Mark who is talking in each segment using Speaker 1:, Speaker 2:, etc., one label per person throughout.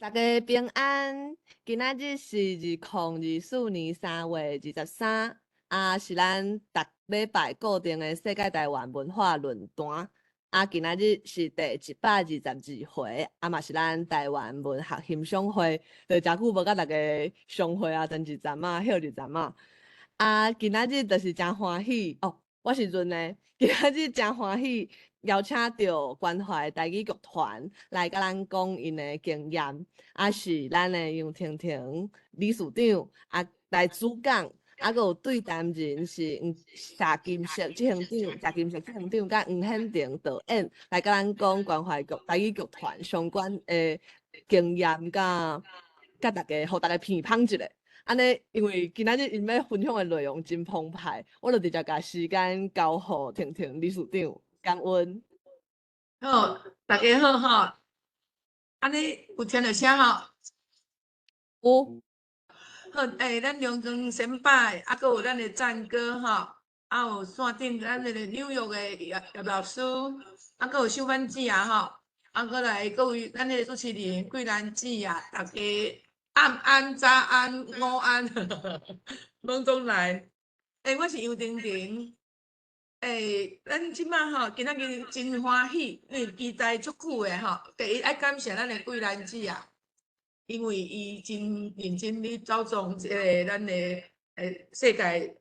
Speaker 1: 大家平安，今仔日是2024年3月23，啊是咱逐禮拜固定的世界台灣文化論壇。啊，今仔日是第122回，啊嘛是咱台灣文學欣賞會，就誠久無佮大家相會啊，等一陣仔，歇一陣仔。啊，今仔日就是誠歡喜哦，我是潤的，今仔日誠歡喜邀請著關懷台語劇團來佮咱講𪜶的經驗，啊是咱的楊婷婷理事長啊來主講，啊閣有對談人是謝金石執行長、謝金石執行長佮黃顯庭導演來佮咱講關懷劇台語劇團相關的經驗，佮佮大家，予大家鼻芳一下。按呢，因為今仔日𪜶欲分享的內容真澎湃，我就直接共時間交予婷婷理事長，感恩。
Speaker 2: 好，大家好吼，按呢有聽著聲吼？
Speaker 1: 有。
Speaker 2: 好，咱梁光先輩，啊，閣有咱的讚哥吼，啊有線頂咱那個紐約的葉葉老師，啊，閣有秀芬姊啊吼，啊，閣來各位咱的主持人桂蘭姊啊，大家暗安、早安、午安，攏總來。我是楊婷婷。咱這擺吼，今仔日真歡喜，因為期待足久的吼。第一愛感謝咱的桂蘭姊啊，因為伊真認真咧走創這个咱的世界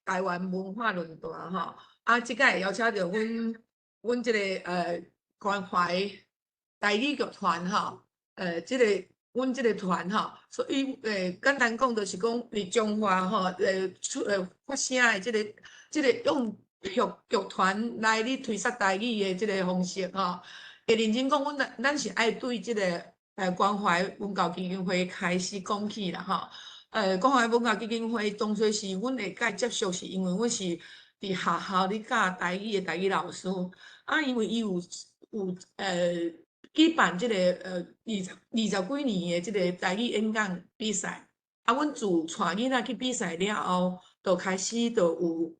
Speaker 2: 台灣文化論壇吼。啊，這擺邀請著阮這个關懷台語劇團吼，這个阮這个團吼，所以簡單講就是講，佇彰化吼，出發聲的這个用劇團來咧推捒台語的這个方式吼。會認真講，阮咱是愛對這个關懷文教基金會開始講起啦吼。關懷文教基金會當初是阮會佮接觸，是因為阮是佇學校咧教台語的台語老師，啊，因為伊有舉辦這个二十幾年的這个台語演講比賽，啊，阮自帶囡仔去比賽了後，就開始就有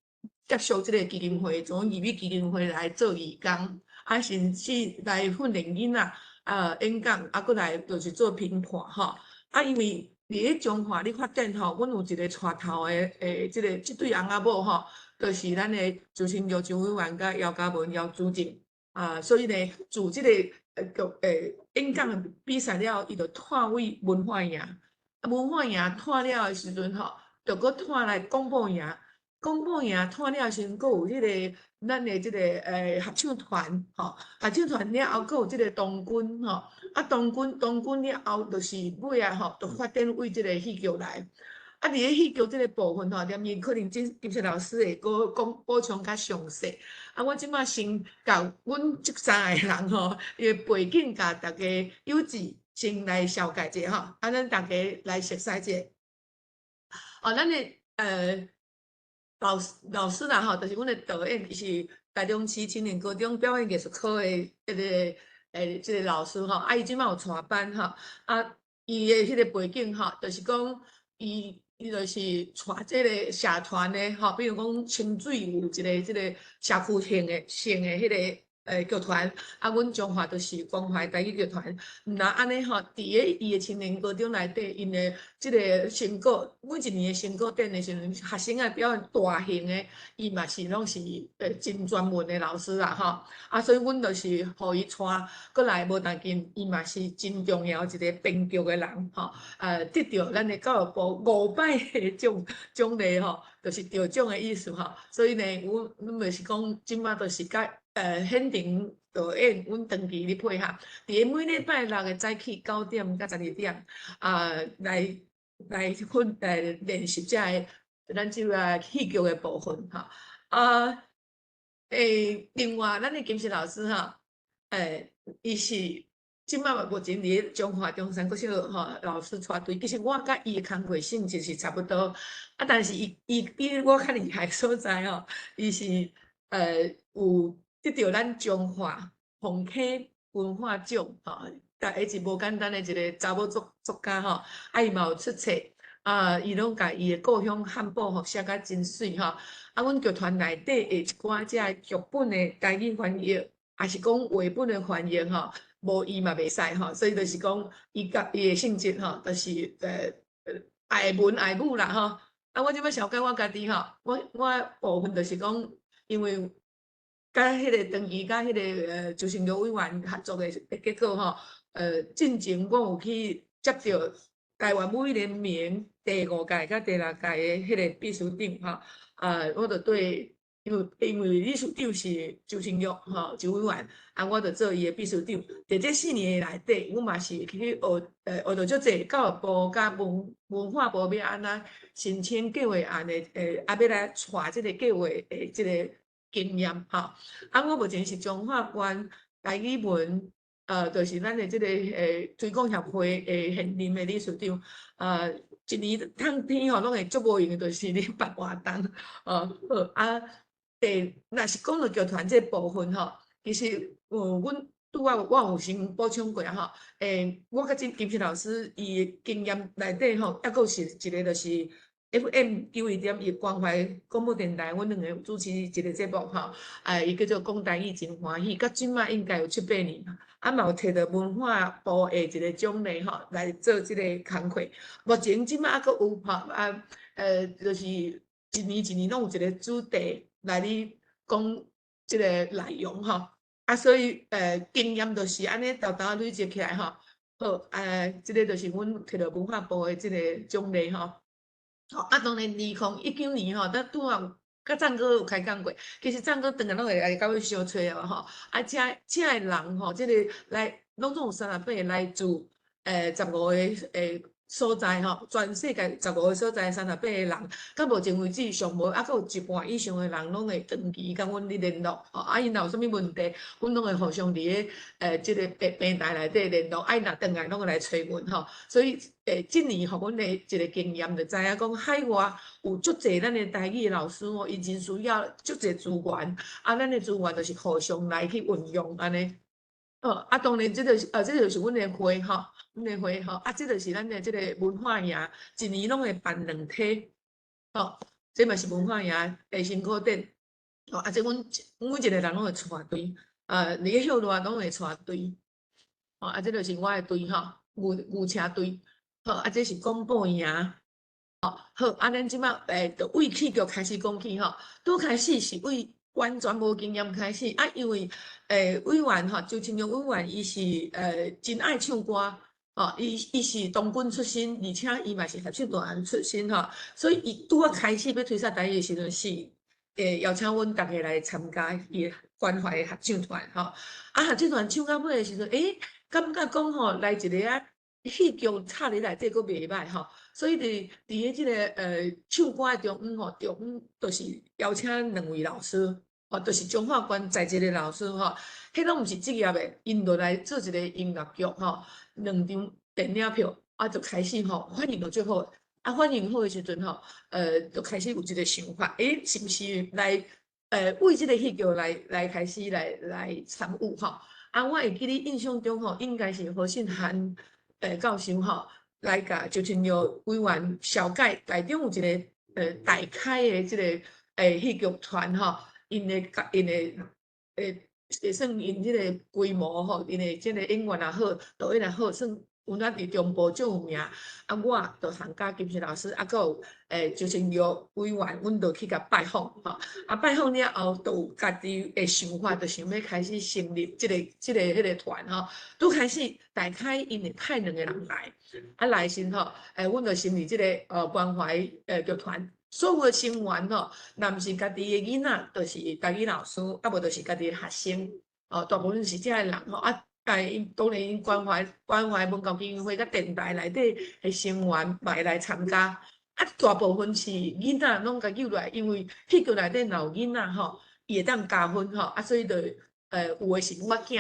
Speaker 2: 接觸這个基金會，從義美基金會來做義工，啊，甚至來訓練囡仔啊演講，啊，閣來就是做評判吼。啊，因為佇咧彰化咧發展吼，阮有一个帶頭的這个這對翁仔某吼，就是咱的周清玉周委員佮姚嘉文姚主任啊，所以呢，自這个劇演講比賽了後，伊就湠去文化營，啊，文化營湠了的時陣吼，就閣湠來廣播營，廣播營湠了的時陣，閣有彼个咱的這个合唱團吼，合唱團了後，閣有這个童軍吼，啊，童軍了後，就是尾仔吼，就發展為這个戲劇來。啊，佇咧戲劇這个部分吼，連伊可能這金石老師會閣講補充較詳細。啊，我這擺先共阮這三个人吼，伊的背景共大家有志先來紹介者吼，啊，咱大家來熟悉者。哦，咱的老師啦吼，就是阮的導演，伊是台中市青年高中表演藝術科的這个老師吼，啊，伊這擺有帶班吼，啊，伊的彼个背景吼，就是講伊就是帶這个社團的吼，比如講清水有一个這个社區性的彼个劇團，啊，阮彰化就是關懷台語劇團，毋但按呢吼，佇咧伊的青年高中內底，𪜶的這个成果，每一年的成果展的時陣，學生愛表演大型的，伊嘛是攏是真專門的老師啦吼，啊，所以阮就是予伊帶過來無但緊，伊嘛是真重要一个編劇的人吼，得著咱的教育部五擺的獎勵吼，就是得獎的意思吼，所以呢，阮就是講，這擺就是佮顯庭導演，阮長期咧配合，佇咧每禮拜六的早起9點到12點，啊，來訓來練習這个咱這个戲劇的部分吼。啊，另外咱的金石老師吼，伊是這擺目前佇咧彰化中山國小吼老師帶隊，其實我佮伊的工課性質是差不多，啊，但是伊比我較厲害所在吼，伊是有得著咱彰化鳳溪文化獎吼，但伊是無簡單的一个查某作家吼，啊伊嘛有出冊，啊伊攏共伊的故鄉漢堡吼寫甲真媠吼，啊阮劇團內底的一寡這劇本的台語翻譯，抑是講繪本的翻譯吼，無伊嘛袂使吼，所以就是講伊佮伊的性質吼，就是愛文愛武啦吼。啊，我這擺紹介我家己吼，我部分就是講，因為佮彼个長期佮彼个周清玉委員合作的結果吼，進前我有去接著台灣母語聯盟第五屆佮第六屆的彼个秘書長吼，啊，我就對，因為理事長是周清玉吼，周委員，啊，我就做伊的秘書長。佇這4年內底，阮嘛是去學著足濟教育部佮文化部欲按怎申請計劃案的，啊，欲來帶這個計劃的這個經驗吼。啊，我目前是彰化縣台語文，就是咱的這個推廣協會的現任的理事長。一年冬天吼，攏會足無閒的，就是咧辦活動。好啊，若是講到劇團這部分吼，其實阮拄仔我有先補充過吼，我佮這金石老師伊的經驗內底吼，抑閣是一個就是 FM 91.1關懷廣播電臺，阮兩個有主持一個節目吼，啊，伊叫做講台語真歡喜，到這擺應該有七八年，啊嘛有摕著文化部的一個獎勵吼，來做這個工課。目前這擺猶閣有吼，啊，就是一年一年攏有一個主題來咧講這個內容吼，啊，所以經驗就是按呢沓沓累積起來吼。好，啊，這個就是阮摕著文化部的這個獎勵吼。吼，啊，當然2019年吼，咱拄仔有佮讚哥有開講過，其實讚哥轉來攏會來共阮相揣啊吼。啊，遮的人吼，這個來攏總有38個來自15個所在吼，全世界15個所在38個人，到目前為止上無猶閣有一半以上的人攏會長期佮阮咧聯絡，吼，啊，𪜶若有啥物問題，阮攏會互相佇咧這個平台內底聯絡，啊，𪜶若轉來攏會來揣阮吼，所以這年予阮的一個經驗就知影講海外有足濟咱的台語的老師吼，𪜶真需要足濟資源，啊，咱的資源就是互相來去運用按呢。啊，當然這就是這就是阮的會吼，阮的會吼，啊，這就是咱的這個文化營，一年攏會辦兩梯，吼，這嘛是文化營的成果展，吼，啊，這阮每一個人攏會帶隊，佇咧歇熱攏會帶隊，吼，啊，這就是我的隊吼，牛車隊，好，啊，這是廣播營，吼，好，啊，咱這擺就對戲劇開始講起吼，拄開始是對完全無經驗開始，啊，因為委員吼，周清玉委員伊是真愛唱歌，吼，伊是童軍出身，而且伊嘛是合唱團出身吼，所以伊拄仔開始欲推廣台語的時陣是邀請阮逐家來參加伊的關懷合唱團吼，啊，合唱團唱到尾的時陣，感覺講吼來一个啊戲劇插佇內底閣袂䆀吼，所以佇咧這個唱歌的中央吼，中央就是邀請兩位老師，吼，就是彰化縣在籍的老師吼，彼攏毋是職業的，𪜶就來做一個音樂劇吼，兩張電影票，啊，就開始吼反應就足好，啊，反應好的時陣吼，就開始有這個想法，是毋是來為這個戲劇來開始來參與吼？啊，我會記得印象中吼，應該是何信涵教授吼，來共周清玉委員紹介，台中有一個大開的這個戲劇團吼，𪜶的算𪜶這個規模吼，𪜶的這個演員也好，導演也好，算有咱佇中部足有名。啊，我就參加金石老師，啊，閣有周清玉委員，阮就去共拜訪吼。啊，拜訪了後，就有家己的想法，就想欲開始成立這個彼個團吼。拄開始大開𪜶會派兩個人來，啊來時吼，阮就成立這個關懷劇團，所有的成員吼，若毋是家己的囡仔，就是台語老師，啊無就是家己的學生，哦，大部分是這个人吼，啊。𪜶當然𪜶關懷文教基金會佮電台內底的成員嘛會來參加，啊，大部分是囡仔攏共揪來，因為戲劇內底若有囡仔吼，伊會當加分吼，啊，所以就有的是母仔，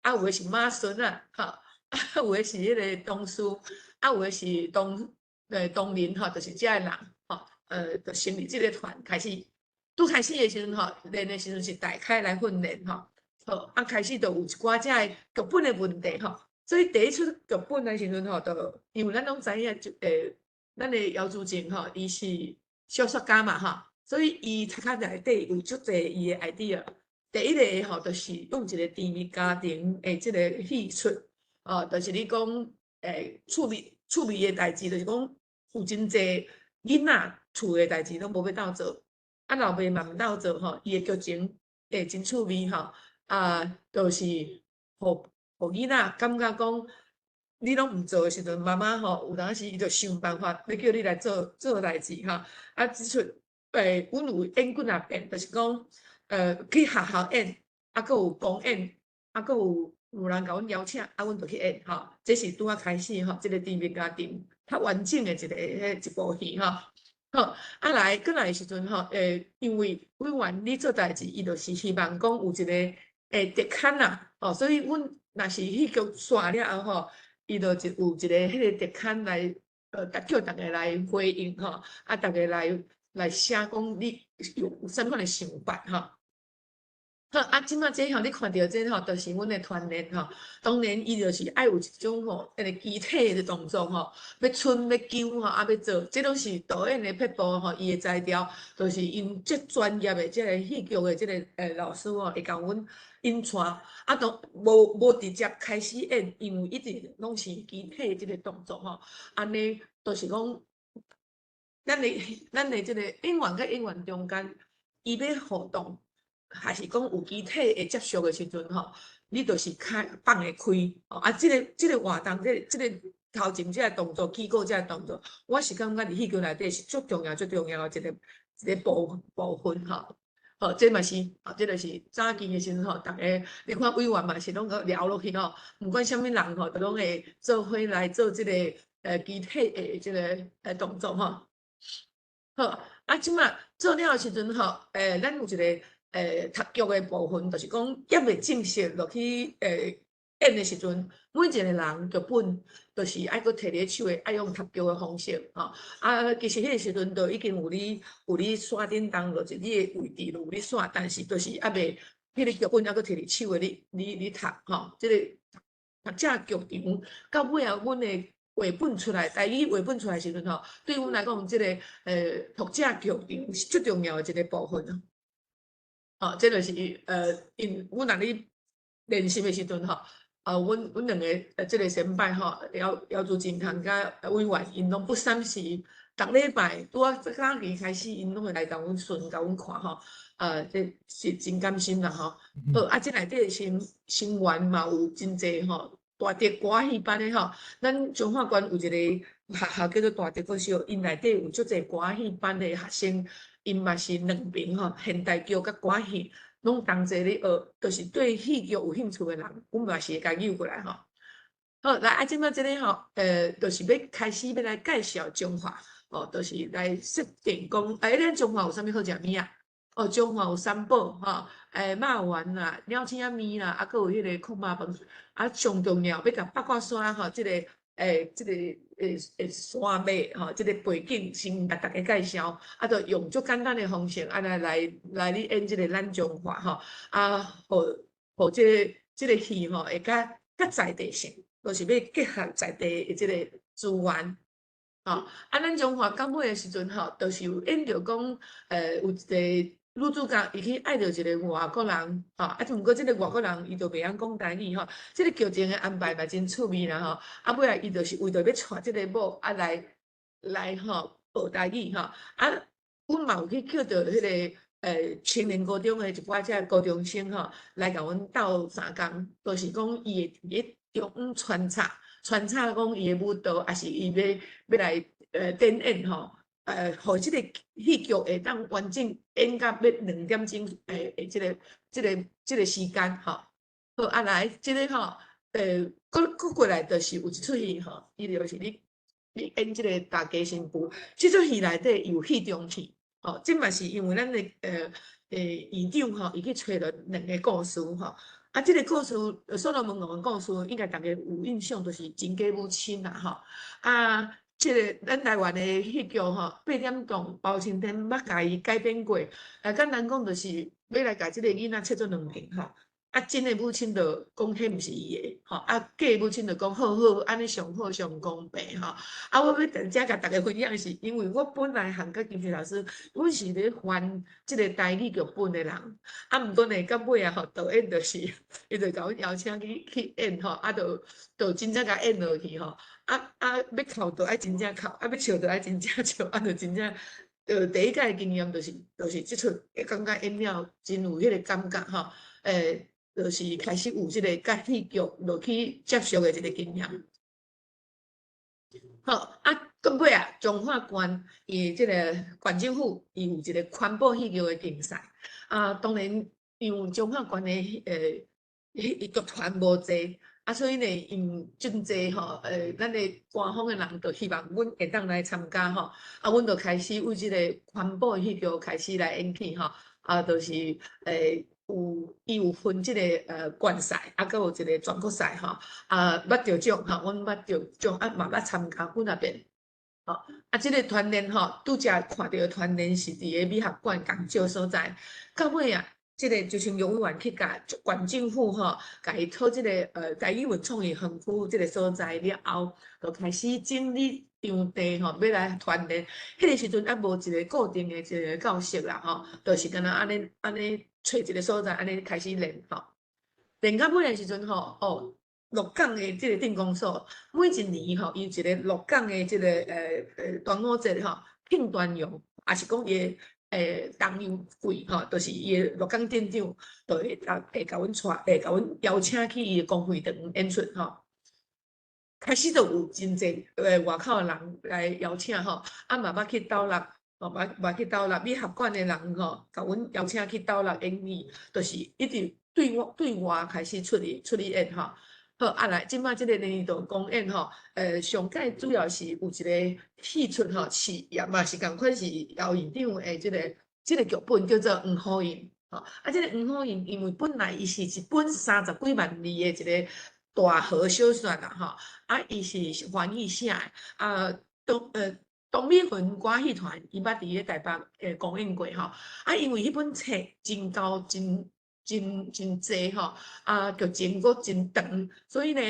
Speaker 2: 啊，有的是媽孫仔，吼，啊，有的是彼個同事，啊，有的是同齡吼，就是這个人吼，就成立這個團開始，拄開始的時陣吼，練的時陣是大開來訓練吼。好，啊，開始就有一寡這个劇本的問題吼，所以第一齣劇本的時陣吼，就因為咱攏知影，就咱的姚主任吼，伊是小說家嘛吼，所以伊冊卡內底有足濟伊的 idea，第一个吼，就是用一个甜蜜家庭的這个戲出，哦，就是你講趣味趣味的代誌，就是講有真濟囡仔厝的代誌攏無欲鬥做，啊老爸嘛毋鬥做吼，伊的劇情會真趣味吼，啊，就是予予囡仔感覺講，你攏毋做的時陣，媽媽吼有當時伊就想辦法欲叫你來做做代誌吼，啊，這齣阮有演幾若遍，就是講，去學校演，啊，閣有公演，啊，閣有有人共阮邀請，啊，阮就去演吼。這是拄仔開始吼，這個甜蜜家庭較完整的一個彼一部戲吼。好，啊來，過來的時陣吼，因為委員你做代誌，伊就是希望講有一個特刊啦，吼，所以阮若是戲劇煞了後吼，伊就一有一個彼個特刊來，叫逐家來回應吼，啊，逐家來來寫講你有有啥物款的想法吼。好，啊，這擺這吼，你看著這吼，就是阮的團練吼。當然，伊就是愛有一種吼，彼個肢體的動作吼，欲伸欲揪吼，啊，欲做，這攏是導演的撇步吼，伊的才調，就是𪜶這專業的這個戲劇的這個老師吼，會共阮引帶，啊，都無無直接開始演，因為一直攏是肢體這個動作吼，按呢，就是講，咱的這個演員佮演員中間，伊欲互動。還是講有肢體會接觸的時陣吼，你就是較放會開哦。啊，這個這個活動，這個這個頭前這個動作，起鼓這個動作，我是感覺佇戲劇內底是足重要、足重要的一個一個部部分吼。好，這嘛是，哦，這就是早期的時陣吼，逐家你看委員嘛是攏閣聊落去吼，毋管啥物人吼，都攏會做伙來做這個肢體的這個動作吼。好，啊，這擺做了的時陣吼，咱有一個讀劇的部分，就是講猶未正式落去演的時陣，每一個人劇本就是愛閣提佇手的，愛用讀劇的方式吼。啊，其實彼個時陣就已經有咧有咧線頂當，就是你的位置就有咧線，但是就是猶未彼個劇本猶閣提佇手的，你你你讀吼，這個讀這劇場到尾仔，阮的繪本出來，台語繪本出來時陣吼，對阮來講，這個讀者劇場是最重要的一個部分。哦，這就是𪜶阮若咧練習的時陣吼，啊，阮阮兩個這個先輩吼，姚姚祖金堂佮委員，𪜶攏不三時，逐禮拜拄仔早期開始，𪜶攏會來共阮巡，共阮看吼，啊，這是真甘心啦吼。好，啊，這內底成成員嘛有真濟吼，大竹歌仔戲班的吼，咱彰化縣有一個學校叫做大竹國小，𪜶內底有足濟歌仔戲班的學生。𪜶嘛是兩爿吼，現代劇佮歌仔戲攏同齊咧學，就是對戲劇有興趣的人，阮嘛是會共誘過來吼。好，來啊，這擺這个吼，就是欲開始欲來介紹彰化，哦，就是來設定講，欸，咱彰化有啥物好食物仔？哦，彰化有三寶吼，肉圓啦、鳥鼠仔麵啦，啊，閣有彼個炕肉飯，啊，上重要欲共八卦山吼，這個這個山脈吼，這個背景先共大家介紹，啊，就用足簡單的方式，啊來來來咧演這個咱彰化吼，啊，予予這個這個戲吼會較較在地性，就是欲結合在地的這個資源，吼，啊，咱彰化到尾的時陣吼，就是有演著講，有一個女主角伊去愛著一個外國人，吼，啊，毋過這個外國人伊就袂曉講台語吼，這個劇情的安排嘛真趣味啦吼，啊，尾仔伊就是為著欲娶這個某，啊來來吼學台語吼，啊，阮嘛有去叫著彼個青年高中的一寡這高中生吼，來共阮鬥相共，就是講伊會佇咧中間穿插穿插講伊的舞蹈，抑是伊欲欲來展演吼。予這個戲劇會當完整演到欲兩點鐘的的這個這個這個時間吼。好，啊來，這個吼，閣閣過來就是有一齣戲吼，伊就是咧咧演這個大家新婦。這齣戲內底有戲中戲，吼，這嘛是因為咱的院長吼，伊去揣著兩个故事吼。啊，這個故事，所羅門王的故事，應該逐家有印象，就是親家母親啦吼。啊，這個咱台灣的戲劇吼，八點檔包青天捌共伊改編過。簡單講就是欲來共這個囡仔切做兩爿吼。啊，真的母親就講彼毋是伊的，吼，啊，假的母親就講好好，按呢上好上公平，吼。啊，我欲佇遮共逐家分享的是，因為我本來和佮金水老師，阮是咧翻這个台語劇本的人，啊，毋過呢，到尾啊，吼，導演就是，伊就共阮邀請去演吼，啊，就真正共演落去吼，啊啊，欲哭就愛真正哭，啊，欲笑就愛真正笑，啊，就真正，第一擺的經驗就是這齣會感覺演了真有彼个感覺吼，就是開始有這个佮戲劇落去接觸的一个經驗。好，啊，到尾啊，彰化縣伊這个縣政府伊有一个環保戲劇的競賽，啊，當然因為彰化縣的戲劇團無濟，啊，所以呢，𪜶真濟吼，咱的官方的人就希望阮會當來參加吼，啊，阮就開始為這个環保戲劇開始來演戲吼，啊，就是有伊有分這个縣賽，啊，閣有一个全國賽吼，啊，捌得獎吼，阮捌得獎，啊，嘛捌參加幾若遍。吼，啊，這个團練吼，拄才看著的團練是佇个美學館仝少所在，到尾啊，這个周清玉委員去共縣政府吼，共伊討這个台語文創意園區這个所在了後，就開始整理場地吼，欲來團練。彼个時陣猶無一个固定的一个教室啦吼，就是敢若按呢按呢揣一个所在，按呢開始練吼。練到尾的時陣吼，哦，鹿港的這个鎮公所，每一年吼，伊有一个鹿港的這个端午節吼，慶端陽，也是講伊的重陽季吼，就是伊的鹿港鎮長，就會會共阮帶，會共阮邀請去伊的公會場演出吼。開始就有真濟外口的人來邀請吼，啊嘛捌去斗六，吼嘛嘛去斗六美學館的人吼，共阮邀請去斗六演戲，就是一直對外開始出去演吼。好，啊來，這擺這个連衣道公演吼，上蓋主要是有一个戲出吼，是也嘛是仝款是姚院長的這个劇本叫做《黃虎印》吼。啊，這个《黃虎印》因為本來伊是一本三十幾萬字的一个大河小說啦吼，啊，伊是番語寫的，啊，董美雲歌戲團伊捌佇咧台北公演過吼，啊，因為彼本冊真厚真真真濟吼，啊，劇情閣真長，所以呢，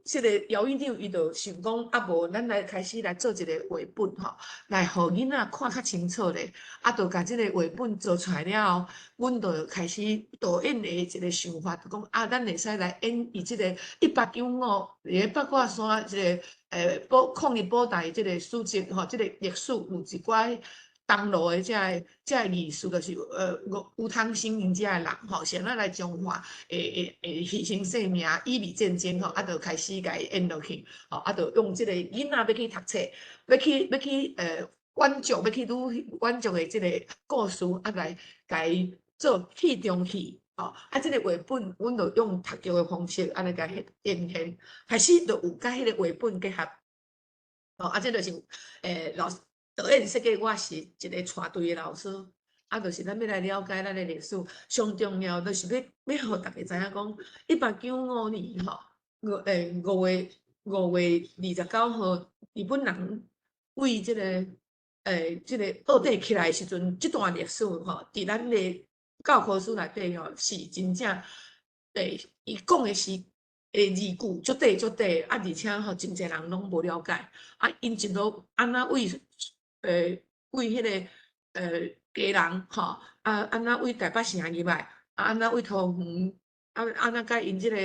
Speaker 2: 這个姚院長伊就想講，啊無，咱來開始來做一个繪本吼，來予囡仔看較清楚咧，啊，就共這个繪本做出來了後，阮就開始導演的一个想法，就講啊，咱會使來演伊這个1895佇咧八卦山這个保抗日保台這个史跡吼，這个歷史有一寡東路的這个藝術，就是吳湯興𪜶遮的人吼，是按怎來彰化會犧牲性命，以美戰爭吼，啊，就開始共伊演落去，吼，啊，就用這个囡仔欲去讀冊，欲去遠足，欲去旅遠足的這个故事，啊，來共伊做戲中戲，吼，啊，這个繪本，阮就用讀劇的方式，按呢共伊呈現，開始就有佮彼个繪本結合，吼，啊，這就是老師。導演設計，我是一个帶隊的老師，啊，就是咱欲來了解咱的歷史，上重要就是欲予逐家知影講，1895年吼，5月29號，日本人為這个臥底起來的時陣，這段歷史吼，佇咱的教科書內底吼，是真正伊講的是字句足短足短，啊，而且吼，真濟人攏無了解，啊，𪜶一路按怎為彼个家人吼，啊，按怎為台北城入來，啊，按怎為桃園，啊，按怎佮𪜶這个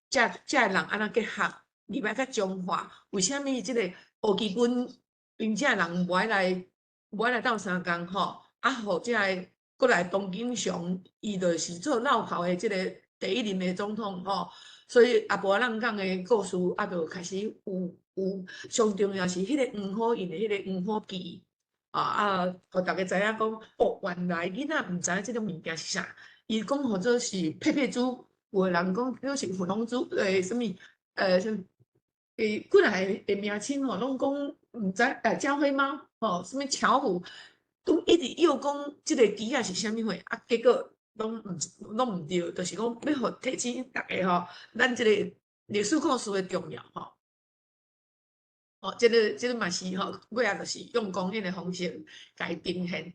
Speaker 2: 遮个人按怎結合，入來較彰化，為啥物這个胡其軍𪜶遮人無愛來鬥相共吼？啊，予遮个閣來唐景崧，伊就是做落跑的這个第一任的總統吼，所以阿婆仔人講的故事，啊，就開始有上重要是彼个黃虎印的彼个黃虎旗。啊啊，予逐家知影講，哦，原來囡仔毋知影這種物件是啥，伊講號做是佩佩豬，有的人講叫是粉紅豬，啥物，啥物，幾若个的名稱吼，攏講毋知，加菲貓，吼，啥物巧虎，都一直臆講這个旗仔是啥物貨，啊，結果攏毋對，就是講欲予提醒逐家吼，咱這個歷史故事的重要吼。哦，這个嘛是吼，尾仔就是用公演的方式共伊呈現。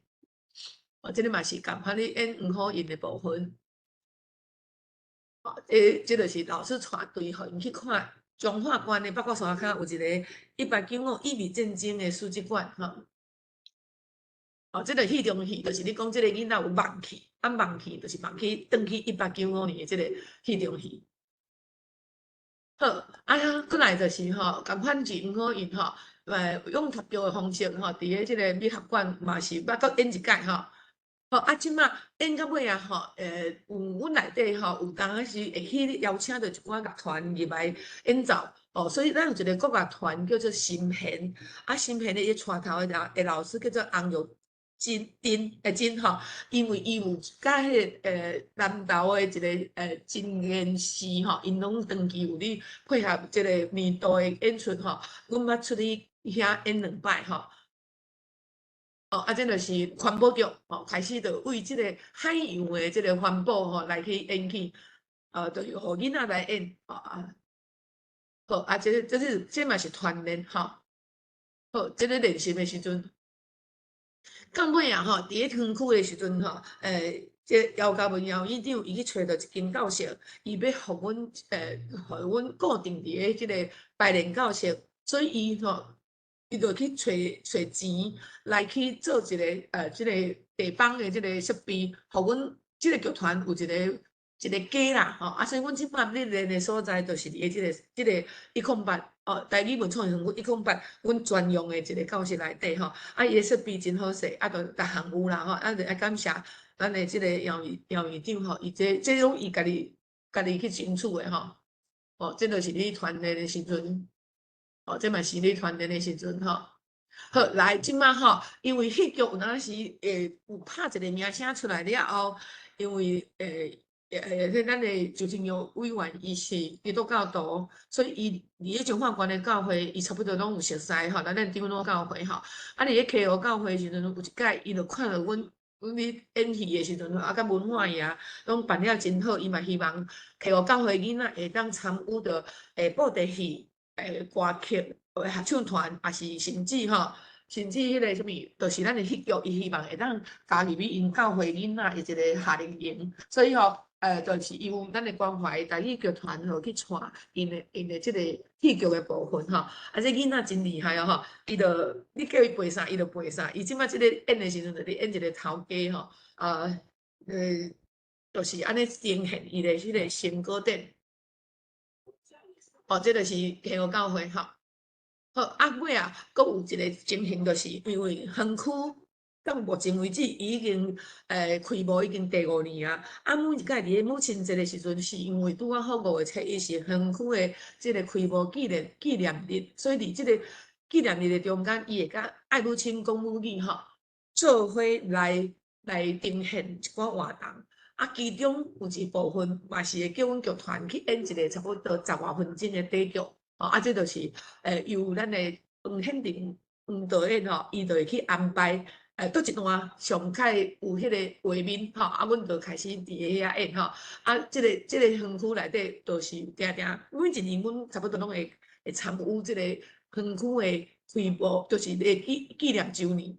Speaker 2: 哦，這个嘛是仝款咧演黃虎印的部分。哦，這就是老師帶隊予𪜶去看彰化縣的北國山跤有一个1895以美戰爭的史跡館吼。哦，這个戲中戲就是你講這个囡仔有夢去，啊夢去就是夢去轉去1895年的這个戲中戲。好，啊，閣來就是吼，仝款是黃好運吼，用讀劇的方式吼，佇咧這个美學館嘛是捌閣演一擺吼。好，啊，這馬演到尾啊吼，有阮內底吼，有當時會去邀請著一寡樂團入來演奏，哦，所以咱有一个國樂團叫做心弦，啊，心弦的伊帶頭的老師叫做洪玉金丁金吼，因為伊有佮彼个南投的一个真言師吼，𪜶攏長期有咧配合這个年度的演出吼，阮捌出去遐演兩擺吼。哦，啊，這就是環保局哦，開始就為這个海洋的這个環保吼來去演戲，就是予囡仔來演，哦啊，好，啊，這個這是這嘛是團練吼，好，這个練習的時陣，到尾啊吼，佇咧園區的時陣吼，這姚嘉文姚院長伊去揣著一間教室，伊欲予阮予阮固定佇咧這个排練教室，所以伊吼，伊就去揣揣錢來去做一个這个地方的這个設備，予阮這个劇團有一個家啦，吼啊，所以阮這擺咧練的所在，就是佇咧這個108哦，台語文創園區108，阮專用的一个教室內底吼，啊，伊的設備真好勢，啊，就逐項有啦吼，啊，就愛感謝咱的這个姚院長吼，伊這攏伊家己去爭取的吼，哦，這就是你團練的時陣。哦，這嘛是你團練的時陣吼。好，來，這馬吼，因為戲劇有當時會有拍一個名聲出來了後，因為彼咱的周清玉委員伊是基督教徒，所以伊佇咧彰化縣的教會，伊差不多攏有熟似吼，咱的長老教會吼。啊，佇咧溪湖教會時陣，有一擺伊就看著阮咧演戲的時陣，啊，佮文化營攏辦了真好，伊嘛希望溪湖教會囡仔會當參與著布袋戲、歌曲、合唱團，也是甚至吼，甚至彼个啥物，就是咱的戲劇，伊希望會當加入去𪜶教會囡仔的一个夏令營，所以吼，就是伊有咱的關懷，台語劇團吼去帶𪜶的這个戲劇的部分吼，啊，這囡仔真厲害哦吼，伊就你叫伊背啥，伊就背啥，伊這擺這个演的時陣，就咧演一个頭家吼，啊，就是按呢呈現伊的彼个成果展。哦，這就是溪湖教會吼。好，啊尾啊，閣有一个情形，就是因為園區到目前為止，伊已經開幕已經第五年啊。啊，每一擺佇咧母親節的時陣，是因為拄仔好5月7日是園區的這个開幕紀念日，所以佇這个紀念日的中間，伊會佮愛母親講母語吼，做伙來呈現一寡活動。啊，其中有一部分嘛是會叫阮劇團去演一个差不多十外分鐘的短劇。哦，啊，這就是由咱的黃顯庭黃導演吼，伊就會去安排。佗一段上較有彼个畫面吼，啊，阮就開始佇遐演吼。啊，這個園區內底，就是定定每一年，阮差不多攏會參與這個園區的開幕，就是咧紀念週年。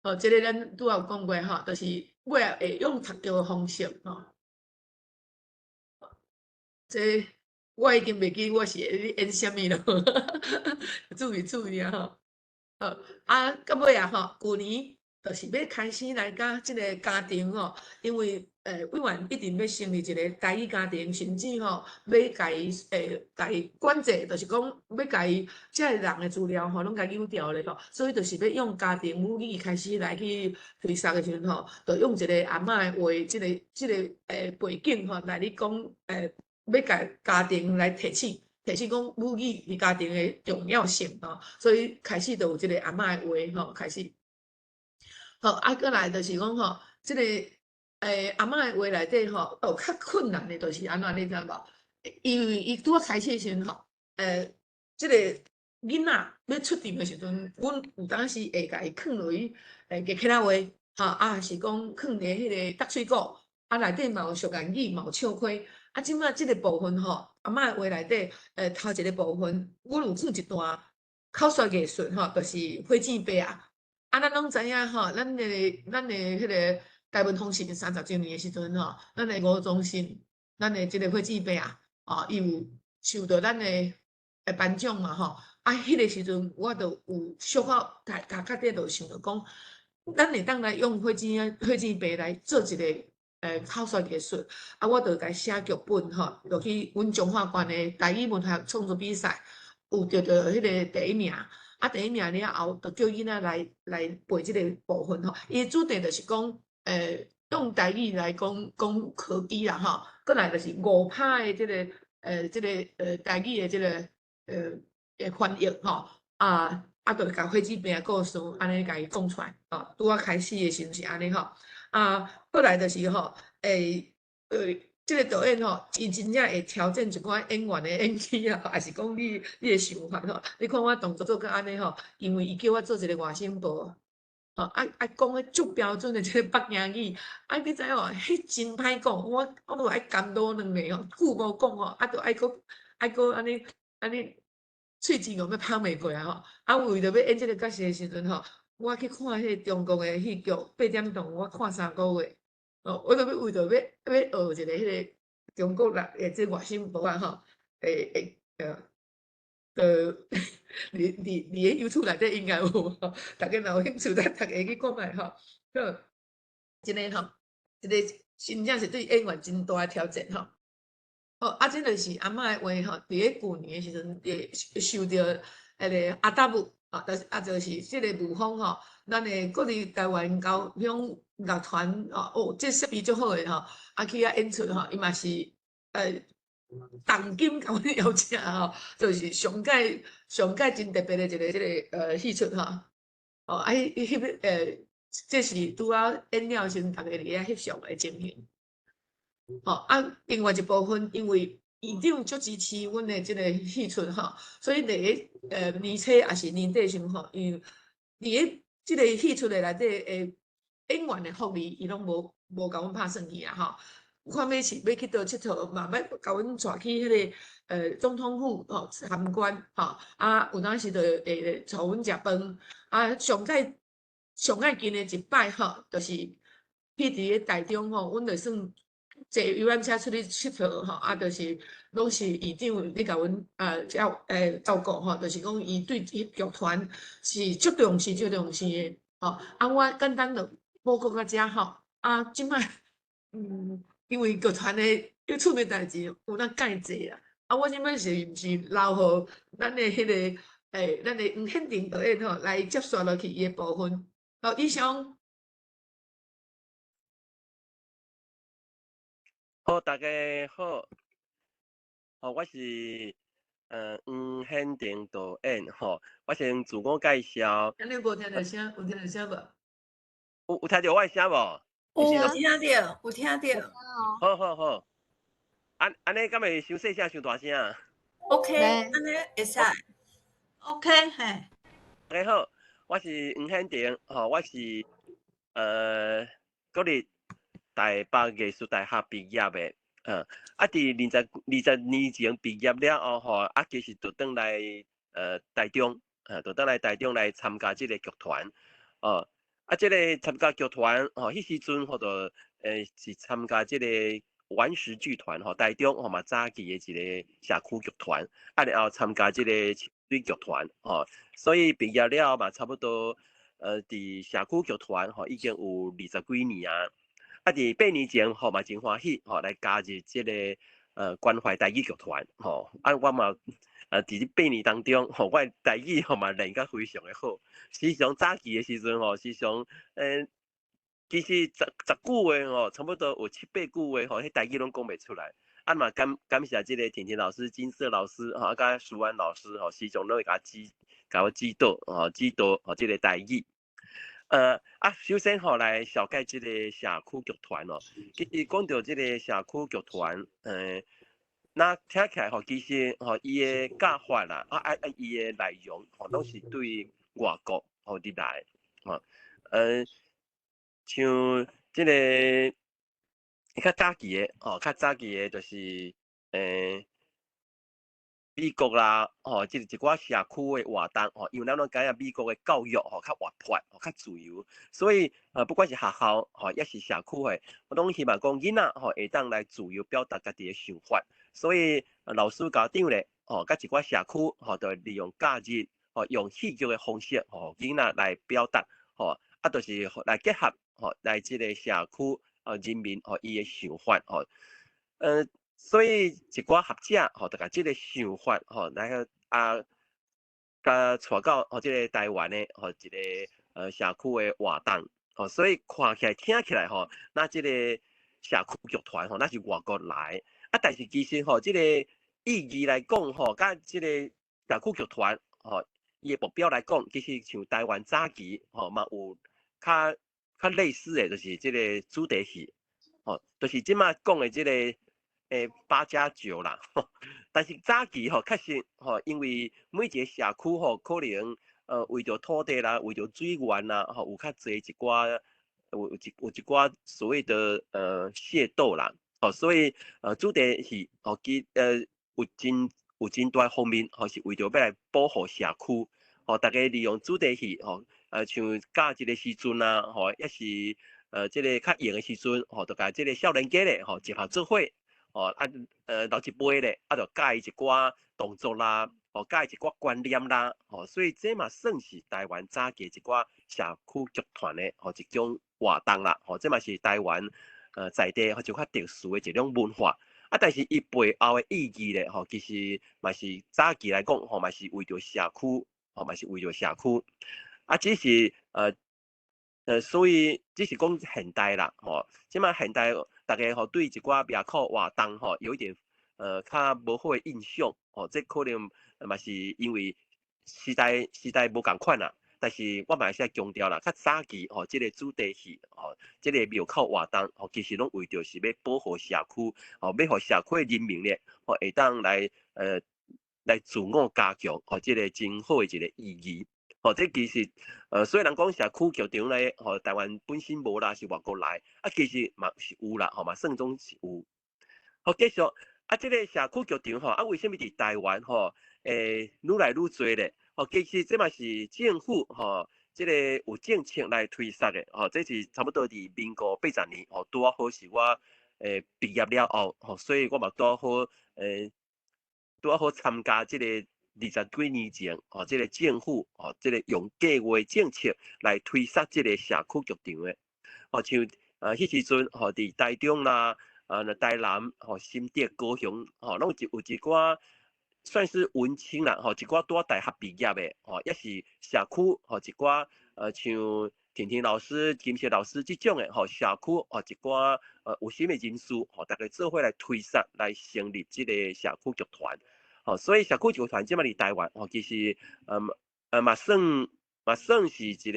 Speaker 2: 哦，這个咱拄仔有講過吼，就是尾仔會用讀劇的方式吼。這我已經袂記我是咧演啥物咯，注意注意啊吼。好，啊，到尾啊吼，舊年就是欲開始來佮這个家庭吼，因為委員一定欲成立一个台語家庭，甚至吼欲共伊共伊管制，就是講欲共伊這个人的資料吼，攏共丟掉咧吼，所以就是欲用家庭母語開始來去推捒的時陣吼，就用一个阿嬤的話，這個背景吼來咧講，欲共家庭來提醒。提醒講母語佇家庭的重要性吼，所以開始就有這个阿嬤的話吼，開始。好，啊，閣來就是講吼，這个阿嬤的話內底吼，哦，較困難的就是按怎你知無？因為伊拄仔開始的時陣吼，這个囡仔欲出場的時陣，阮有當時會共伊囥落去客家話，吼，啊，是講囥佇彼个搭喙鼓，啊，內底嘛有俗諺語，嘛有笑話。啊，這擺這个部分吼，阿嬤的話內底，頭一个部分，阮有放一段口說藝術吼，就是火箭伯啊。啊，咱攏知影吼，咱的彼个台文通信30週年的時陣吼，咱的吳宗信咱的這个火箭伯啊，哦，伊有受著咱的頒獎嘛吼，啊，彼个時陣我就有小可頭殼頂就想著講，咱會當來用火箭伯來做一个口述藝術，啊，我就共寫劇本吼，落去阮彰化縣的台語文學創作比賽，有得著彼个第一名，啊，第一名了後，就叫囡仔來背這个部分吼。伊的主題就是講，用台語來講講科技啦吼，閣來就是五拍的這个台語的這个翻譯吼，啊，就共火箭伯的故事按呢共伊講出來，吼，拄仔開始的時陣是按呢吼，啊，閣來就是吼，這个導演吼，伊真正會挑戰一寡演員的演技啊，抑是講你的想法吼。你看我動作做甲按呢吼，因為伊叫我做一个外省婆，吼，啊講彼足標準的這个北京語，啊，你知無？彼真歹講，我都愛含滷兩下吼，久無講吼，啊，都愛閣愛閣按呢按呢，喙舌恣欲芳袂過來吼。啊，為著欲演這个角色的時陣吼，我去看彼个中國的戲劇八點檔，我看3個月。哦，我就欲為著欲學一个彼个中國人的這外省婆仔吼，會會佇咧 YouTube 內底應該有吼，逐家若有興趣，咱逐家去看覓吼。好，這个吼，這个真正是對演員真大的挑戰吼。好，啊，這就是阿嬤的話吼，佇咧舊年的時陣，會受著彼个阿達舞，啊，就是啊，就是這个舞風吼，咱的國立臺灣交響樂團哦，哦，這設備足好的吼，啊去遐演出吼，伊嘛是重金共阮邀請吼，就是上蓋上蓋真特別的一个這个戲出吼。哦，啊，彼彼個這是拄仔演了時陣，逐家佇遐翕相的情形。吼，啊，另外一部分，因為院長足支持阮的這个戲出吼，所以佇咧年初抑是年底時吼，因為佇咧這个戲出的內底的演員的福利，伊攏無共阮拍算去啊吼。看欲是欲去佗𨑨迌，嘛欲共阮帶去彼个總統府吼參觀吼，啊有當時就會帶阮食飯，啊上蓋上蓋近的一擺吼，就是去佇咧台中吼，阮就算坐遊覽車出去𨑨迌吼，啊就是攏是院長咧共阮照顧吼，就是講伊對劇團是足重視足重視的吼。啊我簡單就報告到遮吼，啊這擺因為劇團的彼厝的代誌有哪蓋濟啦，啊我這擺是毋是留予咱的彼个咱的黃顯庭導演吼來接續落去伊的部分。好，以上。
Speaker 3: 好，大家好。好，我是黃顯庭導演吼，我先自我介紹。
Speaker 2: 按呢無聽著聲，有聽著聲無？
Speaker 3: 有聽著我的聲無？
Speaker 4: 有聽著，有聽著。
Speaker 3: 好好好，按呢敢會傷細聲、傷大聲
Speaker 4: ？OK，按呢會使。
Speaker 5: OK，嘿。
Speaker 3: 大家好，我是黃顯庭，吼，我是國立台北藝術大學畢業的，啊，佇20年前畢業了後，吼，啊，其實就轉來台中，就轉來台中來參加這个劇團，哦。啊，這个參加劇團，吼，彼時陣吼，就是參加這个頑石劇團，吼，台中吼嘛早期的一个社區劇團，啊，然後參加這个清水劇團，吼，所以畢業了嘛，差不多，佇社區劇團，吼，已經有20幾年啊。啊，佇8年前，吼嘛真歡喜，吼來加入這个關懷台語劇團，吼，啊，我嘛。佇這八年當中，吼，我的台語吼嘛練甲非常的好。時常早期的時陣吼，時常，其實十句話吼，差不多有七八句話吼，彼台語攏講袂出來。啊嘛感謝這個婷婷老師、金色老師吼，啊佮舒安老師吼，時常攏會共我指導吼，指導吼這個台語。啊，首先吼來紹介這個社區劇團哦。其實講著這個社區劇團，那聽起來吼，其實吼，伊的教法啦，啊，伊的內容吼，攏是對外國吼入來，吼，像這个較早期的，吼，較早期的就是美國啦，吼，這個一寡社區的活動，吼，因為咱攏知影美國的教育吼較活潑，吼較自由，所以不管是學校吼，抑是社區的，我攏希望講囡仔吼會當來自由表達家己的想法，所以老師家長咧，吼，佮一寡社區吼，就利用假日，吼，用戲劇的方式，吼，囡仔來表達，吼，啊，就是來結合，吼，來這個社區人民吼伊的想法，吼，所以一寡學者吼，就共這個想法吼，來啊，共帶到吼這個台灣的吼一個社區的活動，吼，所以看起來聽起來吼，那這個社區劇團吼，那是外國來，啊，但是其實吼，這個意義來講吼，佮這個社區劇團吼，伊的目標來講，其實像台灣早期吼嘛有較較類似的，就是這個主題戲，吼，就是這馬講的這個八加九啦，但是早期吼確實吼，因為每一個社區吼可能為著土地啦，為著水源啦，吼有較濟一寡有一寡所謂的械鬥啦，吼，所以主題戲吼其有真大方面吼是為著欲來保護社區，吼，逐家利用主題戲吼，像假日的時陣啊，吼，抑是這個較閒的時陣，吼，就共這個少年家咧吼集合做伙。哦啊，老一輩咧，啊，就教伊一寡動作啦，哦，教伊一寡觀念啦，吼，所以這嘛算是台灣早期一寡社區劇團的吼一種活動啦，吼，這嘛是台灣在地吼就較特殊的一種文化。啊，但是伊背後的意義咧，吼，其實嘛是早期來講，吼，嘛是為著社區，吼，嘛是為著社區。啊，只是所以只是講現代啦，吼，這馬現代逐家吼對一寡廟口活動吼有一點較無好的印象，吼，這可能嘛是因為時代無仝款啦。但是我嘛會使強調啦，較早期吼，這個主題戲吼，這個廟口活動吼，其實攏為著是欲保護社區，吼，欲予社區的人民咧，吼會當來自我加強，吼，這個真好的一個意義。吼，這其實，雖然講社區劇場咧，吼，台灣本身無啦，是外國來，啊，其實嘛是有啦，吼嘛算總是有。好，繼續，啊，這個社區劇場吼，啊，為啥物佇台灣吼，會愈來愈濟咧？吼，其實這嘛是政府吼，這個有政策來推捒的，吼，這是差不多佇民國80年，吼，拄仔好是我畢業了後，吼，所以我嘛拄仔好參加這個20幾年前，吼，這個政府，吼，這個用計劃政策來推捒這個社區劇場的，吼，像彼時陣，吼，佇台中啦，台南，吼，新竹、高雄，吼，攏有一寡算是文青啦，吼，一寡拄仔大學畢業的，吼，抑是社區，吼，一寡像婷婷老師、金石老師這種的，吼，社區，吼，一寡有心的人士，吼，逐家做伙來推捒，來成立這個社區劇團。吼，所以社區劇團這馬佇台灣，吼，其實，嘛算是一個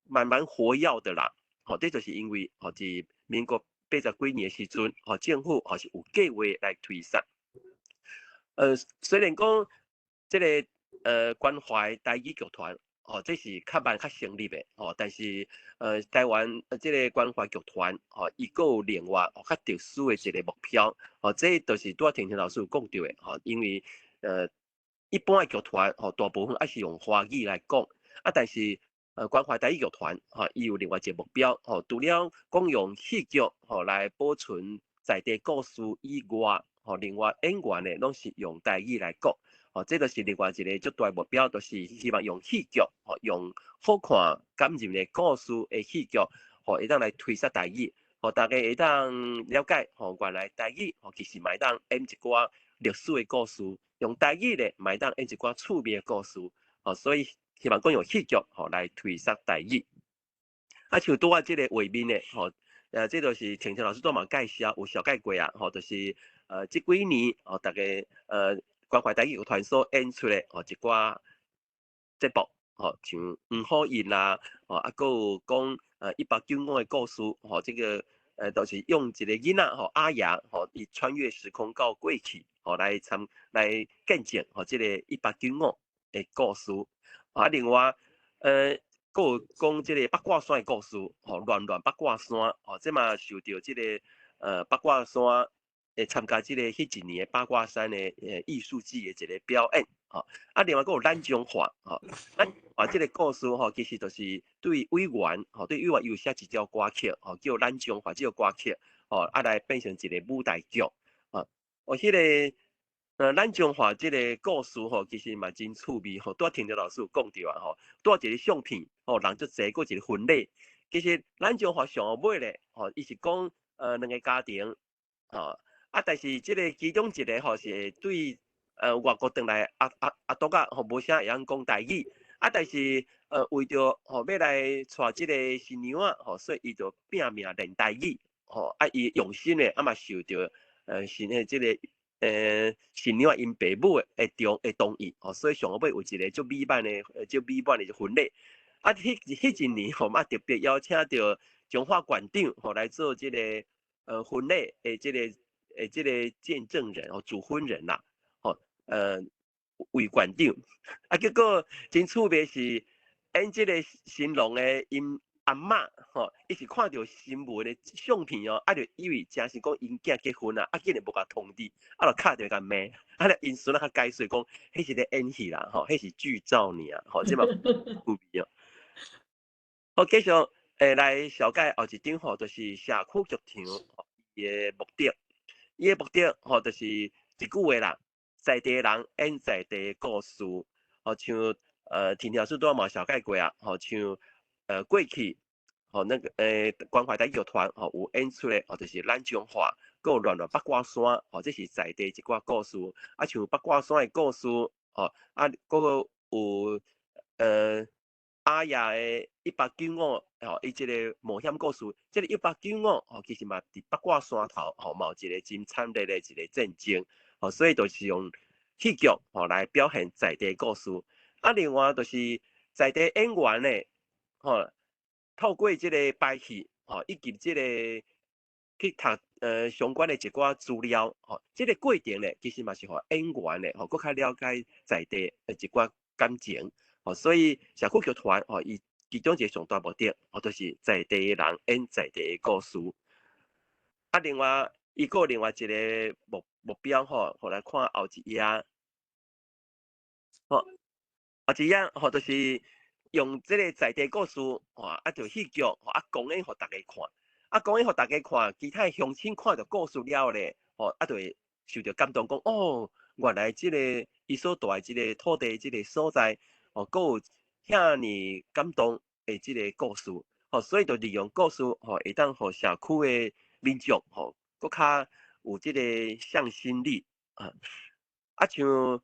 Speaker 3: 蠻蠻活躍的啦。吼，這就是因為，吼，佇民國80幾年的時陣，吼，政府吼是有計劃來推捒。雖然講這個關懷台語劇團，吼，這是較慢較成立的，吼，但是台灣這個關懷劇團，吼，伊閣有另外較特殊的一個目標，吼，這就是拄仔婷婷老師有講著的，吼，因為一般的劇團，吼，大部分愛是用華語來講，啊，但是關懷台語劇團，吼，伊有另外一個目標，吼，除了講用戲劇，吼來保存在地故事以外，吼，另外演員呢攏是用台語來講，吼，這就是另外一個足大目標，就是希望用戲劇，吼，用好看感人的故事的戲劇，吼，會當來推捒台語，予大家會當了解，吼，原來台語吼其實嘛會當演一寡歷史的故事，用台語咧嘛會當演一寡趣味的故事，吼，所以希望講用戲劇吼來推捒台語。啊，像拄仔這個畫面咧，吼，這就是婷婷老師拄嘛介紹，有紹介過啊，吼，就是這幾年吼，逐家關懷台語劇團所演出的吼一寡節目，吼，像黃虎印啦，吼，啊，閣有講1895的故事，吼，這個就是用一個囡仔吼阿爺吼，伊穿越時空到過去，吼來參來見證吼這個一八九五的故事。啊，另外閣有講這個八卦山的故事，吼，亂亂八卦山，吼，這嘛受著這個八卦山。會參加這个彼一年的八卦山的藝術季的一个表演，吼。啊，另外閣有咱中華，吼，咱啊這个故事吼，其實就是對委員，吼，對委員有寫一條歌曲，吼，叫《咱中華》這个歌曲，吼，啊來變成一个舞台劇，吼。哦，彼个咱中華這个故事吼，其實嘛真趣味，吼。拄仔聽著老師有講著啊，吼，拄仔一个相片，吼，人足濟，閣一个婚禮。其實咱中華上後尾咧，吼，伊是講兩个家庭，吼。啊，但是這个其中一个吼是對外國轉來阿篤仔吼無啥會曉講台語，啊，但是為著吼欲來娶這个新娘仔吼，所以伊就拼命練台語，吼，啊，伊用心的啊嘛受著新的這个新娘仔𪜶爸母的同意，吼，所以上後尾有一个足美滿的足美滿的婚禮。啊，彼一年吼嘛特別邀請著彰化縣長吼來做這个婚禮的這个見證人哦，主婚人啦，吼，魏縣長，啊，結果真趣味是演這个新郎的𪜶阿嬤，吼，伊是看著新聞的相片哦，啊，就以為真是講𪜶囝結婚啊，啊，竟然無共通知，啊，就敲電話共罵，啊，咧𪜶孫仔較解釋講，彼是咧演戲啦，吼，彼是劇照爾，吼，這嘛趣味哦。好，繼續來紹介後一張吼，就是社區劇場伊的目的。伊的目的吼，就是一句話啦，在地人演在地故事，吼，像田老師拄仔嘛紹介過啊，吼，像過去吼那个關懷台劇團吼有演出的，吼，就是咱中華，閣有亂亂八卦山，吼，這是在地一寡故事，啊，像八卦山的故事，吼，啊，閣有阿亞的1895，吼，伊這个冒險故事，這个1895，吼，其實嘛佇八卦山頭，吼，嘛有一个真慘烈的一个戰爭，吼，所以就是用戲劇，吼，來表現在地故事。啊，另外就是在地演員咧，吼，透過這个排戲，吼，以及這个去讀相關的一寡資料，吼，這个過程咧，其實嘛是予演員咧，吼，閣較了解在地的一寡感情。吼，所以社區劇團吼，伊其中一个上大目的，吼，就是在地的人演在地的故事。啊，另外，伊閣有另外一个目標吼，予來看後一頁。吼，後一頁吼，就是用這个在地故事，吼，啊，就戲劇，吼，啊，公演予大家看。啊，公演予大家看，其他鄉親看著故事了咧，吼，啊，就會受著感動，講哦，原來這个伊所蹛的這个土地，這个所在，哦，閣有遐爾感動的這个故事，吼，所以就利用故事，吼，會當予社區的民眾，吼，閣較有這个向心力啊。啊，像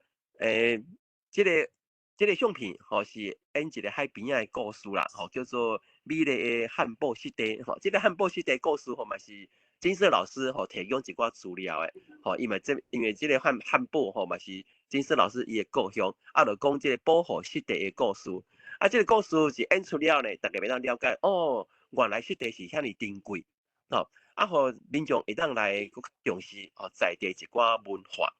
Speaker 3: 這个相片，吼，是演一个海邊仔的故事啦，吼，叫做《美麗的漢堡濕地》，吼，這个漢堡濕地故事，吼，嘛是金色老師吼提供一寡資料的，吼，因為這个漢堡吼嘛是金色老師伊的故鄉，啊，就講這个保護濕地的故事，啊，這个故事是演出了呢，大家會當了解，哦，原來濕地是遐爾珍貴，吼，啊，予民眾會當來閣重視吼在地一寡文化。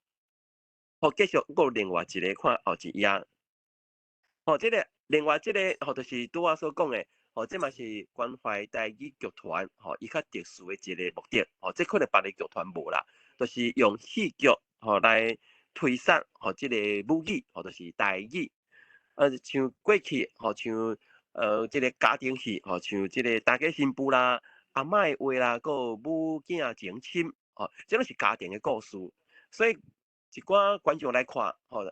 Speaker 3: 好，繼續閣有另外一个看後一頁，吼，這个另外這个吼，就是拄仔所講的，吼，這嘛是關懷台語劇團吼，伊較特殊的一个目的，吼，這可能別个劇團無啦，就是用戲劇吼來推廣吼這个母語，吼，就是台語。像過去吼，像這个家庭戲，吼，像這个大家新婦啦、阿嬤的話啦，閣有母囝情深，吼，這攏是家庭的故事，所以一寡觀眾來看，吼，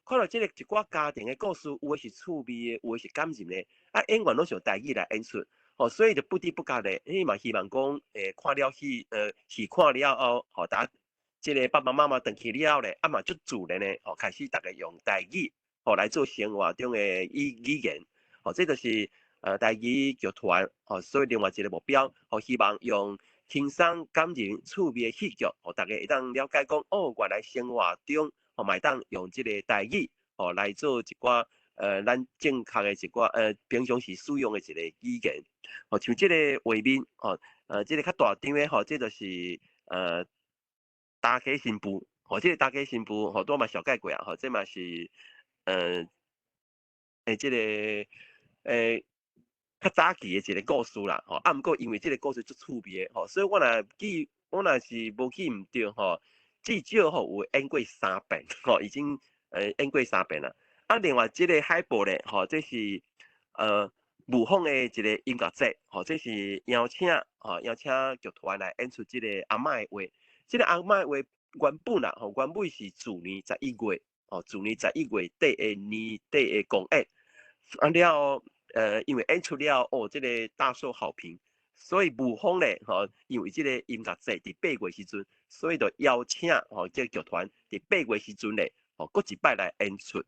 Speaker 3: 看著這个一寡家庭的故事，有的是趣味的，有的是感人的，啊，演員攏是用台語來演出，吼，所以就不知不覺咧，伊嘛希望講，看了戲，戲看了後，吼，大家這个爸爸媽媽轉去了後咧，啊嘛足自然的，吼，開始逐家用台語，吼，來做生活中的語言，吼，這就是台語劇團，吼，所以另外一个目標，吼，希望用輕鬆、感人、趣味的戲劇，予大家會當了解講，哦，原來生活中，吼，嘛會當用這个台語，吼，來做一寡咱正確的一寡平常時使用的一个語言，吼，像這个畫面，吼，這个較大張的，吼，這就是大家新婦，吼，這个大家新婦，吼，拄嘛紹介過啊，吼，這嘛是這个較早期的一个故事啦，吼，啊，毋過因為這个故事足趣味的，吼，所以我若記我若是無記毋著吼，至少吼有演過三遍吼，已經演過三遍啦。啊，另外這个海報咧，吼，這是霧峰的一個音樂節，吼，這是邀請吼邀請劇團來演出這個阿嬤的話。這个阿嬤的話原本啦，吼，原本是去年十一月，吼，去年十一月底的年底的公演，啊了後，因為演出了後，哦，這個大受好評，所以霧峰咧，吼，因為這个音樂節佇8月時陣，所以就邀請吼這个劇團佇八月時陣咧，吼，閣一擺來演出。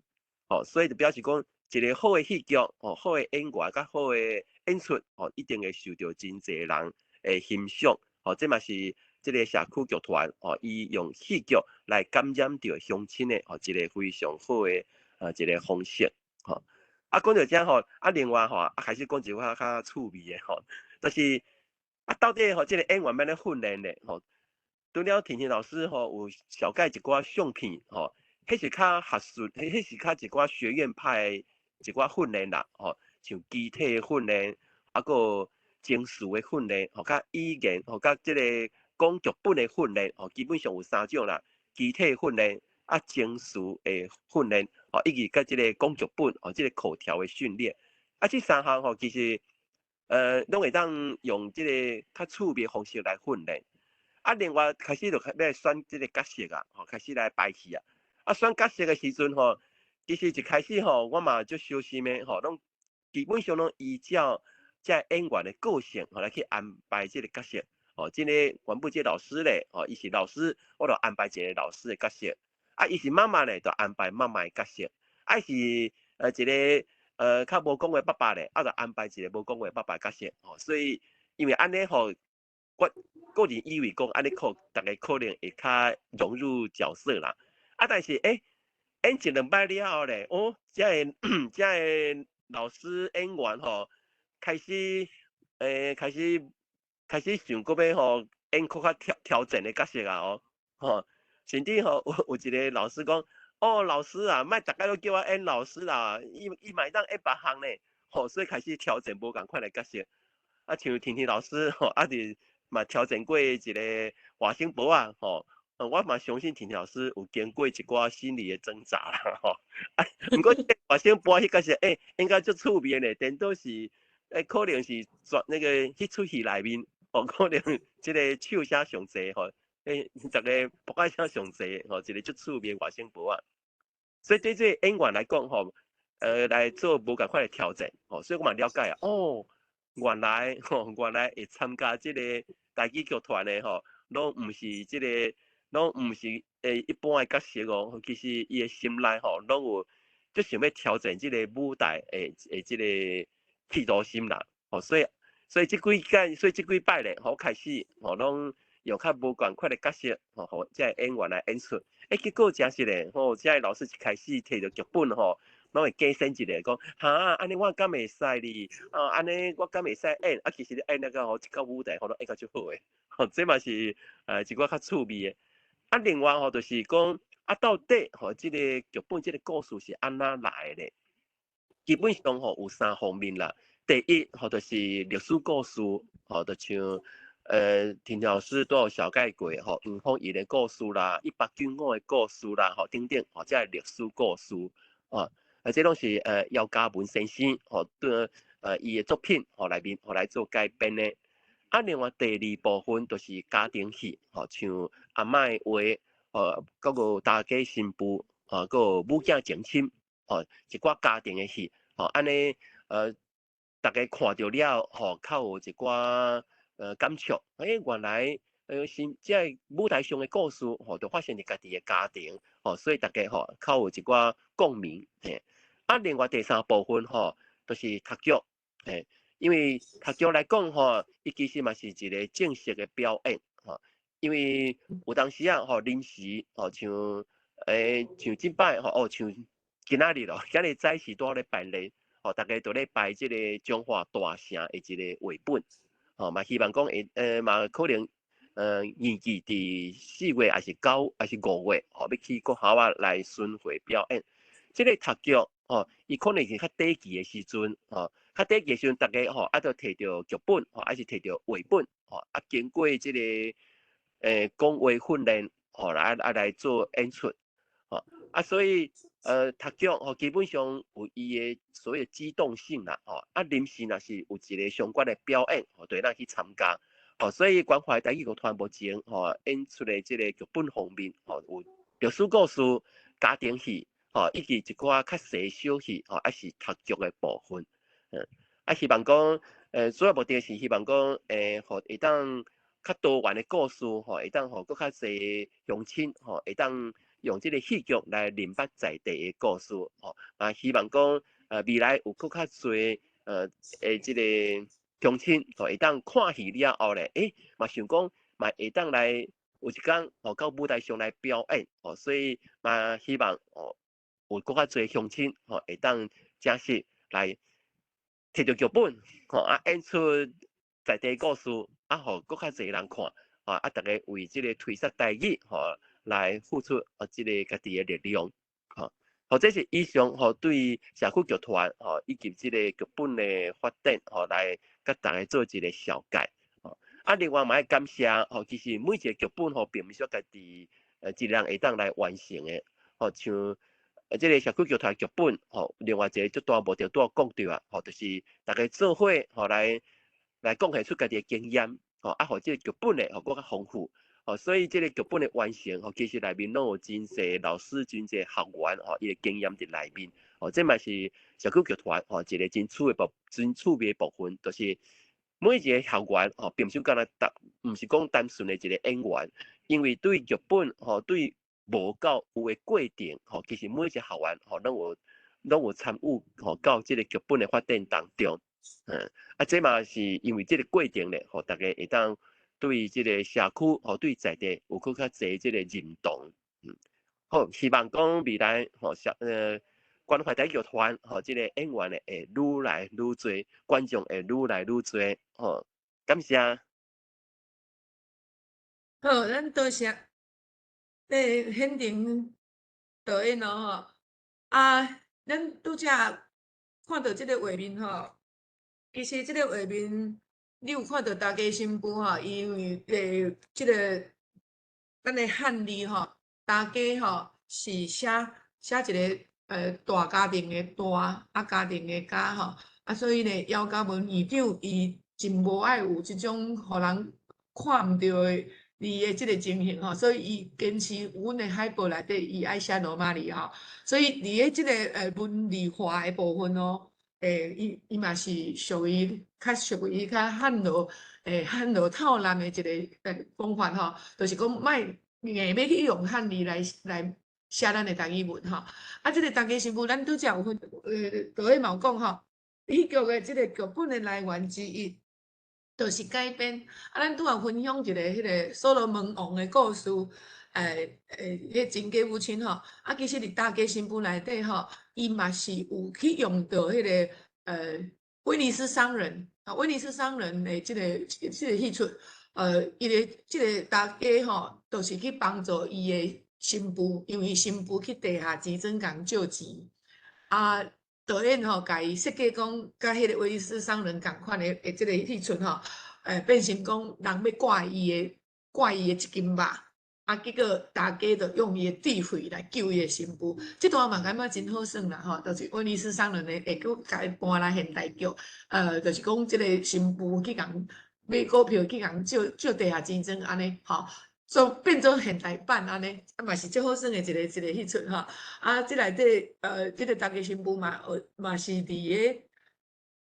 Speaker 3: 吼，所以就表示講，一个好的戲劇，吼，好的演員，佮好的演出，吼，一定會受著真濟人的欣賞。吼，這嘛是這个社區劇團，吼，伊用戲劇來感染著鄉親的，吼，一个非常好的一个方式。吼，啊，講著這吼，啊，另外吼，啊，開始講一寡較趣味的吼，就是啊，到底吼，這个演員欲按怎訓練咧？吼，除了婷婷老師吼有紹介一寡相片，吼。彼是較學術，彼是較一寡學院派的一寡訓練啦，吼，像肢體的訓練，啊，閣有情緒的訓練，吼，佮語言，吼，佮這个講劇本的訓練，吼，基本上有三種啦，肢體訓練，啊，情緒的訓練，吼，以及佮這个講劇本，吼，這个口條的訓練，啊，這三項吼，其實，攏會當用這个較趣味的方式來訓練。啊，另外開始就欲來選這个角色啊，吼，開始來排戲啊。啊，選角色的時陣吼，其實一開始吼，我嘛足小心的吼，攏基本上攏依照這演員的個性吼來去安排這个角色。吼，這个原本這个老師咧，吼，伊是老師，我就安排一个老師的角色。啊，伊是媽媽咧，就安排媽媽的角色。啊，伊是一个較無講話爸爸咧，啊，就安排一个無講話爸爸的角色。吼，所以因為按呢吼，我個人以為講按呢可，逐家可能會較融入角色啦。啊，但是欸，演一兩擺了後咧，哦，這个這个老師演員吼，開始欸開始開始想閣欲吼演閣較挑挑戰的角色啊哦，吼，甚至吼有有一個老師講，哦，老師啊，莫逐擺攏叫我演老師啦，伊伊嘛會當演別項呢，吼，所以開始挑戰無仝款的角色。啊，像婷婷老師吼，啊是嘛挑戰過一个外省婆仔吼。我嘛相信婷婷老師有經過一寡心理的掙扎啦，吼。啊，毋過外省婆彼角色，欸，應該足趣味的呢，顛倒是，欸，可能是全那個彼齣戲內面，哦，可能這个笑聲上濟吼，欸，逐家噗仔聲上濟，吼，一个足趣味的外省婆仔。所以對這個演員來講，吼，來做無仝款的挑戰，吼，所以我嘛了解啊，哦，原來，吼，原來會參加這个台語劇團的，吼，攏毋是這个。攏毋是一般的角色哦，其實伊的心內吼，攏有足想欲挑戰這个舞台的的這个企圖心啦，吼，所以所以這幾擺，所以這幾擺咧，吼開始吼攏用較無仝款的角色，吼，予這个演員來演出，欸，結果誠實咧，吼，這个老師一開始提著劇本吼，攏會加深一下，講哈，按呢我敢會使哩？啊，按呢我敢會使演？啊，其實你演那個吼，這個舞台吼攏演甲足好的，吼，這嘛是一寡較趣味的。啊，另外吼，就是講啊，到底吼，這个劇本這个故事是按怎來的咧？基本上吼有三方面啦。第一吼，就是歷史故事，吼，就像婷婷老師都有紹介過吼，黃鳳儀的故事啦，195的故事啦，吼等等，吼，這个歷史故事，啊，啊，這攏是姚嘉文先生吼對伊的作品吼內面吼來做改編的。啊，另外第二部分就是家庭戲，吼，像阿嬤的話，閣有大家新婦，吼，閣有母囝情深，吼，一寡家庭的戲，吼，按呢，逐家看著了，吼，較有一寡感觸，欸，原來是這个舞台上的故事，吼，就發生佇家己的家庭，吼，所以逐家吼較有一寡共鳴，嘿。啊，另外第三部分吼，就是讀劇，嘿。因為讀劇來講吼，伊其實嘛是一个正式的表演吼。因為有當時啊吼，臨時吼，像欸像這擺吼，哦像今仔日咯，今日早時拄好咧排練，吼，逐家都咧排這个彰化大城的一个繪本，吼，嘛希望講會嘛可能預計佇4月抑是9，抑是5月，吼，欲去國校仔來巡迴表演。這个讀劇吼，伊可能是較短期的時陣吼。較短期的時陣，逐家吼啊，著提著劇本吼，抑是提著繪本吼，啊，經過這个講話訓練，吼來啊來做演出，吼啊，所以讀劇吼基本上有伊的所謂的機動性啦，吼啊臨時若是有一個相關的表演，吼就會當去參加，吼所以關懷台語劇團目前吼演出的這個劇本方面，吼有歷史故事、家庭戲，吼以及一寡較細小戲，吼抑是讀劇的部分，啊希望講，主要目的是希望講，予會當較多元的故事，吼，會當予閣較濟鄉親，吼，會當用這個戲劇來認捌在地的故事，吼，啊，希望講，未來有閣較濟，的這個鄉親，吼，會當看戲了後咧，嘛想講，嘛會當來有一工，吼，到舞台上來表演，吼，所以嘛希望，吼，有閣較濟鄉親，吼，會當正式來摕著劇本，吼，啊，演出在地故事，啊，予閣較濟人看，吼，啊，逐家為這個推捒台語，吼，來付出啊，這個家己的力量，吼，好，這是以上吼對社區劇團吼以及這個劇本的發展吼來佮逐家做一個紹介，吼，啊，另外嘛愛感謝吼，其實每一個劇本吼並毋是說家己一個人會當來完成的，吼，像這個社區劇團劇本吼，另外一個足大目的拄仔講著啊，吼，就是逐家做伙吼來貢獻出家己的經驗，吼，啊，予這個劇本的吼閣較豐富，吼，所以這個劇本的完成，吼，其實內面攏有真濟老師、真濟學員，吼，伊的經驗佇內面，吼，這嘛是社區劇團吼一個真趣味的部分，就是每一個學員吼，並毋是干焦單，毋是講單純的一個演員，因為對劇本吼對無夠有的過程，吼，其實每一個學員吼攏有參與吼到這個劇本的發展當中，啊，這嘛是因為這個過程咧，予逐家會當對這個社區吼對在地有閣較濟這個認同，好，希望講未來吼關懷台語劇團吼這個演員咧會愈來愈濟，觀眾會愈來愈濟，吼，感謝。
Speaker 2: 好，咱多謝。顯廷導演哦吼，啊，咱拄才看著這個畫面吼，其實這個畫面你有看著大家新婦吼，因為這個咱的漢字吼，大家吼是寫一個大家庭的大，啊家庭的家吼，啊所以呢，姚嘉文院長伊真無愛有這種予人看毋著的字的這個情形吼，所以伊堅持阮的海報內底，伊愛寫羅馬字吼，所以佇咧這個文字化的部分哦，伊嘛是屬於較屬於較漢羅透濫的一個講法吼，就是講莫硬欲去用漢字來寫咱的台語文吼。啊，這個大家新婦，咱拄才有分導演嘛有講吼，戲劇的這個劇本的來源之一，就是改編。啊，咱拄仔分享一個彼個所羅門王的故事，彼個真假母親吼。啊，其實佇大家新婦內底吼，伊嘛是有去用著彼個威尼斯商人啊，威尼斯商人的這個戲出，伊的這個大家吼，就是去幫助伊的新婦，因為新婦去地下錢莊共借錢，啊，導演吼，共伊設計講，佮彼個威尼斯商人仝款的這個戲出吼，變成講人欲割伊的一斤肉，啊，結果大家就用伊的智慧來救伊的新婦。這段嘛感覺真好耍啦吼，就是威尼斯商人的會閣共伊搬來現代劇，就是講這個新婦去共買股票去共借地下錢莊按呢吼。做變做現代版按呢，啊嘛是足好耍的一個戲出吼。啊，這內底這個大家新婦嘛，嘛是佇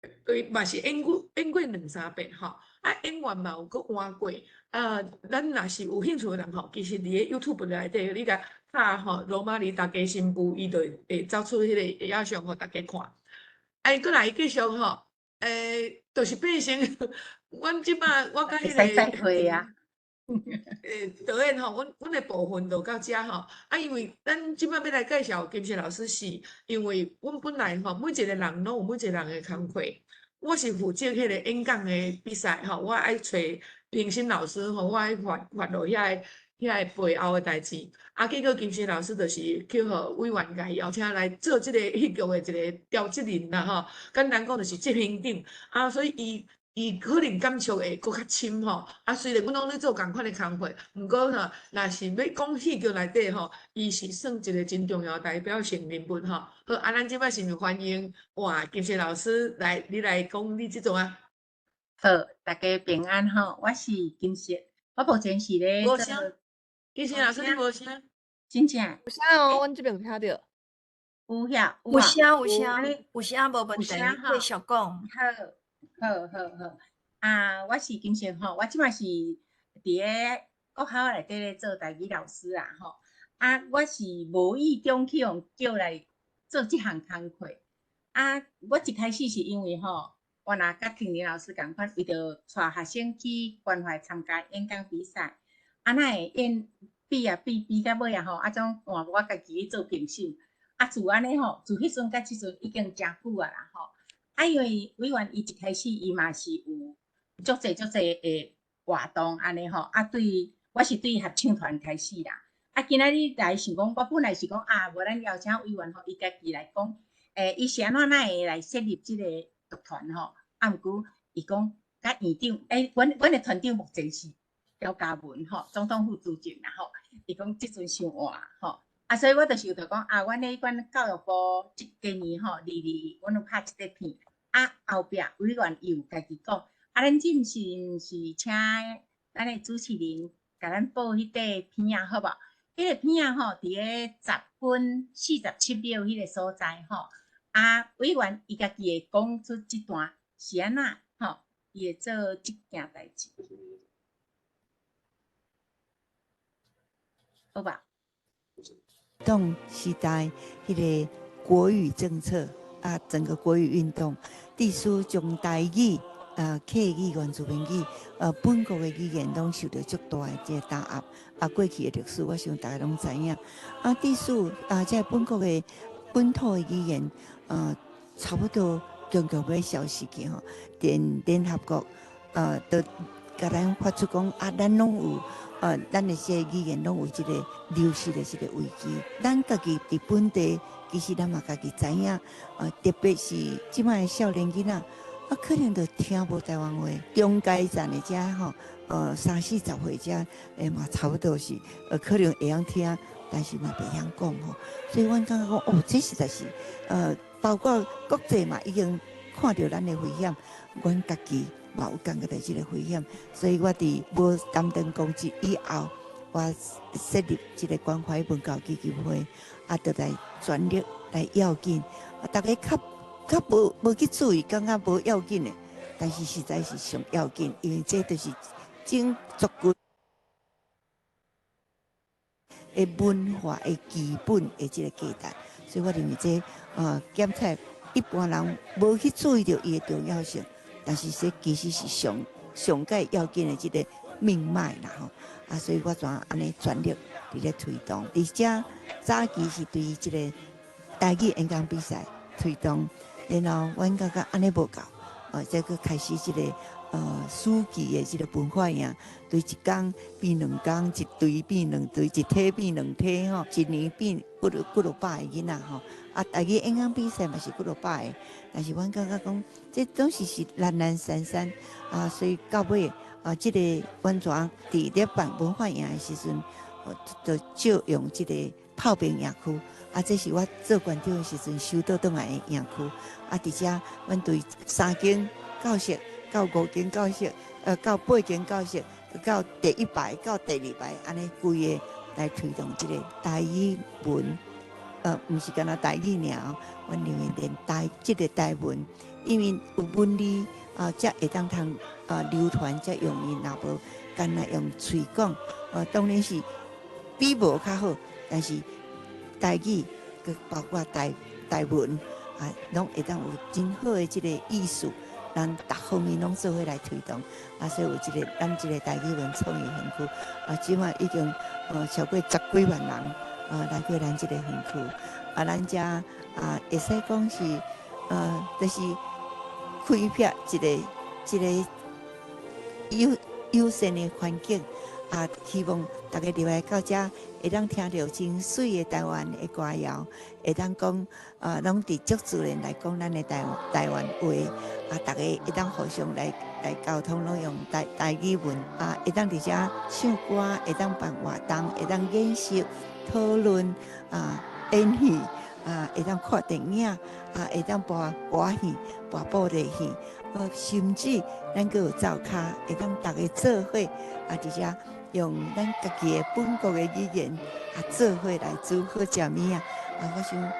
Speaker 2: 個，對，嘛是演過兩三遍吼。啊，演員嘛有閣換過。啊，咱若是有興趣的人吼，其實佇個 YouTube 內底，你共拍吼羅馬字大家新婦，伊就會走出彼個影像予逐家看。啊，閣來繼續吼，就是變成阮這擺我佮彼個。
Speaker 5: 會使再會啊。
Speaker 2: 導演吼，阮的部分就到遮吼。啊，因為咱這擺欲來介紹金石老師，是因為阮本來吼，每一個人攏有每一個人的工課。我是負責彼個演講的比賽吼，我愛揣評審老師吼，我愛發落遐個背後的代誌。啊，結果金石老師就是去予委員共伊邀請來做這個戲劇的一個調節人啦吼。簡單講就是執行長。啊，所以伊。伊可能感觸會閣較深吼。啊，雖然阮攏咧做仝款的工課，毋過吼，若是欲講戲劇內底吼，伊是算一個真重要代表性人物吼。好，啊，咱這擺是毋是歡迎哇金雪老師來，你來講你這種啊？
Speaker 6: 好，大家平安吼，我是金雪，我目前是咧
Speaker 2: 無聲，金雪老師你無聲？
Speaker 6: 真正
Speaker 1: 有聲哦，阮這邊有聽著。
Speaker 6: 有遐
Speaker 4: 有聲有聲有聲無問題，繼續講。
Speaker 6: 好，好，好，好。啊，我是金雪吼，我這擺是佇咧國校內底咧做台語老師啊吼。啊，我是無意中去予叫來做這項工課。啊，我一開始是因為吼，我若佮婷婷老師仝款，為著帶學生去關懷參加演講比賽，啊，哪會演比啊比比到尾啊吼，啊總換我家己去做評審。啊，自按呢吼，自彼陣到這陣已經誠久啊啦吼。啊，因為委員伊一開始伊嘛是有足濟足濟的活動按呢吼，啊對，我是對合唱團開始啦。啊，今仔日來想講，我本來是講啊，無咱邀請委員吼，伊家己來講，伊是按怎哪會來設立這個劇團吼？啊，毋過伊講佮院長，阮的團長目前是蕭嘉文吼，總統府主政啦吼。伊講這陣傷換吼，啊，所以我就想著講啊，阮咧阮教育部這幾年吼，二二阮有拍這個片，啊，後壁委員伊有家己講，啊，咱這毋是毋是請咱的主持人共咱播彼塊片仔好無？彼個片仔吼，佇咧10分47秒彼個所在吼。啊，委員伊家己會講出這段是按怎吼，伊會做這件代誌，好吧？
Speaker 7: 動時代彼个國語政策啊，整個國語運動，必須將台語、客語、原住民語、本國的語言攏受著足大的這個打壓。啊，過去的歷史，我想大家攏知影。啊，必須啊，這個本國的本土的語言，差不多強強欲消失去吼。連聯合國，都共咱發出講啊，咱攏有，咱的這個語言攏有這個流失的這個危機。咱家己佇本地，其實咱嘛家己知影，特別是這擺的少年囡仔，啊，可能就聽無台灣話。中階層的遮吼，三四十歲遮，嘛差不多是，可能會曉聽，但是嘛袂曉講吼。所以阮感覺講，哦，這實在是，包括國際嘛已經看著咱的危險，阮家己嘛有感覺著這個危險，所以我佇無擔當公職以後，我設立這個關懷文教基金會，啊，就來全力來要緊，啊，大家較較無無去注意，感覺無要緊的，但是實在是上要緊，因為這就是整族群的文化的基本的這個價值，所以我認為這檢測一般人無去注意著伊的重要性，但是這其實是上上蓋要緊的這個命脈啦吼。啊，所以我怎按呢全力佇咧推動，而且早期是對這個台語演講比賽推動，然後阮感覺按呢無夠，再閣開始這個暑期的這個文化營，對一工變兩工，一隊變兩隊，一梯變兩梯吼，一年變幾落幾落百個囡仔吼。啊，台語演講比賽嘛是幾落百個，但是阮感覺講，這總是是零零散散啊，所以到尾啊，這個阮怎佇咧辦文化營的時陣，就借用這個炮兵營區，啊，這是我做館長的時陣收倒轉來的營區，啊，佇遮阮對三間教室到五間教室，到八間教室，到第一排到第二排，按呢規个來推動這個台語文，毋是干焦台語爾，阮認為連台這個台文，因為有文字啊，才會當通啊流傳，才容易。若無干焦用喙講，當然是比無較好，但是台語閣包括台台文啊，攏會當有真好的這個意思。咱逐方面攏做伙來推動，啊，所以有這個咱這個台語文創意園區，啊，這馬已經超過十幾萬人啊來過咱這個園區，啊，咱遮啊會使講是就是開闢一個這個友友善的環境，啊，希望大家入來到遮會當聽著真媠的台灣的歌謠，會當講啊，攏佇足自然來講咱的台台灣話，啊，大家會當互相來來溝通，攏用台語文啊，會當佇遮唱歌，會當辦活動，會當演習、討論啊、演戲啊，會當看電影啊，會當播歌戲、播布袋戲，甚至咱閣有灶跤，會當逐家做伙啊，佇遮用咱家己的本國的語言啊，做伙來煮好食物仔啊，我想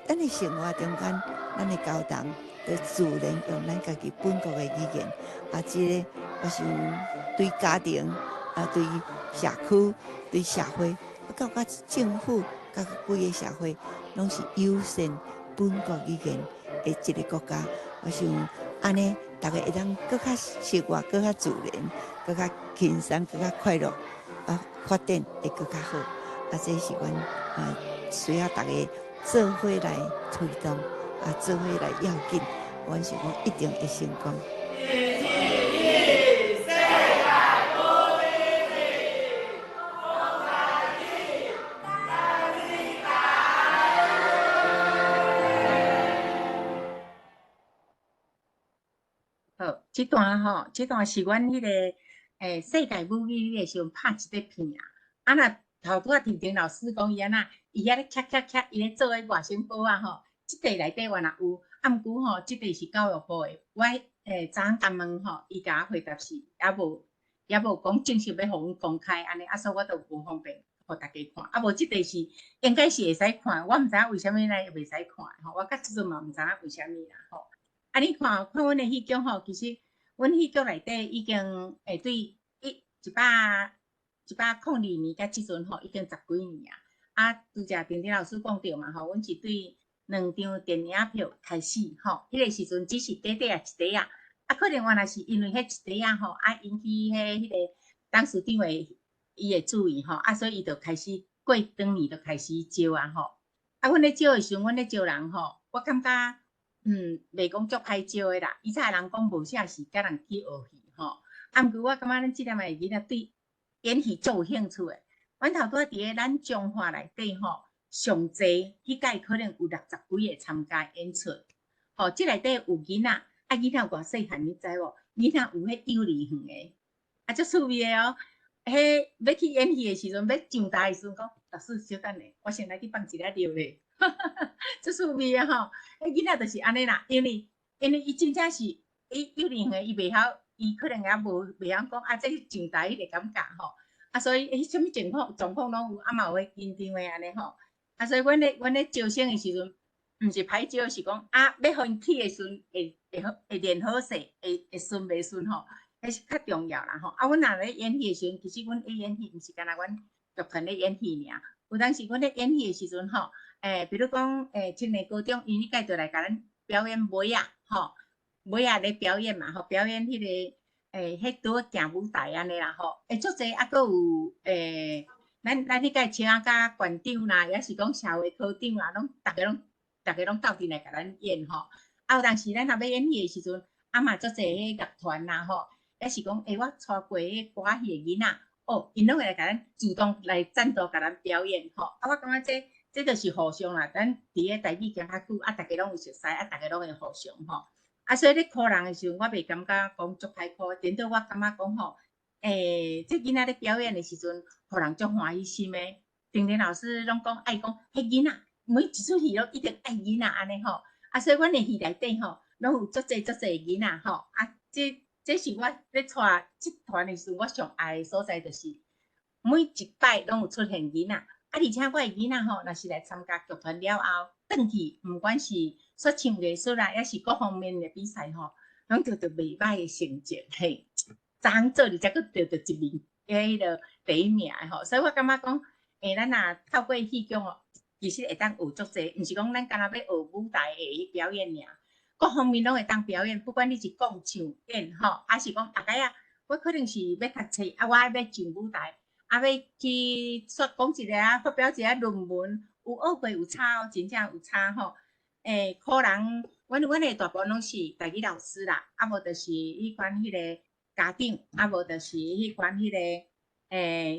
Speaker 7: 咱的生活中間，咱的交談，就自然用咱家己本國的語言啊，這个我想對家庭啊，對社區、對社會，到甲政府、佮規个社會，攏是友善本國語言的一个國家。我想按呢，逐家會當閣較生活，閣較自然，閣較輕鬆，閣較快樂，啊，發展會閣較好。啊，這是阮啊需要逐家做伙來推動，啊，做伙來要緊，阮想講一定會成功。
Speaker 6: 好，這段吼，這段是阮彼个世界母語日的時陣拍一塊片啊。啊，若頭拄仔婷婷老師講伊按怎，伊遐咧咔咔咔，伊咧做彼外省報仔吼，這塊內底原來有，啊，毋過吼，這塊是教育部的。我昨昏共問吼，伊共我回答是猶無猶無講正式欲予阮公開按呢，啊，所以我都無方便予大家看。啊，無這塊是應該是會使看，我毋知影為啥物咱會袂使看吼，我到這陣嘛毋知影為啥物啦吼。啊，你看看阮的戲劇吼，其實阮戲劇內底已經對102年到這陣吼，已經十幾年啊。啊，拄才婷婷老師講著嘛吼，阮是對兩張電影票開始吼，彼个時陣只是短短仔一塊仔，啊，可能原來是因為彼一塊仔吼，啊，引起彼个董事長的伊的注意吼，啊，所以伊就開始過當年就開始招啊吼。啊，阮咧招的時陣，阮咧招人吼，我感覺袂講足歹招的啦。以前人講無啥是佮人去學戲吼，啊，毋過我感覺咱這粒的囡仔對演戲足有興趣的。阮頭拄仔佇咧咱彰化內底吼，上濟彼屆可能有60幾个參加演出，吼，這內底有囡仔，啊，囡仔有偌細漢，你知無？囡仔有彼幼兒園的，啊，足趣味的哦。彼欲去演戲的時陣，欲上台的時陣，講老師小等下，我先來去放一粒尿咧，足趣味的吼。彼囡仔就是按呢啦，因為伊真正是伊幼兒園的，伊袂曉，伊可能也無袂曉講啊，這上台彼個感覺吼。啊，所以彼啥物情況狀況攏有，啊嘛有彼緊張的按呢吼。啊，所以阮咧招生的時陣，毋是歹招，是講啊，欲予𪜶去的時陣，會練好勢，會順袂順吼，彼是較重要啦吼。啊，阮若咧演戲的時陣，其實阮咧演戲，毋是干焦阮劇團咧演戲爾。有當時阮咧演戲的時陣吼，比如講青年高中，𪜶彼屆就來共咱表演舞仔吼，舞仔咧表演嘛吼，表演彼个彼拄好行舞台按呢啦吼，足濟啊，閣有咱彼屆青仔甲縣長啦，抑是講社會科長啦，攏逐家攏鬥陣來共咱演吼。啊，有當時咱若欲演戲的時陣，啊嘛足濟彼樂團啦吼，抑是講我帶過彼歌戲的囡仔，哦，𪜶攏會來共咱主動來贊助共咱表演吼。啊，我感覺這就是互相啦，咱佇咧台語行較久，啊，逐家攏有熟似，啊，逐家攏會互相吼。啊，所以咧苦人的時陣，我袂感覺講足歹苦，顛倒我感覺講吼，這囡仔咧表演的時陣，予人足歡喜心的。婷婷老師攏講愛講，彼囡仔每一齣戲攏一定愛囡仔按呢吼。啊，所以阮的戲內底吼，攏有足濟足濟囡仔吼。啊，這是我咧帶這團的時陣，我上愛的所在就是每一擺攏有出現囡仔。啊，而且我的囡仔吼，若是來參加劇團了後，轉去毋管是說唱藝術啦，抑是各方面的比賽吼，攏得著袂歹的成績，嘿。昨昏做哩才閣得著一名，彼个第一名的吼。所以我感覺講，咱若透過戲劇吼，其實會當學足濟，毋是講咱干焦欲學舞台的表演爾，各方面攏會當表演。不管你是講唱演吼，抑是講逐擺仔，我可能是欲讀冊，啊，我愛欲上舞台，啊，欲去說講一个啊，發表一个論文，有學過有差哦，真正有差吼。可能阮的大部分攏是台語老師啦，啊無就是彼款彼個家長，啊無就是彼款彼個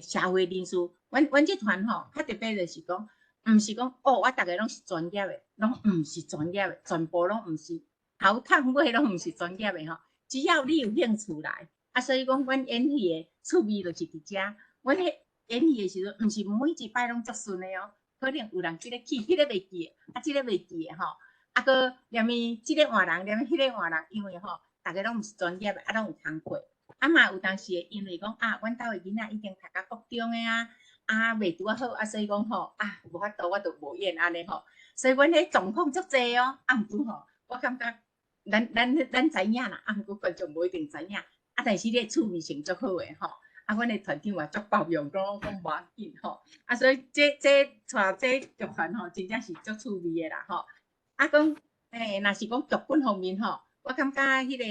Speaker 6: 社會人士。阮這團吼，較特別就是講，毋是講哦，我逐个攏是專業的，攏毋是專業的，全部攏毋是，頭頭尾攏毋是專業的吼。只要你有興趣來，啊，所以講阮演戲的趣味就是佇遮。阮彼演戲的時陣，毋是每一擺攏足順的哦，可能有人這个去，彼个袂記，啊，這个袂記的吼，啊，閣連伊這个換人，連彼个換人，因為吼，逐家攏毋是專業的，啊，攏有工課，啊嘛有當時會因為講啊，阮兜的囡仔已經讀甲國中的啊，啊，袂拄仔好，啊，所以講吼，啊，無法度，我就無演按呢吼，所以阮彼狀況足濟哦，啊，毋過吼，我感覺咱知影啦，啊，毋過觀眾無一定知影，啊，但是你的趣味性足好的吼，啊，阮的團長嘛足包容，講講無要緊吼，啊，所以這帶這劇團吼，真正是足趣味的啦吼，啊，講若是講劇本方面吼，我感覺彼个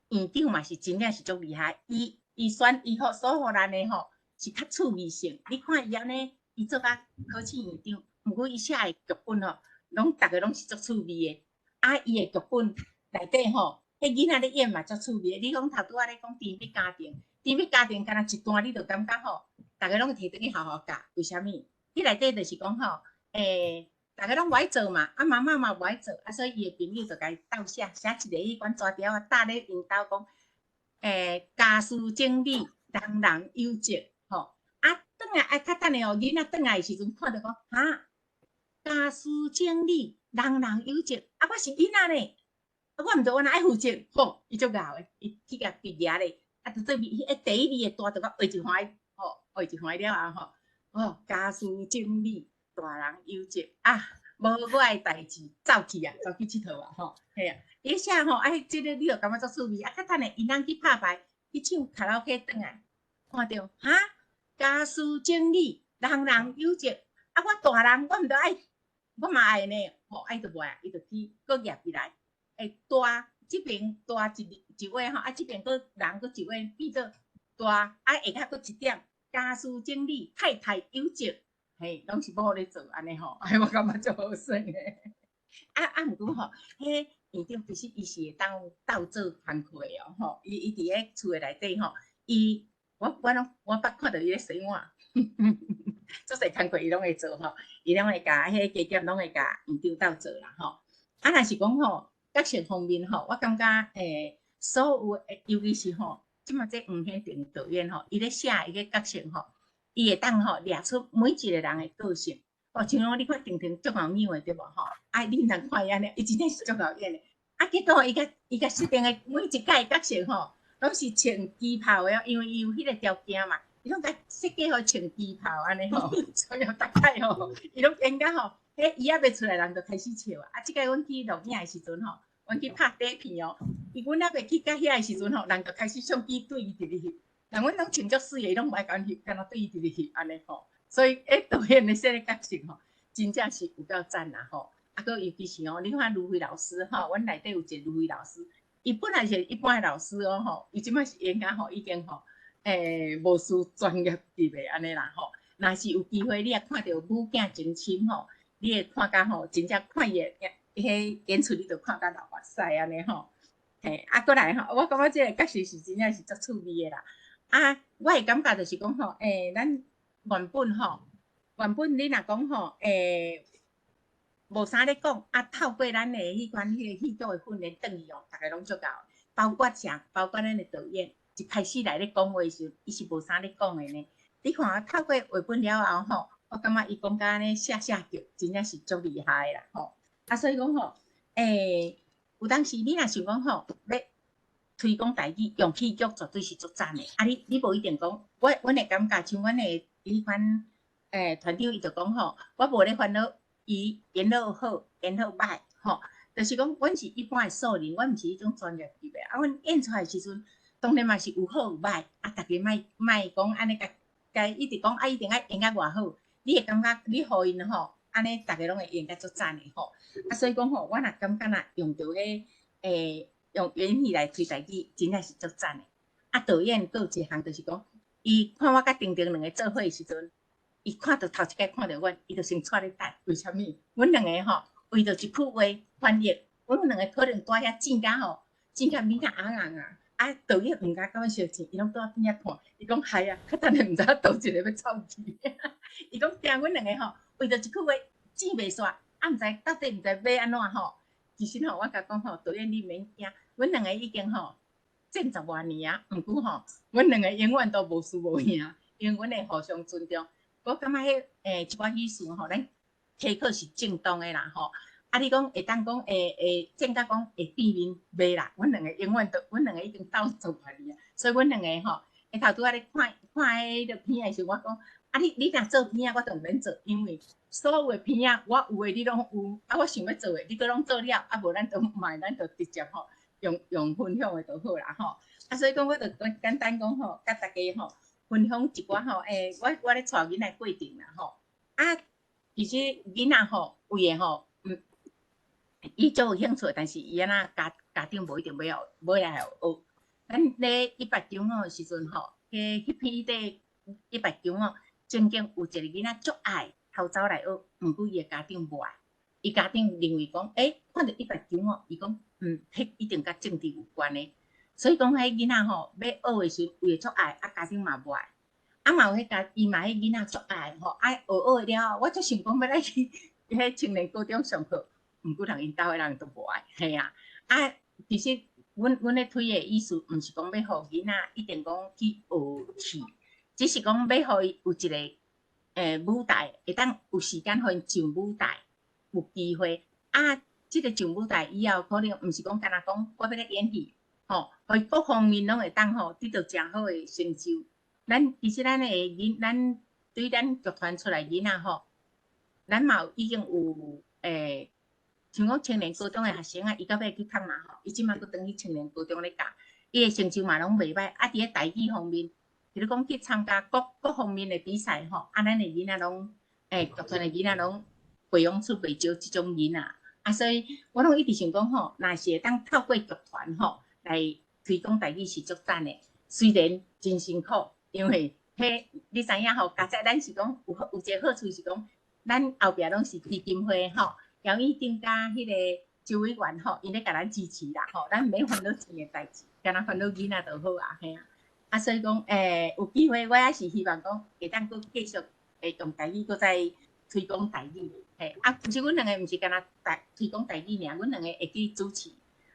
Speaker 6: 院長嘛是真正是足厲害，伊伊選伊予所予咱的吼是較趣味性，你看伊按呢，伊做甲考試院長，毋過伊寫的劇本吼，攏逐个攏是足趣味的。啊，伊的劇本內底吼，彼囡仔咧演嘛足趣味的。你講頭拄仔咧講甜蜜家庭，甜蜜家庭敢若一段，你就感覺吼，逐个攏會提轉去學校教，為啥物？彼內底就是講吼，逐个攏無愛做嘛，啊媽媽嘛無愛做，啊所以伊的朋友就共伊鬥寫，寫一个彼款紙條仔，搭咧𪜶兜講，家事整理，人人有責，吼。啊，轉來啊，較等下哦，囡仔轉來的時陣看著講，哈，家事整理，人人有責，啊，我是囡仔呢，啊，我毋著我哪愛負責，吼，伊足𠢕的，伊去共筆掠咧，啊，就做彼彼第一字的大就甲畫一橫，吼，畫一橫了後吼，哦，家事整理，大人有責，啊，無我的代誌，走去啊，走去𨑨迌啊，吼，嘿啊，伊寫吼，啊，這个你就感覺足趣味，啊，較等下𪜶通去拍牌，去唱卡拉 OK 轉來，看著，哈，家事整理，人人有責，啊，我大人，我毋著愛，我嘛愛呢，吼，啊，伊就無愛，伊就去閣攑起來，大，這邊大一一畫吼，啊，這邊閣人閣一畫，變做大，啊，下跤閣一點，家事整理，太太有責，嘿，攏是某咧做按呢吼，哎，我感覺足好耍的。啊啊，毋過吼，彼院長其實伊是會當鬥做工課的哦，吼，伊伊佇咧厝的內底吼，伊我我攏我捌看著伊咧洗碗，足濟工課伊攏會做吼，伊攏會共彼個加減攏會共院長鬥做啦吼。啊，若是講吼，角色方面吼，我感覺所有的，尤其是吼，這馬這黃顯庭導演吼，伊咧寫伊个角色吼，伊會當吼掠出每一個人的個性。哦，像講你看婷婷足𠢕演的對無吼？啊，你毋通看伊按呢，伊真正是足𠢕演的。啊，結果伊共伊共設定的每一屆角色吼，攏是穿旗袍的哦，因為伊有彼个條件嘛，伊攏共設計予穿旗袍按呢吼，所以逐擺吼，伊攏演甲吼，彼伊猶未出來，人就開始笑啊。啊，這擺阮去錄影的時陣吼，阮去拍底片哦，伊阮猶未去到遐的時陣吼，人就開始相機對伊佇咧翕，人阮攏穿足媠的，伊攏無愛共阮翕，敢若對伊佇咧翕按呢吼。所以，導演的這个角色吼，真正是有夠讚啦吼！啊，閣尤其是哦，你看盧飛老師吼，阮內底有一个盧飛老師，伊本來是一般的老師哦吼，伊這擺是演甲吼已經吼，無師專業級的按呢啦吼。若是有機會，你也看著母囝情深吼，你會看甲吼，真正看伊的彼演出，你就看甲流目屎按呢吼。嘿，啊，閣來吼，我感覺這个角色是真正是足趣味的啦。啊，我的感覺就是講吼，咱。原本吼，原本你若講吼，無啥咧講，啊，透過咱的彼款彼個戲劇的訓練，轉去哦，逐个攏足𠢕，包括啥？包括咱的導演，一開始來咧講話的時陣，伊是無啥咧講的呢。你看啊，透過繪本了後吼，我感覺伊講甲按呢寫寫叫，真正是足厲害的啦吼。啊，所以講吼，有當時你若想講吼，欲推廣台語，用戲劇絕對是足讚的。啊，你你無一定講，我阮的感覺像阮的。彼款團長伊就講吼，我無咧煩惱伊演得好，演得歹吼，就是講阮是一般的素人，阮毋是彼種專業級的。啊，阮演出來的時陣，當然嘛是有好有歹，啊，逐家莫莫講按呢共共一直講啊，一定愛演甲偌好，你會感覺你予𪜶吼，按呢逐家攏會演甲足讚的吼。啊，所以講吼，我若感覺若用著彼用演戲來推台語，真正是足讚的。啊，導演閣有一項就是講。伊看我佮婷婷兩个做伙的時陣，伊看著頭一擺看著阮，伊就先掣咧等。為啥物？阮兩个吼，為著一句話翻譯，阮兩个可能蹛遐糋甲吼，糋甲面較紅紅啊。啊，導演毋敢佮阮相糋，伊攏蹛邊仔看。伊講害啊，較等下毋知影佗一个欲走去。伊講驚阮兩个吼，為著一句話糋袂煞，啊，毋知到底毋知欲按怎吼。其實吼，我共講吼，導演你免驚，阮兩个已經吼戰十外年啊，毋過吼，阮兩個永遠都無輸無贏，因為阮會互相尊重。我感覺彼一寡語事吼，咱開課是正當的啦吼。啊，你講會當講會會戰甲講會變面袂啦？阮兩個永遠都，阮兩個已經鬥十外年啊，所以阮兩個吼，下頭拄仔咧看看彼个片的時，我講啊你，你若做片仔，我就毋免做，因為所有的片仔我有的你攏有，啊我想欲做的你閣攏做了，啊無咱就嘛咱就直接吼用用分享的就好啦吼。啊，所以講我就簡簡單講吼，佮大家吼分享一寡吼，欸，我我咧帶囡仔過程啦吼。啊，其實囡仔吼有的吼，伊足有興趣，但是伊按怎家家長無一定欲予欲來予學。咱咧一八中吼時陣吼，彼彼片底一八中吼，曾經有一個囡仔足愛偷走來學，毋過伊的家長無愛。伊家長認為講，欸，看著一八中吼，伊講，彼一定佮政治有關的。所以講，彼囡仔吼欲學的時陣，有的足愛，啊家長嘛無愛。啊嘛有彼家，伊嘛彼囡仔足愛吼，啊學學了後，我足想講欲來去彼青年高中上課。毋過人𪜶兜的人都無愛，嘿啊！啊，其實阮阮咧推的意思，毋是講欲予囡仔一定講去學戲，只是講欲予伊有一個舞台，會當有時間予𪜶上舞台，有機會。啊，這个上舞台以後，可能毋是講干焦講我欲來演戲，吼，予伊各方面攏會當吼得到誠好的成就。咱其實咱的囡，咱對咱劇團出來囡仔吼，咱嘛有已經有像講青年高中的學生啊，伊到尾去讀嘛吼，伊這馬閣轉去青年高中咧教，伊的成就嘛攏袂歹。啊，佇咧台語方面，比如講去參加各各方面的比賽吼，啊，咱的囡仔攏，劇團的囡仔攏培養出袂少這種囡仔。啊，所以我攏一直想講吼，若是會當透過劇團吼來推廣台語是足讚的。雖然真辛苦，因為彼你知影吼，加載咱是講有有一個好處是講，咱後壁攏是基金會吼。姚醫生佮彼個周委員吼，𪜶咧共咱支持啦吼，咱毋免煩惱錢的代誌，干焦煩惱囡仔就好啊，嘿啊。啊，所以講，有機會我也是希望講，會當閣繼續用台語閣再推廣台語，嘿。啊，其實阮兩个毋是干焦台推廣台語爾，阮兩個會去主持。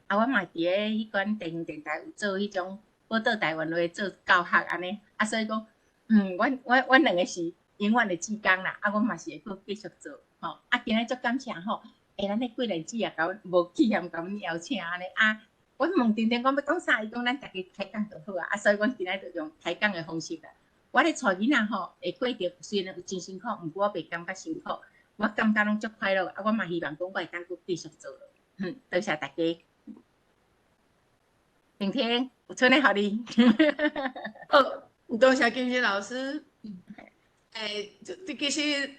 Speaker 6: 啊，我嘛佇咧彼間地方電台有做彼種寶島台灣話做教學按呢。啊，所以講，阮阮阮兩个是永遠的志工啦。啊，阮嘛是會閣繼續做。吼，啊，今日足感謝吼，欸，咱的桂蘭姊也共阮無棄嫌共阮邀請按呢啊，阮問婷婷講欲講啥，伊講咱逐家開講就好啊，啊，所以阮今日就用開講的方式啦。我咧帶囡仔吼，的過程雖然有真辛苦，毋過我袂感覺辛苦，我感覺攏足快樂，啊，我嘛希望講我會當閣繼續做落。多謝大家。婷婷，有賰咧予你。
Speaker 2: 好，多謝金星老師。欸，這其實。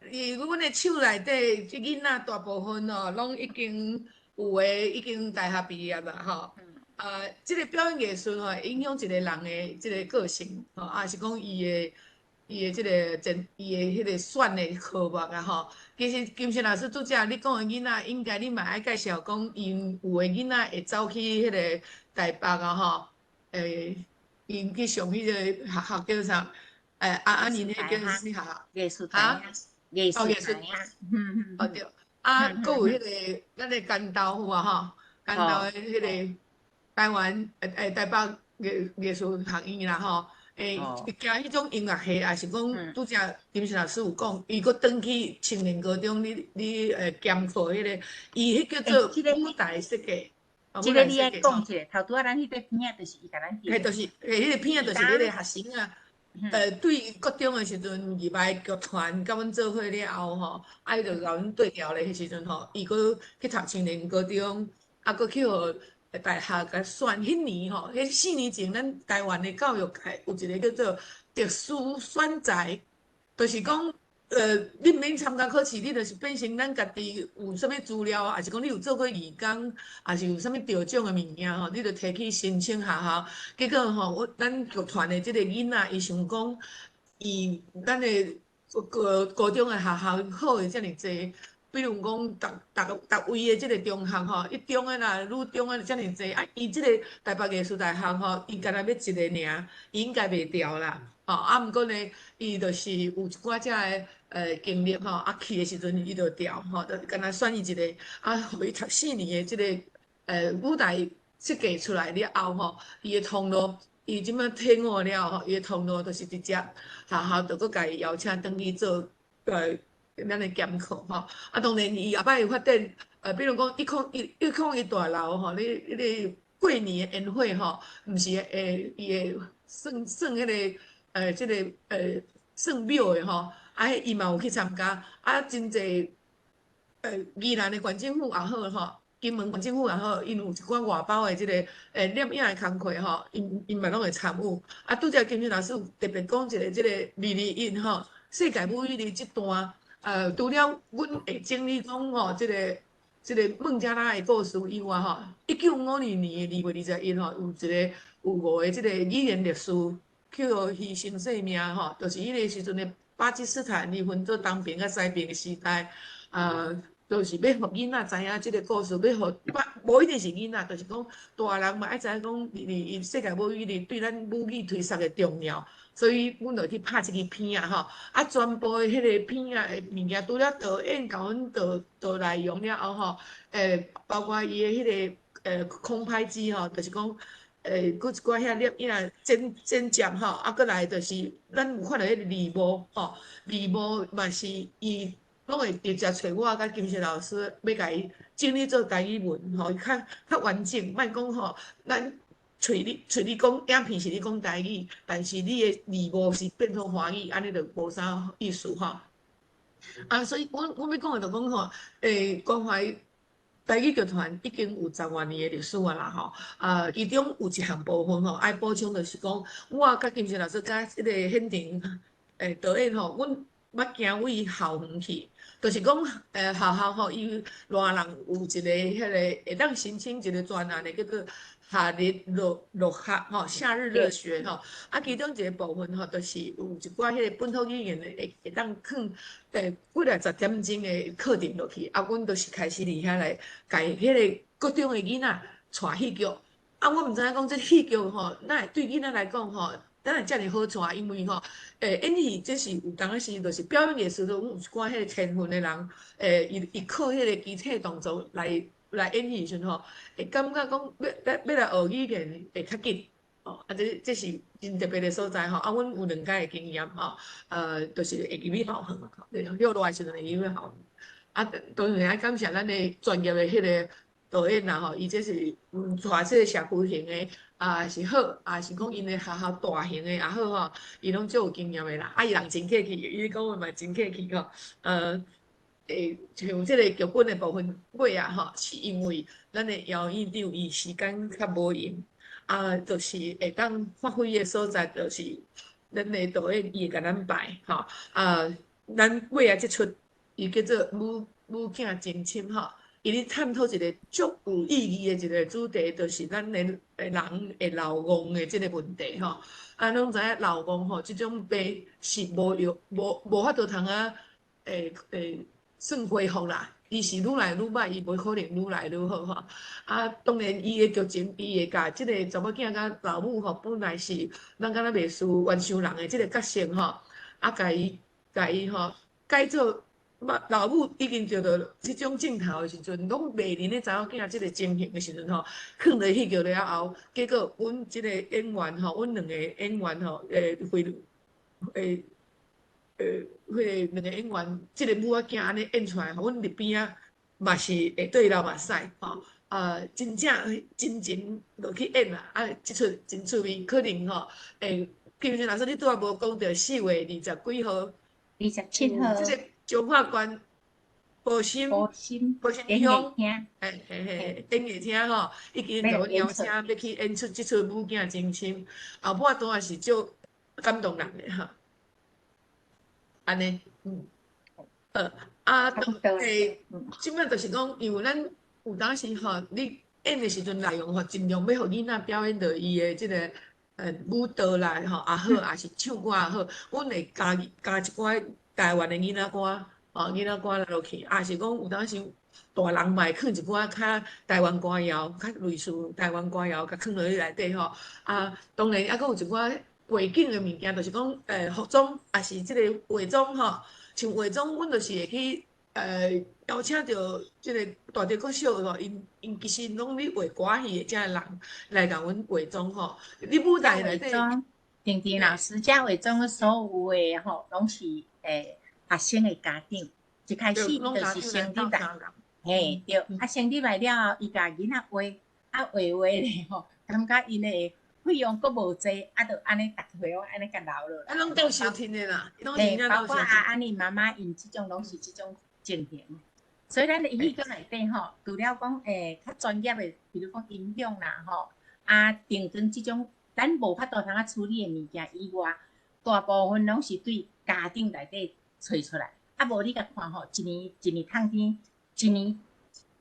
Speaker 2: 伊阮的手內底，這囡仔大部分哦，攏已經有的已經大學畢業啦，吼。啊，這个表演藝術吼，會影響一個人的這个個性，吼，啊是講伊的伊的這个前伊的彼个選的科目啊，吼。其實金星老師拄才你講的囡仔，應該你嘛愛介紹講，𪜶有的囡仔會走去彼个台北啊，吼，𪜶去上彼個學校叫啥？啊啊，𪜶彼个叫啥物學校？
Speaker 6: 藝術大藝術大。
Speaker 2: 哦對，啊，閣有彼个咱的干豆有無吼？干豆的彼个台灣台北藝藝術學院啦吼，行彼種音樂系，也是講拄才金星老師有講，伊閣轉去青年高中，你你兼課彼个，伊彼叫做舞台設計。
Speaker 6: 這个你愛講一下，頭拄仔咱彼個片仔就是伊共咱
Speaker 2: 彼就是，彼个片仔就是彼个學生啊。對國中的時陣入來劇團，佮阮做伙了後吼，啊，伊就共阮對調咧，彼時陣吼，伊閣去讀青年高中，啊，閣去予大學共選。彼年吼，彼4年前，咱台灣的教育界有一个叫做特殊選才，就是講，你毋免參加考試，你就是變成咱家己有啥物資料，抑是講你有做過義工，抑是有啥物得獎的物件吼，你就提去申請學校。結果吼，我咱劇團的這个囡仔，伊想講，伊咱的高高中的學校好的遮爾濟，比如講，逐逐逐位的這个中學吼，一中的啦，女中的遮爾濟，啊，伊這个台北藝術大學吼，伊干焦欲一个爾，伊應該袂調啦，吼，啊，毋過呢，伊就是有一寡遮个經歷吼，啊，去的時陣伊就調吼，就干焦選伊一个，啊，予伊讀4年的這个舞台設計出來了後吼，伊的通路，伊這擺退伍了吼，伊的通路就是直接學校就閣共伊邀請轉去做。咱的兼課吼，啊，當然伊後擺有發展，比如講101大樓吼，你彼個過年的宴會吼，毋是伊會算算彼个這个算廟的吼，啊，伊嘛有去參加，啊，真濟宜蘭的縣政府也好吼，金門縣政府也好，𪜶有一寡外包的這个攝影的工課吼，𪜶嘛攏會參與。啊，拄才金秀老師有特別講一个這个221吼，世界母語日這段。除了阮會整理講吼，這个孟加拉的故事以外吼，1952年2月21吼，有一个有五个這个語言律師去予犧牲性命吼，就是彼个時陣的巴基斯坦，伊分做東邊佮西邊的時代，就是欲予囡仔知影這个故事，欲予無一定是囡仔，就是講大人嘛愛知影講，221世界母語日對咱母語推廣的重要。所以，阮就去拍這支片仔吼，啊，全部的彼个片仔的物件，除了導演共阮導導內容了後吼，包括伊的彼个空拍機吼，就是講，閣一寡遐攝影剪剪接吼，啊，閣來就是咱有看著彼个字幕吼，字幕嘛是伊攏會直接揣我佮金秀老師欲共伊整理做台語文吼，伊較較完整，莫講吼，咱。喙你講影片是咧講台語，但是你的字幕是變做華語，按呢就無啥意思吼。啊，所以阮欲講的就講吼，關懷台語劇團已經有十外年的歷史啊啦吼。啊，其中有一項部分吼，愛補充就是講，我佮金秀老師佮這个現場導演吼，阮捌行位校園去，就是講，學校吼，伊偌人有一个彼个會當申請一個專案的，叫做夏日樂樂學吼，夏日樂學吼。啊，其中一個部分吼，就是有一寡彼個本土語言的會當囥幾來十點鐘的課程落去。啊，阮就是開始佇遐來共彼个國中的囡仔帶戲劇。啊，我毋知影講這戲劇吼，哪會對囡仔來講吼，哪會遮爾好帶？因為吼，演戲這是有當時就是表演藝術，攏有一寡彼個天分的人，伊靠彼個肢體動作來演戲時陣吼，會感覺講欲來學語言會較緊，哦，啊，這是真特別的所在吼。啊，阮有兩擺的經驗吼，就是會入去校園，歇熱的時陣會入去校園。啊，當然愛感謝咱的專業的彼個導演啦吼，伊這是帶這個社區型的，啊是好，啊是講𪜶的學校大型的也好吼，伊攏足有經驗的啦。啊，伊人真客氣，伊講話嘛真客氣吼，像這个劇本的部分尾仔吼，是因為咱的姚院長伊時間較無閒，啊，就是會當發揮的所在，就是咱的導演伊會共咱排吼，啊，咱尾仔這齣伊叫做母母囝情深吼，伊咧探討一個足有意義的一個主題，就是咱的人會老戇的這個問題吼。啊，攏知影老戇吼，這種病是無藥無法度通啊，算恢復啦，伊是愈來愈歹，伊無可能愈來愈好吼。啊，當然伊的劇情，伊會共這个查某囝佮老母吼，本來是咱敢若袂輸冤仇人的這个角色吼，啊，共伊吼改做老母已經著著這種鏡頭的時陣，攏袂認咧查某囝這个情形的時陣吼，囥佇戲劇了後，結果阮這个演員吼，阮兩個演員吼，會彼个兩個演員，這个母仔囝按呢演出來，阮佇邊仔嘛是會對流目屎吼，啊，真正真情落去演啦，啊，這齣真趣味，可能吼，金秀老師你拄仔無講著4月二十幾號，
Speaker 6: 27號，
Speaker 2: 這個彰化縣埔心
Speaker 6: 埔心
Speaker 2: 埔心鄉，嘿嘿嘿，演藝廳吼，已經予阮邀請欲去演出這齣母囝情深，後半段是足感動人的吼。按呢，好，啊，這擺就是講，因為咱有當時吼，你演的時陣內容吼，盡量欲予囡仔表演著伊的這个舞蹈啦吼也好，抑是唱歌也好，阮會加加一寡台灣的囡仔歌，哦，囡仔歌落去，啊是講有當時大人嘛會囥一寡較台灣歌謠，較類似台灣歌謠，共囥落去內底吼。啊，當然猶閣有一寡背景的物件，就是講，服裝，抑是這个化妝吼，像化妝，阮就是會去邀請著這个大竹國小吼，𪜶其實攏咧畫歌戲的遮人來共阮化妝吼。你舞台內底，
Speaker 6: 婷婷老師，遮化妝的所有的吼，攏是學生的家長，一開始就是先入來，嘿對，啊先入來了後，伊共囡仔畫，啊畫畫咧吼，感覺𪜶的費用閣無濟，啊，就按呢逐歲攏按呢共留落來。
Speaker 2: 啊，攏鬥相聽的啦，
Speaker 6: 嘿，包括阿安妮媽媽𪜶這種攏是這種情形。所以咱的戲劇內底吼，除了講較專業的，比如講音響啦吼，啊燈光這種，咱無法度通啊處理的物件以外，大部分攏是對家長內底揣出來。啊，無你共看吼，一年一年冬天，一年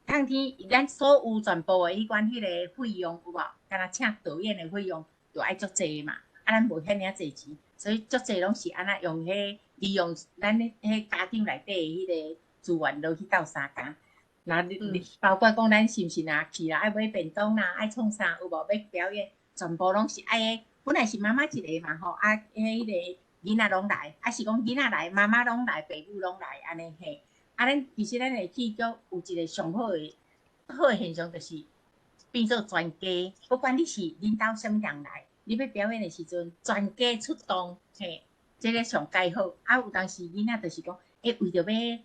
Speaker 6: 冬天，咱所有全部的彼款彼个費用有無？敢若請導演的費用，就愛足濟嘛。啊，咱無遐爾濟錢，所以足濟攏是按怎用彼利用咱彼家長內底的彼个資源落去鬥相共。那你包括講咱是毋是若去啦，愛買便當啦，愛創啥有無？欲表演，全部攏是愛本來是媽媽一个嘛吼，啊，彼个囡仔攏來，啊是講囡仔來，媽媽攏來，爸母攏來，按呢嘿。啊，咱其實咱的戲劇有一個上好的好的現象，就是變做全家，不管你是恁兜啥物人來，你欲表演的時陣，全家出動，嘿，這个上蓋好。啊，有當時囡仔就是講，為著欲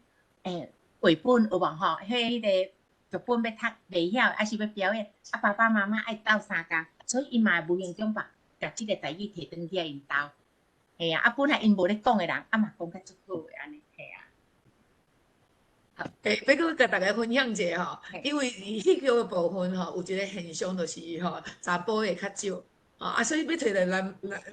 Speaker 6: 繪本有無吼？彼个劇本欲讀袂曉，抑是欲表演，啊爸爸媽媽愛鬥相共，所以伊嘛無形中把共這个台語提轉去𪜶兜。嘿啊，啊本來𪜶無咧講的人，啊嘛講較足好的按呢，嘿啊。
Speaker 2: 欲閣共大家分享一下吼，因為戲劇的部分吼，有一个現象就是吼，查埔會較少，吼啊，所以欲揣著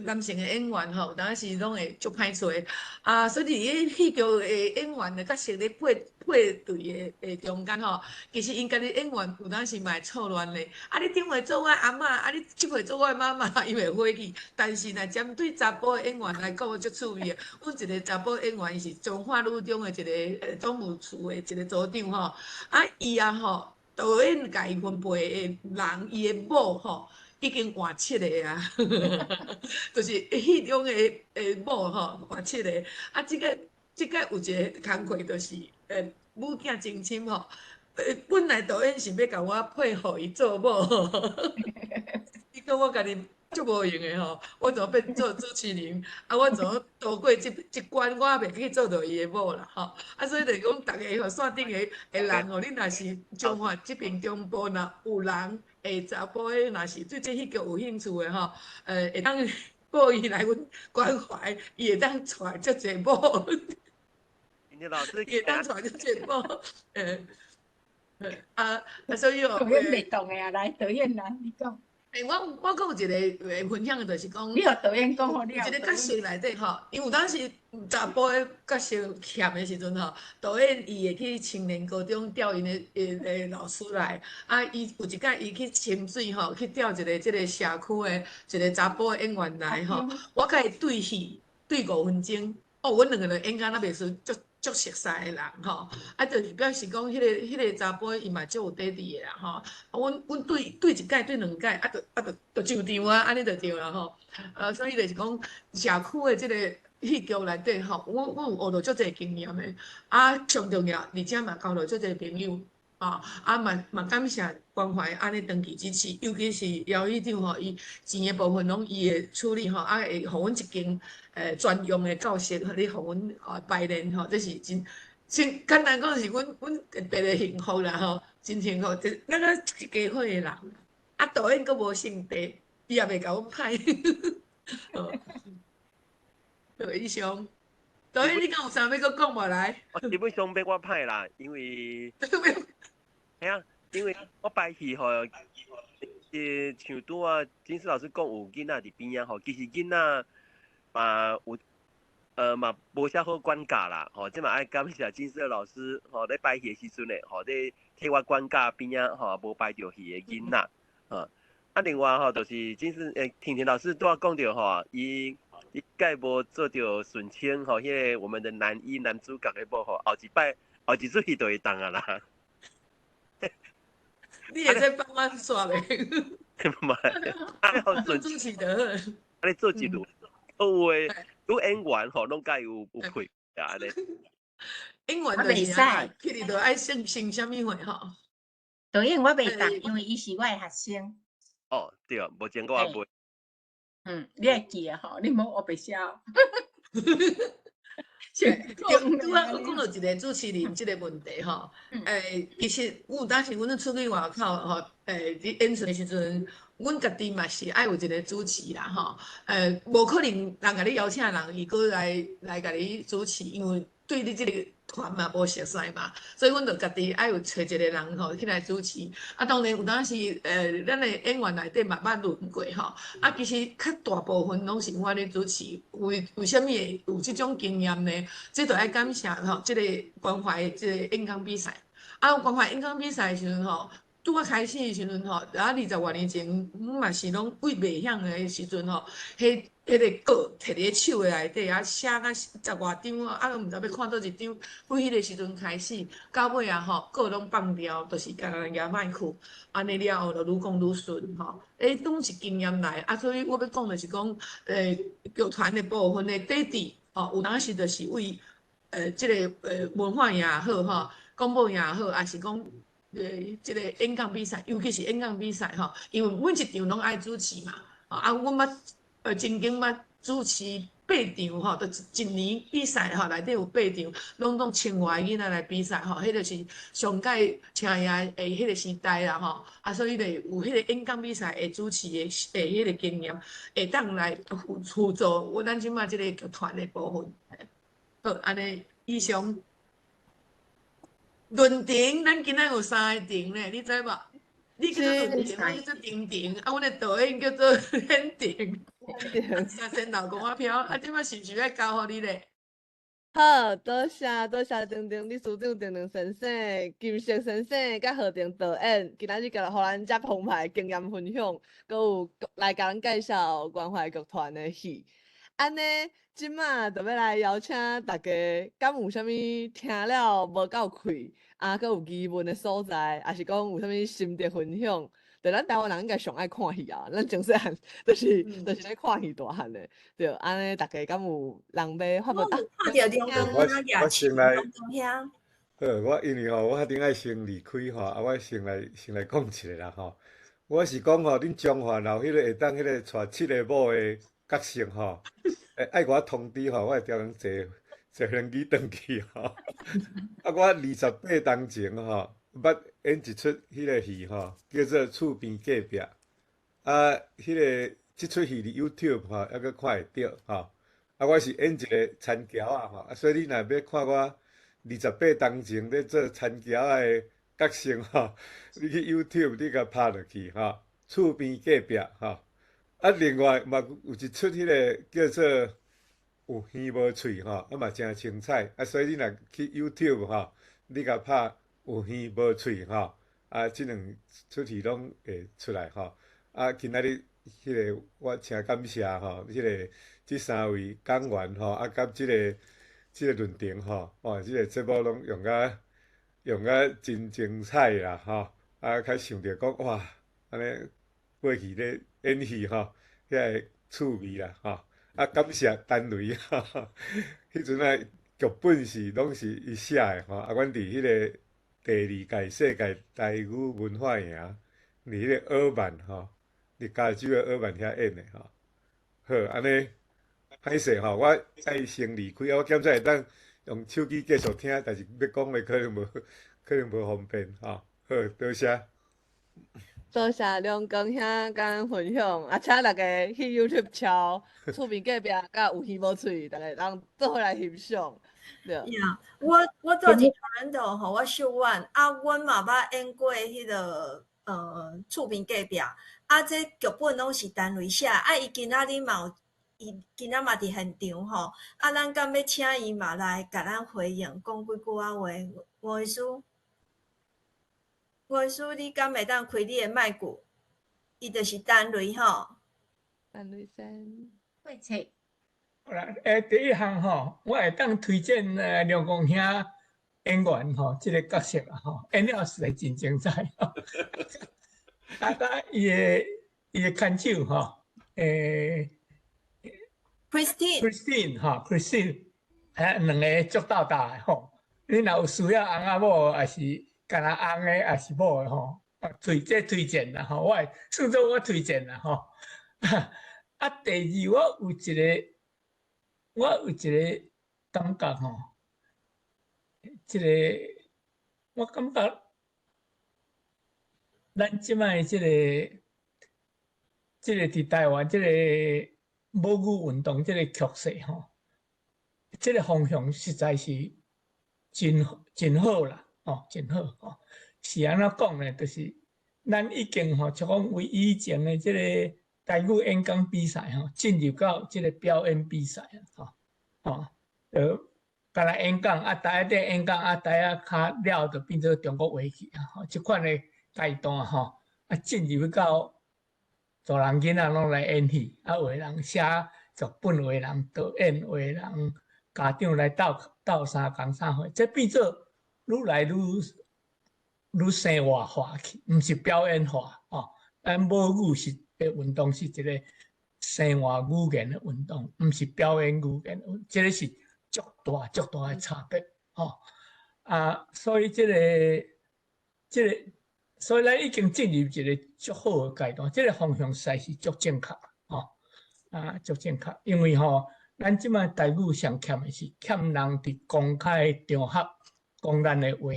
Speaker 2: 男性的演員吼，有當時攏會足歹揣，啊，所以佇咧戲劇的演員的角色咧配配對的中間吼，其實𪜶家己演員有當時嘛會錯亂咧，啊，你頂回做我阿嬤，啊，你這回做我媽媽，伊會火去。但是若針對查埔的演員來講，足趣味的。阮一个查埔演員，伊是彰化女中的一个總務處的一个組長吼，啊，伊啊吼，導演共伊分配的人，伊的某吼，已經換七個啊，就是戲中的某吼換七个，啊，這个有一个工課就是，母囝情深吼，本來導演是欲共我配予伊做某，伊講我家己足無閒的吼，我怎變做主持人，啊，我怎渡過這關，我猶袂去做著伊的某啦吼，啊，所以就是講，逐个吼線頂的人吼，你若是彰化這邊中部若有人會查埔的，若是對這戲劇有興趣的吼，會當報伊來阮關懷，伊會當帶足濟某。
Speaker 3: 老師，
Speaker 2: 伊會當帶足濟某，啊，所以哦，
Speaker 6: 導演袂動的啊，來導演來，你講。
Speaker 2: 我閣有一个分享的，就是講，
Speaker 6: 你予導演講予
Speaker 2: 了。一个角色內底吼，因為有當時查埔的角色欠的時陣吼，導演伊會去青年高中調𪜶的老師來，啊，伊有一擺伊去清水吼，去調一个這个社區的一个查埔的演員來吼，我共伊對戲對5分鐘，哦，阮兩個人演甲若袂輸足足熟似的人吼，啊，就是表示講，彼个查埔伊嘛足有底底的啦吼。啊，阮對對一擺對兩擺，啊，就啊就就上場啊，按呢就對啦吼。所以就是講社區的這个戲劇內底吼，我有學著足濟經驗的。啊，上重要，而且嘛交著足濟朋友，啊，啊嘛嘛感謝關懷按呢長期支持，尤其是姚議長吼，伊錢的部分攏伊會處理吼，啊會予阮一間專用的教室，咧予阮排練吼，這是真真簡單講是阮特別的幸福啦吼，真幸福，這咱個一家伙的人，啊導演閣無性別，伊也袂共阮歹。對，以上。導演，你敢有啥欲閣講無來？
Speaker 3: 我基本上欲我歹啦，因為，嘿啊，因為我排戲吼，像拄仔金絲老師講有囡仔佇邊仔吼，其實囡仔嘛有，嘛無啥好管教啦，吼，這嘛愛感謝金絲老師吼，咧排戲的時陣咧，吼，咧替我管教邊仔吼無排著戲的囡仔，吼。啊，另外吼，就是金絲婷婷老師拄仔講著吼，伊你蓋無做著順清吼，彼個我們的男一男主角的某吼，後一擺後一出戲就會當啊啦。
Speaker 2: 你會使幫我煞袂？
Speaker 3: 毋係，啊，好
Speaker 2: 做主持就好。
Speaker 3: 啊，你做一路，有的女演員吼，攏該有配啊，按呢。
Speaker 2: 演員就是按呢，去佇就愛姓姓啥物貨吼？
Speaker 6: 導演我袂當，因為伊是我的學生。
Speaker 3: 哦，對，無見過我袂。
Speaker 6: 嗯，你會記啊吼？你莫烏白寫。
Speaker 2: 對，拄仔閣講著一個主持人這個問題吼，其實阮有當時阮出去外口吼，佇演出的時陣，阮家己嘛是愛有一個主持啦吼，無可能人共你邀請人，伊閣來共你主持，因為對你這個團嘛無熟似嘛，所以阮就家己愛有揣一個人吼起來主持。啊，當然有當時，咱的演員內底嘛捌輪過吼。啊，其實較大部分攏是我咧主持。為啥物會有這種經驗呢？這就愛感謝吼，這個關懷這個演講比賽。啊，關懷演講比賽的時陣吼，拄仔開始的時陣吼，啊，20外年前，阮嘛是攏對袂曉的時陣吼，彼個稿提佇咧手的內底啊，寫甲十外張啊，毋知欲看佗一張。對彼個時陣開始，到尾啊吼，稿攏放掉，就是干焦舉麥克，按呢了後就愈講愈順吼。攏是經驗來，啊，所以我欲講就是講，劇團的部分的底底，吼，有當時就是為，這個文化也好吼，廣播也好，抑是講，這個演講比賽，尤其是演講比賽吼，因為每一場攏愛主持嘛，啊，阮捌。曾經捌主持八場吼，就一年比賽吼，內底有八場，攏千外個囡仔來比賽吼，彼就是上蓋請爺的彼個時代啦吼，啊，所以就有彼個演講比賽的主持的彼個經驗，會當來輔助阮咱這擺這個劇團的部分。好，按呢以上。論壇，咱今仔有三個庭咧，你知無？你叫做論壇，我叫做婷婷，啊，阮的導演叫做顯婷。先先老公仔飄，啊，這擺是毋是欲交予你咧？
Speaker 1: 好，多謝多謝婷婷理事長、婷婷先生、金石先生、佮何婷導演，今仔日共予咱遮澎湃經驗分享，閣有來共咱介紹關懷劇團的戲。按呢，這馬就欲來邀請大家，敢有啥物聽了無夠氣，啊，閣有疑問的所在，抑是講有啥物心得分享？對，咱台灣人應該上愛看戲啊，咱從細漢就是咧看戲大漢的，對，按呢，大家敢有人欲發問？
Speaker 4: 看著梁光
Speaker 8: 我先來，好，我因為吼，我較頂愛先離開吼，啊，我先來講一下啦吼。我是講吼，恁彰化若有彼個會當彼個娶七个某的角色吼，愛我通知吼，我會調人坐坐飛機轉去吼。啊，我28冬前吼，捌演一齣彼個戲吼，叫做《厝邊隔壁》。啊，彼個這齣戲佇 YouTube 吼，猶閣看會著吼。啊，我是演一個田僑仔吼，啊，所以你若欲看我28冬前咧做田僑仔的角色吼，你去 YouTube 你共拍落去吼，厝邊隔壁吼。啊，另外嘛有一齣彼個叫做有耳無喙吼，啊嘛誠精彩。啊，所以你若去 YouTube 吼，你共拍有耳無喙吼，啊，這兩齣戲攏會出來吼。啊，今仔日彼個我誠感謝吼，彼個這三位講員吼，啊，佮這個論壇吼，哇，這個節目攏用甲真精彩啦吼。啊，較想著講哇，按呢過去咧演戲吼，遐個趣味啦吼。啊，感謝陳雷，彼陣啊劇本是攏是伊寫的吼，啊，阮佇彼個第二屆世界台語文化營，佇彼個爾曼吼，佇加州的爾曼遐演的吼。好，按呢歹勢吼，我愛先離開，我檢查會當用手機繼續聽，但是欲講話可能無方便吼。好，多謝。
Speaker 1: 多謝梁光兄共咱分享，啊，請大家去 YouTube 敲厝邊隔壁佮有耳無喙，大家通做伙來欣賞。對。
Speaker 4: 呀，我住佇 Toronto 吼，我秀婉啊，阮嘛捌演過彼個厝邊隔壁，啊，這劇本攏是陳雷寫，啊，伊今仔日嘛有，伊今仔嘛佇現場吼，啊，咱敢欲請伊嘛來共咱回應，講幾句仔話，吳醫師。吳醫師，你敢會當開你的麥克？伊就是陳雷吼。
Speaker 1: 陳雷先。
Speaker 6: 會切。
Speaker 9: 好啦，第一項吼，我會當推薦梁公兄演員吼，這个角色啊吼，演了實在真精彩。啊，伊的牽手吼，Christine Christine 吼，Christine，兩个足鬥鬥的吼。你若有需要翁仔某，抑是干焦翁的，抑是某的吼，推薦啦吼，我會算做我推薦啦吼。啊，第二我有一个感覺吼，這个我感覺咱這擺這个佇台灣這個母語運動這个局勢吼，這个方向實在是真真好啦，吼，真好吼。是按怎講呢？就是咱已經吼，像講為以前的這個台語演講比賽吼，進入到這个表演比賽啊，吼，吼，就干焦演講啊，台仔頂演講啊，台仔跤了就變做中國話去啊，吼，這款的階段吼，啊，進入到大人囡仔攏來演戲，啊，有的人寫劇本，有的人導演，有的人家長來鬥鬥相共啥貨，這變做愈來愈生活化去，毋是表演化吼。咱母語是的運動是一个生活語言的運動，毋是表演語言，這个是足大足大的差別吼。啊，所以這个，所以咱已經進入一个足好的階段，這个方向實在是足正確吼。啊，足正確，因為吼，咱這擺台語上欠的是欠人佇公開場合講咱的話，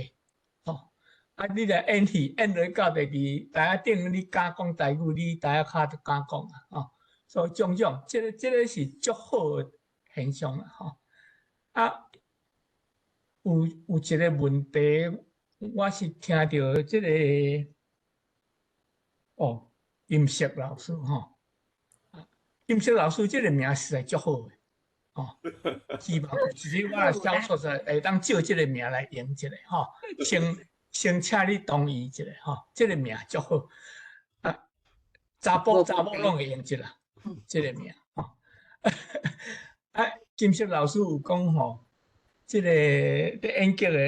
Speaker 9: 吼。啊，你來演戲演落到第二台仔頂，你敢講台語，你台仔跤就敢講啊，吼。所以種種，這个是足好的現象啦，吼。啊，有一个問題，我是聽著這个，哦，金石老師吼，金石老師這个名實在足好的，吼。希望有一日我若寫出來，會當借這个名來用一下，吼。先請你同意一下，吼，這个名足好。啊，查埔查某攏會用這啦，這个名，吼。啊，金石老師有講吼，這个佇演劇的，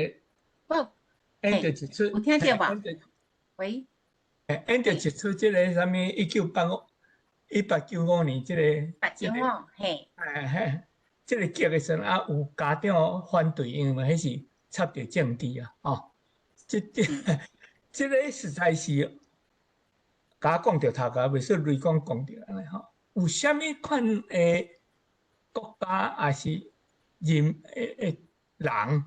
Speaker 9: 演著一齣，
Speaker 6: 有聽著無？喂，
Speaker 9: 演著一齣這个啥物？1895年這個，
Speaker 6: 895，嘿，
Speaker 9: 哎嘿，這个劇的時陣啊，有家長反對，因為彼是插著政治啊，吼。這个實在是，共我講著頭殼，袂說雷公講著按呢吼。有啥物款的國家，抑是人的人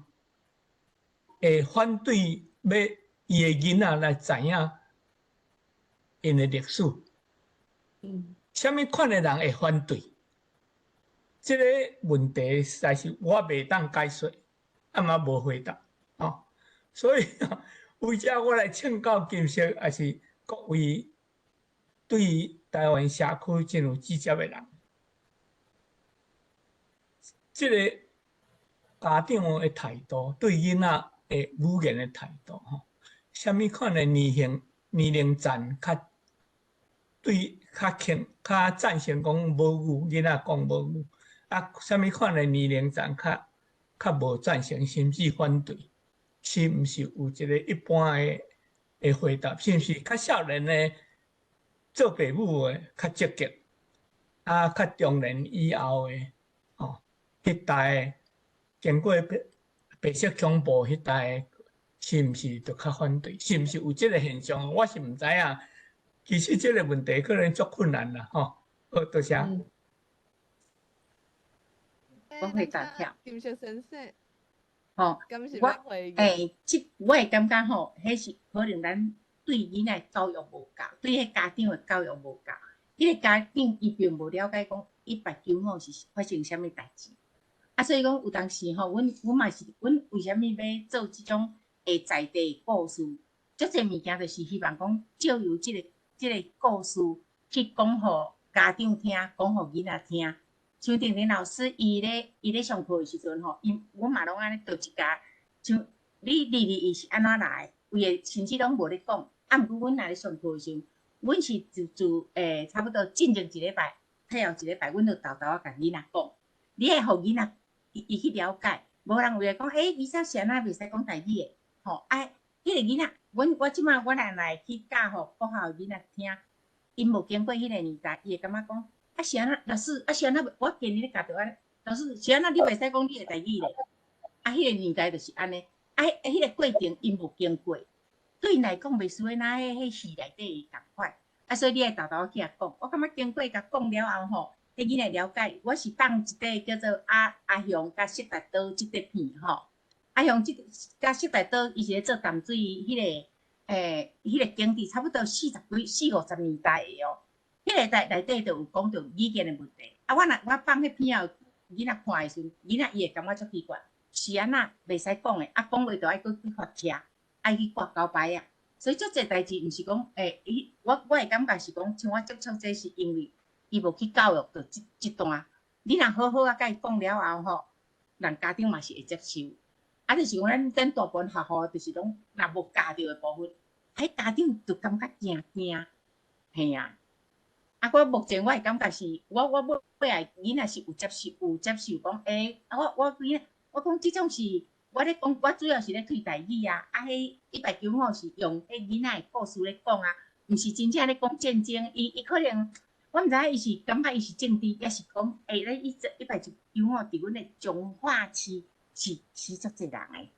Speaker 9: 會反對欲伊的囡仔來知影𪜶的歷史？啥物款的人會反對？這个問題實在是我袂當解說，啊嘛無回答，吼。所以為這我來請教金石，抑是各位對台灣社區真有知識的人，這个家長的態度，對囡仔的語言的態度，吼，啥物款的年齡層較對較傾較贊成講母語，囡仔講母語，啊，啥物款的年齡層較無贊成，甚至反對，是毋是有一个一般的回答？是毋是較少年的做爸母的較積極，啊，較中年以後的，吼，彼代經過白色恐怖彼代，是毋是就較反對？是毋是有這个現象？我是毋知影。其實這个問題可能足困難啦，吼。好，多謝。
Speaker 6: 我回答跳。
Speaker 1: 金石先生。
Speaker 6: 吼，我這我會感覺吼，彼是可能咱對囡仔教育無夠，對彼家長的教育無夠。彼个家長伊並無了解講1895是發生啥物代誌。啊，所以講有當時吼，阮嘛是，阮為啥物欲做這種會在地的故事？足濟物件就是希望講藉由這个故事去講予家長聽，講予囡仔聽。像婷婷老師伊咧上課的時陣吼，阮嘛攏按呢踮一家，像你二二一是按怎來，有的甚至攏無咧講。啊，毋過阮若咧上課的時陣，阮是自差不多進前一禮拜，退後一禮拜，阮就沓沓仔共囡仔講。你愛予囡仔伊伊去了解，無人會講，欸，伊啥是按怎袂使講台語的，吼，啊，彼個囡仔，阮我這擺我若來去教予國校囡仔聽，𪜶無經過彼個年代，伊會感覺講，啊是按怎，老師，啊是按怎，我今年咧教著按呢，老師是按怎你袂使講你的台語咧？啊，彼個年代就是按呢，啊，彼個過程𪜶無經過，對𪜶來講袂輸若彼戲內底仝款，啊，所以你愛沓沓去共講，我感覺經過共講了後吼，彼囡仔了解，我是放一塊叫做阿阿雄佮色達島這塊片吼，阿雄這佮色達島，伊是咧做淡水彼個彼個景致，差不多四十幾、四五十年代的哦。彼個內內底就有講著語言的問題。啊，我若我放彼片後，囡仔看的時陣，囡仔伊會感覺足奇怪，是按怎袂使講的，啊，講話就愛閣去罰車，愛去掛交牌仔。所以足濟代誌，毋是講伊我我的感覺是講，像我接觸這是因為伊無去教育著這這段。你若好好啊，共伊講了後吼，人家長嘛是會接受。啊，就是講咱咱大部分學校就是攏若無教著的部分，彼家長就感覺驚驚，嘿啊。啊，我目前我的感覺是，我我尾仔囡仔是有接受，有接受講，欸，啊我我囡仔，我講這種是，我咧講，我主要是咧推台語啊，啊，彼195是用彼囡仔的故事咧講啊，毋是真正咧講戰爭，伊伊可能，我毋知影伊是感覺伊是政治，抑是講，欸，咱一195佇阮的彰化市是死足濟人的，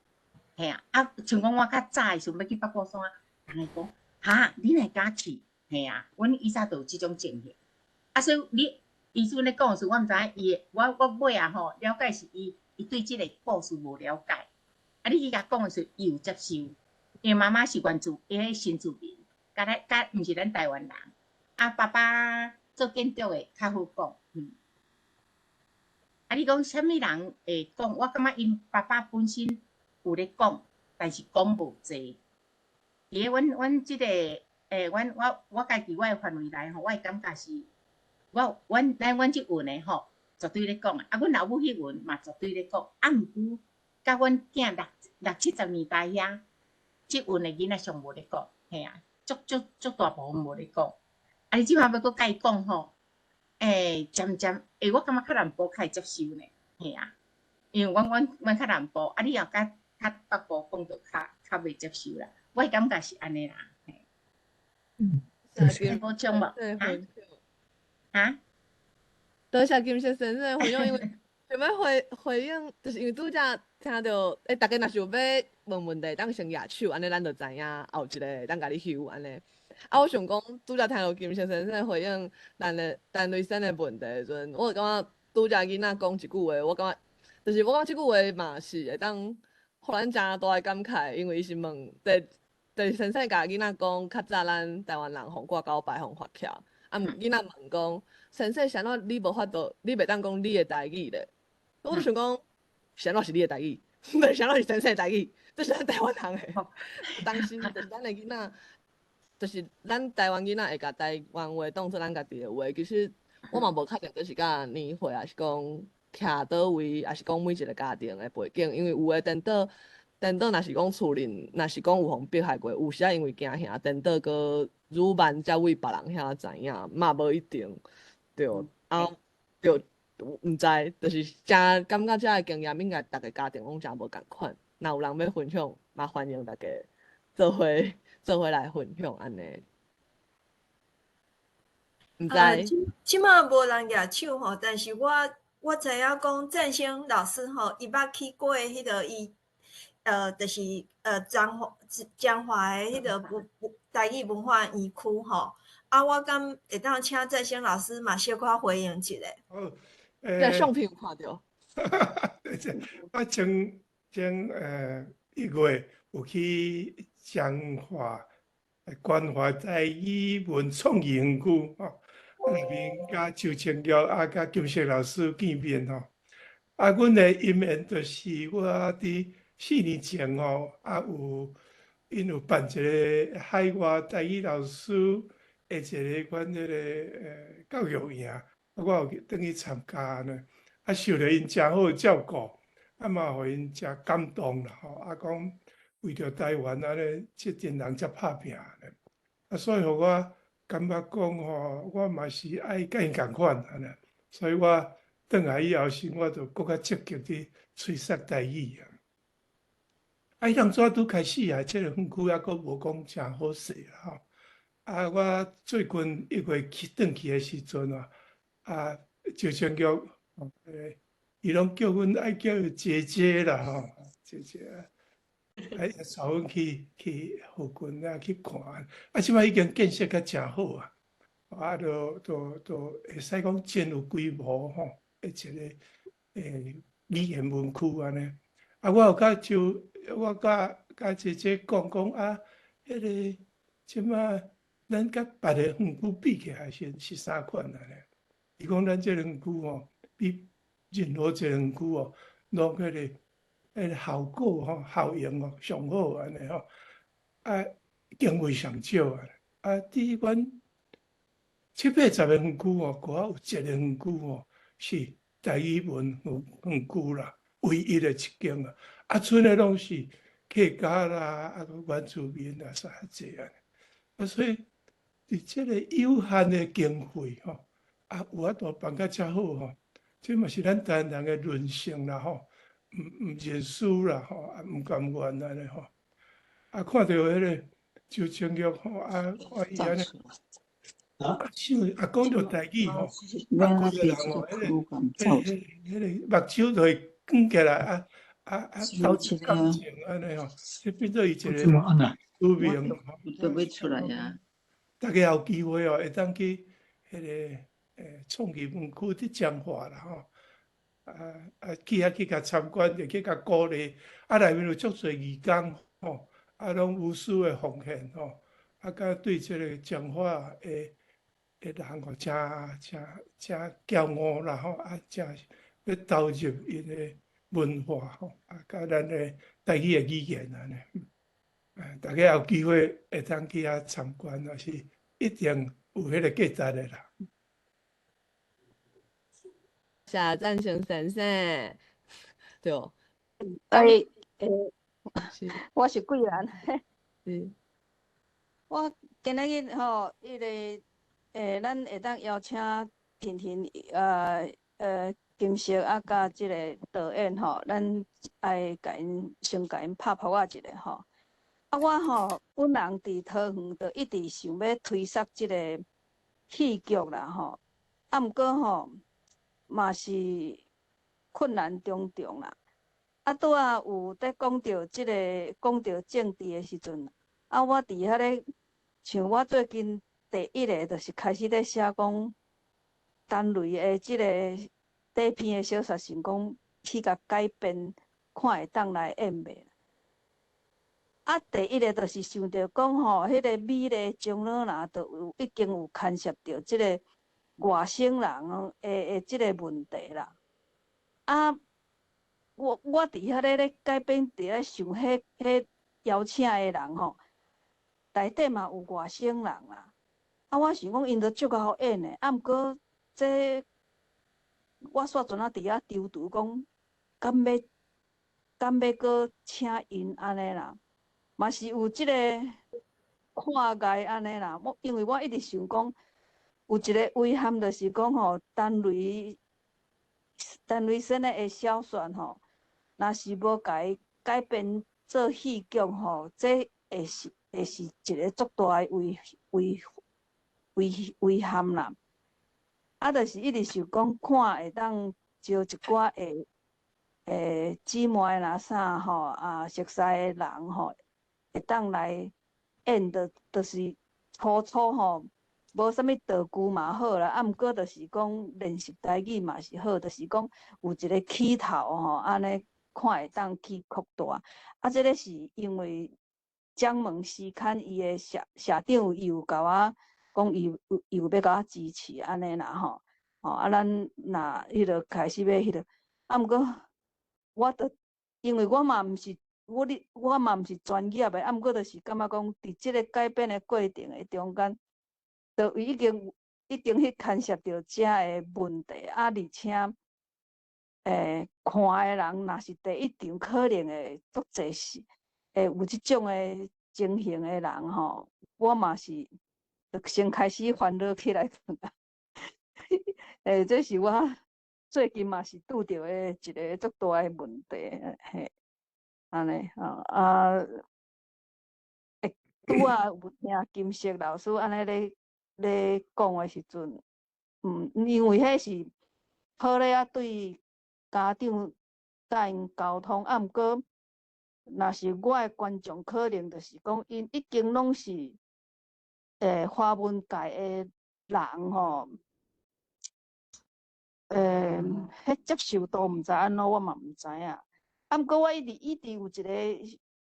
Speaker 6: 嘿啊，啊，像講我較早的時陣欲去八卦山，人會講，哈，你哪會敢去？嘿啊，阮以前就有這種情形，啊，所以你伊陣咧講的時陣，我毋知影伊的，我我尾仔吼了解是伊，伊對這個故事無了解，啊，你去共講的時陣，伊有接受，因為媽媽是原住，伊彼新住民，佮咱佮毋是咱台灣人，啊，爸爸做建築的較好講，嗯。啊，你講啥物人會講？我感覺𪜶爸爸本身有咧講，但是講無濟。佇咧阮阮這個。欸，阮我我家己我的範圍內吼，我的感覺是，我阮咱阮這群的吼，絕對咧講啊，阮老母彼群嘛絕對咧講，啊，毋過佮阮囝六六七十年代遐，這群的囡仔上無咧講，嘿啊，足足足大部分無咧講。啊，你這擺欲閣共伊講吼，欸，漸漸，欸，我感覺較南部較會接受呢，嘿啊，因為阮阮阮較南部，啊，你若較較北部講就較較袂接受啦，我的感覺是按呢啦。
Speaker 9: 嗯，
Speaker 6: 有補充無？啊？
Speaker 1: 多謝金先生的分享，因為想欲回回應，就是因為拄才聽著，欸，大家若是有欲問問題，當先舉手，按呢咱就知影後一個會當共你翕按呢。啊，我想講，拄才聽著金先生的回應，咱的陳雷生的問題的時陣，我就感覺拄才囡仔講一句話，我感覺就是我感覺這句話嘛是會當予咱誠大的感慨，因為伊是問第。就是先生共囡仔講，較早咱台灣人予掛交牌予罰徛，啊，囡仔問講，先生，是按怎你無法度，你袂當講你的台語咧？我就想講，是按怎是你的台語？毋是按怎是先生的台語？這是咱台灣人的。當時就是咱的囡仔，就是咱台灣囡仔會共台灣話當做咱家己的話。其實我嘛無確定這是佮年歲，抑是講徛佗位，抑是講每一個家庭的背景，因為有的顛倒。顛倒若是講厝裡，若是講有予迫害過，有時仔因為驚嚇，顛倒閣愈慢才為別人遐知影，嘛無一定。對，啊，對，毋知，就是誠感覺這个經驗應該逐个家庭攏誠無仝款。若有人欲分享，嘛歡迎大家做伙做伙來分享按呢。毋知。
Speaker 4: 這馬無人舉手吼，但是我我知影講振興老師吼，伊捌去過彼个伊。就是彰化彰化的彼个文台語文化園區吼，啊，我敢會當請振興老師嘛小可回應一下。
Speaker 10: 好，
Speaker 1: 欸，相片有看著。
Speaker 10: 我前前一月有去彰化關懷台語文創意園區吼，內面佮周清玉啊，佮金石老師見面吼。啊，阮的因緣就是我佇4年前吼，啊有𪜶有辦一個海外台語老師的一個阮彼个教育營，啊，我有去轉去參加呢，啊，受著𪜶誠好的照顧，啊嘛予𪜶誠感動啦吼，啊講為著台灣按呢，這陣人才拍拚呢，啊，所以予我感覺講吼，我嘛是愛佮𪜶仝款按呢，所以我轉來以後，生活就閣較積極佇吹說台語啊。啊，彼當陣拄開始啊，這個園區猶閣無講誠好勢啦吼。啊，我最近1月去轉去的時陣啊，啊，周清玉，伊攏叫阮愛叫伊姐姐啦吼，姐姐啊，啊，帶阮去附近啊去看，啊，這擺已經建設甲誠好啊，啊，都會使講真有規模吼，一個語言園區按呢。啊，我有佮就我佮姐姐講講啊，彼個這擺咱佮別个園區比起來是啥款按呢？伊講咱這個園區吼，比任何一個園區哦，攏彼個效果吼、效應哦上好按呢吼，啊，經費上少啊，啊，佇阮七八十个園區吼，閣有一個園區吼是台語文園區啦，唯一的一間啊，啊，賰的攏是客家啦，啊，閣原住民啦，啥濟按呢，啊，所以佇這個有限的經費吼，啊，有法度辦甲遮好吼，這嘛是咱台灣人的韌性啦吼，毋認輸啦吼，啊，毋甘願按呢吼，啊，看著彼個周清玉吼，啊，看伊按呢，啊，想啊，講著台語吼，啊，規个人吼，彼個目睭就會捲起來啊啊啊，投入感情按呢吼，這變做伊一個使命吼。
Speaker 11: 都欲出來啊！
Speaker 10: 大家有機會哦，會當去彼個創意園區佇彰化啦吼，啊啊去遐去共參觀，就去共鼓勵，啊內面有足濟義工吼，啊攏無私的奉獻吼，啊佮對這個彰化的人吼，誠誠誠驕傲啦吼，啊誠欲投入𪜶的文化吼，啊佮咱的台語的語言按呢，啊大家有機會會當去遐參觀，也是一定有彼個價值的啦。
Speaker 1: 謝贊成先生，對。
Speaker 5: 欸，我是桂蘭。我今仔日吼，彼個咱會當邀請婷婷金色啊，佮這个導演吼，咱愛共𪜶先共𪜶拍噗仔一下吼。啊，我吼本人佇桃園就一直想欲推捒這个戲劇啦吼，啊，毋過吼嘛是困難重重啦。啊，拄仔有佇講著這个講著政治的時陣，啊，我佇遐咧，像我最近第一个就是開始咧寫講，陳雷的這个短篇的小說，想講去共改編，看會當來演袂？啊，第一个就是想著講吼，彼个美麗終老若就有已經有牽涉著這个外省人的這个問題啦。啊，我佇遐咧改編，佇咧想彼邀請的人吼，內底嘛有外省人啦。啊，我想講𪜶都足𠢕演的，啊，毋過這我煞陣仔佇遐躊躇講，敢欲閣請𪜶按呢啦？嘛是有這个看礙按呢啦。我因為我一直想講，有一个遺憾就是講吼，陳雷先的小說吼，若是無共伊改編做戲劇吼，這會是一个足大的遺憾啦。啊，就是一直想講，看會當招一寡姊妹啦啥吼，啊，熟似的人吼，會當來演，就是初初吼，無啥物道具嘛好啦，啊，毋過就是講練習台語嘛是好，就是講有一個起頭吼，按呢看會當去擴大。啊，這个是因為掌門詩刊伊的社社長伊有共我講，伊有欲共我支持按呢啦吼，吼啊，咱若彼个開始欲彼个，啊，毋過我著因為我嘛毋是我咧，我嘛毋是專業的，啊，毋過就是感覺講，佇這个改編的過程的中間，就已經去牽涉著遮的問題，啊，而且，看的人若是第一場，可能會足濟是會有這種的情形的人吼，我嘛是就先開始煩惱起來。這是我。最近嘛是拄著的一个足大的問題，嘿，按呢吼啊，會拄仔有聽金石老師按呢咧講的時陣，因為彼是好咧啊，對家長佮𪜶溝通，啊，毋過若是我的觀眾，可能就是講𪜶已經攏是華文界的人吼。彼接受度毋知按怎，我嘛毋知影。啊，毋過我一直一直有一个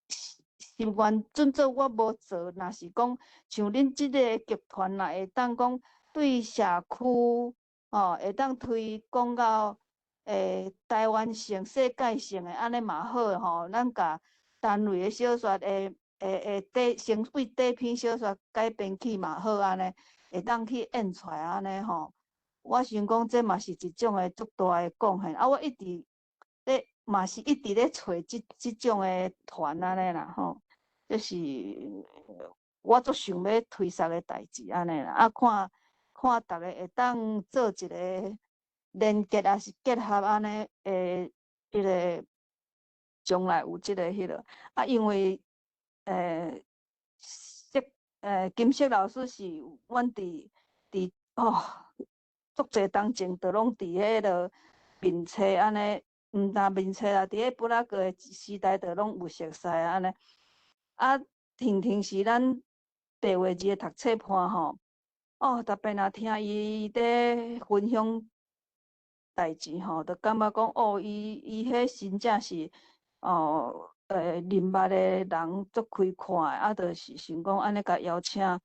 Speaker 5: 心願，準做我無做，若是講像恁這个劇團，若會當講對社區，吼，會當推廣到台灣性、世界性的，按呢嘛好吼。咱共單位的小說的會底先對短篇小說改編去嘛好，按呢會當去演出來按呢吼。我想講，這嘛是一種的足大的貢獻。啊，我一直咧嘛是一直咧揣這種的團按呢啦吼，這是我足想欲推捒的代誌按呢啦。啊，看看逐个會當做一个連結，抑是結合按呢，會彼个將來有這个彼落。啊，因為金色老師是阮佇哦。足濟當前就攏佇彼落面冊按呢，毋但面冊啦，佇彼部落格的時代就攏有熟似按呢。啊，婷婷是咱白話字的讀冊伴吼，哦，特別若聽伊咧分享代誌吼，就感覺講哦，伊彼真正是哦，人脈的人足開闊的，啊，就是想講按呢共邀請，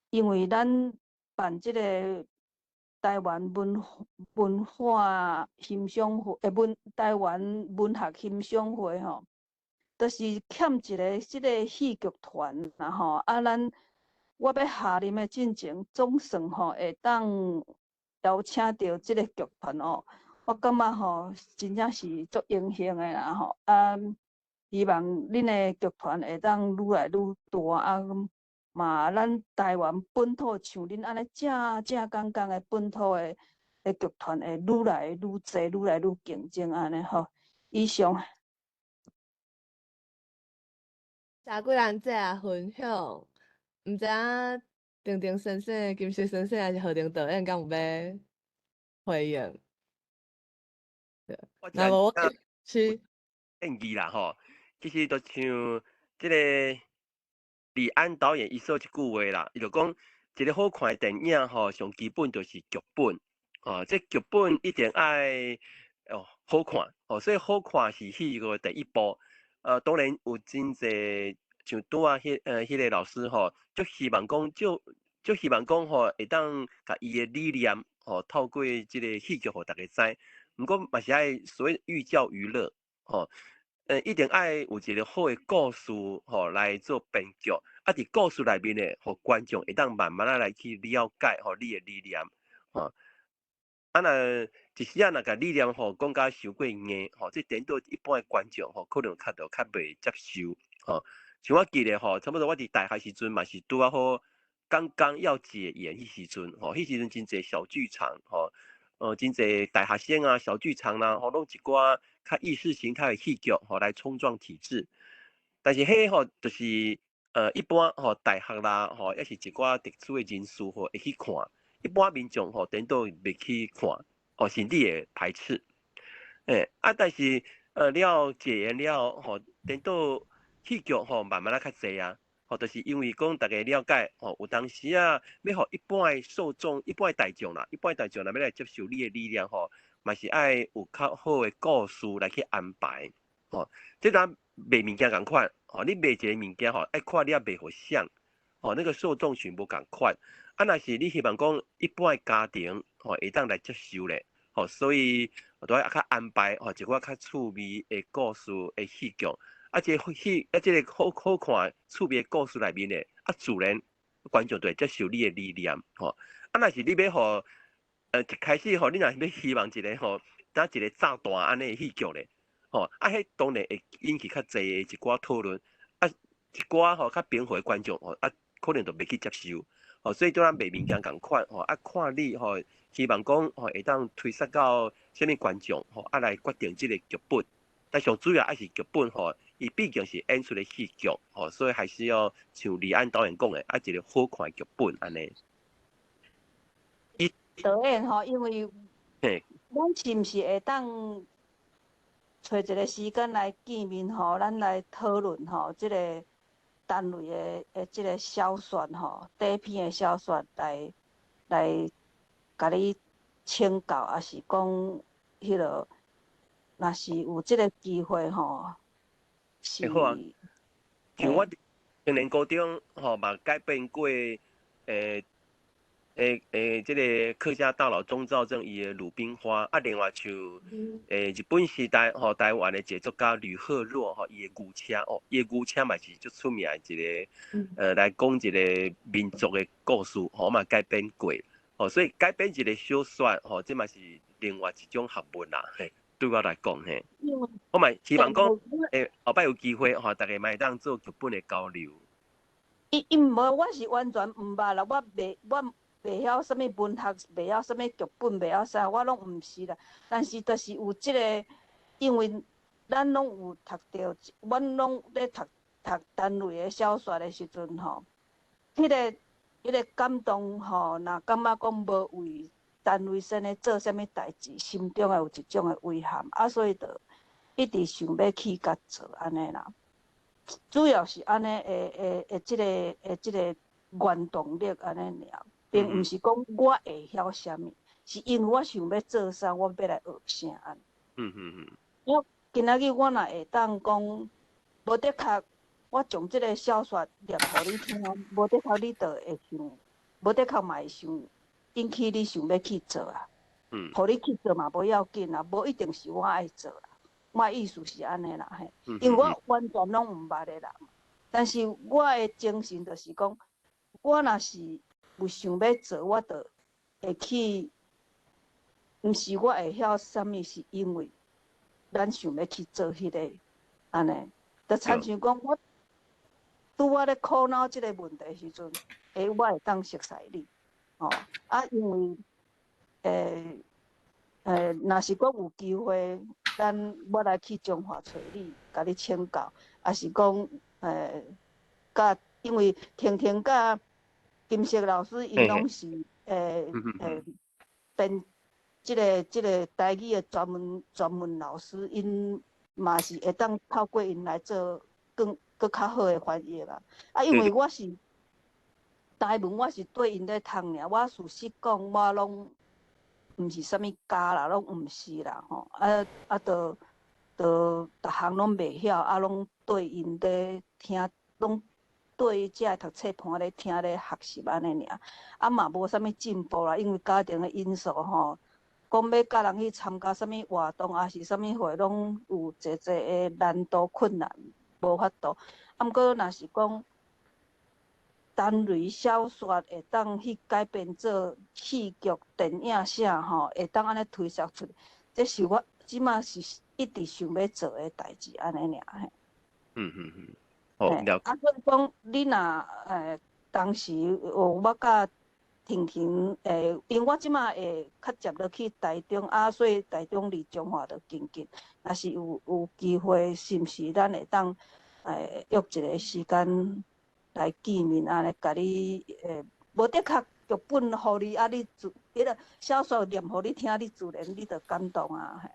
Speaker 5: 因為咱辦這个台灣文化欣賞會，台灣文學欣賞會吼，就是欠一个這个戲劇團啦吼。啊，咱我欲下任的進前，總算吼會當邀請著這个劇團哦。我感覺吼，真正是足榮幸的啦吼。啊，希望恁的劇團會當愈來愈大啊！嘛，咱台灣本土像恁按呢正正港港的本土的劇團會愈來愈濟，愈來愈競爭按呢吼。以上。
Speaker 1: 謝桂蘭姐的分享，毋知影婷婷先生、金石先生抑是何庭導演，敢有欲回應？那無我是
Speaker 3: 建議啦吼，其實就像這个李安導演伊說一句話啦，伊就講一个好看的電影吼，上基本就是劇本，哦，這劇本一定愛哦好看，哦，所以好看是戲个第一步。當然有真濟像拄仔彼个老師吼，就希望講就希望講吼，會當共伊的理念吼，透過這个戲劇予大家知。毋過嘛是愛所謂寓教於樂，吼，一定愛有一个好的故事吼來做編劇，啊，佇故事內面咧，予觀眾會當慢慢仔來去了解吼你的理念，吼。啊，若一時仔若共理念吼講甲傷過硬，吼，這顛倒一般的觀眾吼，可能較就較袂接受，吼。像我記得吼，差不多我佇大學時陣嘛是拄仔好，剛剛要解嚴彼時陣，吼，彼時陣真濟小劇場，吼。真濟大學生啊，小劇場啦，吼，攏一寡較意識形態的戲劇，吼，來衝撞體制。但是彼吼，就是一般吼大學啦，吼，抑是一寡特殊的人士吼會去看，一般民眾吼，顛倒袂去看，哦，甚至會排斥。啊，但是了解嚴了吼，顛倒戲劇吼，慢慢仔較濟啊。吼，就是因為講大家了解，吼，有當時啊，欲予一般的受眾、一般的大眾啦，一般的大眾若欲來接受你的理念吼，嘛是愛有較好的故事來去安排，吼。這當賣物件仝款，吼，你賣一个物件吼，愛看你欲賣予誰，吼，那個受眾群無仝款。啊，若是你希望講一般的家庭，吼，會當來接受咧，吼，所以都愛較安排，吼，一寡較趣味的故事的戲劇。啊，這個戲啊，這个好好看、趣味的故事內面的，啊，自然觀眾就會接受你的理念，吼。啊，若是你欲予，一開始吼，你若是欲希望一个吼，當一個炸彈按呢的戲劇咧，吼，啊，彼當然會引起較濟的一寡討論，啊，一寡吼較平和的觀眾吼，啊，可能就袂去接受，吼，所以對咱賣物件仝款，吼，啊，看你吼，希望講吼會當推捒到啥物觀眾吼，啊來決定這个劇本。但上主要還是劇本吼，伊畢竟是演出的戲劇吼，所以還是要像李安導演講的，啊一個好看的劇本按呢。
Speaker 5: 導演吼，因為咱是毋是會當揣一個時間來見面吼，咱來討論吼，這个單位的這个小說吼，短篇的小說來來共你請教，抑是講彼个，若是有這个機會吼，是。
Speaker 3: 好啊，像我青年高中吼嘛改編過，這个客家大佬鍾肇政伊的《魯冰花》，啊，另外像日本時代吼台灣的一个作家呂赫若吼伊的牛車哦，伊的牛車嘛是足出名的一个，來講一个民族的故事，吼嘛改編過，吼，所以改編一个小說吼，這嘛是另外一種學問啦，嘿，對我來講嘿，我嘛希望講，後擺有機會吼，大家嘛會當做劇本的交流。
Speaker 5: 伊無，我是完全毋捌啦，我袂曉啥物文學，袂曉啥物劇本，袂曉啥，我攏毋是啦。但是就是有這个，因為咱攏有讀著，阮攏咧讀讀單位的小說的時陣吼，彼个感動吼，若感覺講無為單位先咧做啥物代誌，心中會有一種的遺憾，啊，所以就一直想欲去共做按呢啦。主要是按呢，會這个原動力按呢爾。並毋是講我會曉啥物，是因為我想欲做啥，我欲來學啥按呢。我今仔日我若會當講，無的確，我將這个小說念予你聽，無的確你就會想，無的確嘛會想引起你想欲去做啊。予你去做嘛無要緊啊，無一定是我愛做啦。我的意思是按呢啦，嘿，因為我完全攏毋捌的人，但是我的精神就是講，我若是有想欲做，我就會去，毋是我會曉啥物，是因為咱想欲去做彼个，按呢，就親像講我拄我咧苦惱這个問題時陣，我會當熟似你，吼，啊，因為，若是講有機會，咱我來去彰化揣你，共你請教，抑是講，佮因為婷婷佮金色老師，𪜶攏是編這个台語的專門老師，𪜶嘛是會當透過𪜶來做更閣較好的翻譯啦。啊，因為我是台文，我是綴𪜶咧讀爾，我事實講，我攏毋是啥物家啦，攏毋是啦吼。啊啊，就就逐項攏袂曉，啊，攏綴𪜶咧聽，攏綴遮的讀冊盤咧聽咧學習按呢爾，啊嘛無啥物進步啦，因為家庭的因素吼，講欲佮人去參加啥物活動，抑是啥物會，攏有濟濟的難度困難，無法度。啊，毋過若是講單類小說會當去改編做戲劇、電影啥吼，會當按呢推捒出來，這是我這馬是一直想欲做的代誌，按呢爾嘿。
Speaker 3: 好，了。
Speaker 5: 啊，所以講，你若當時有我佮婷婷因為我這馬會較接落去台中，啊，所以台中離彰化就近近。若是有機會，是毋是咱會當約一個時間來見面，按呢共你無的確劇本予你，啊，你自彼个小說念予你聽，你自然你就感動啊，嘿。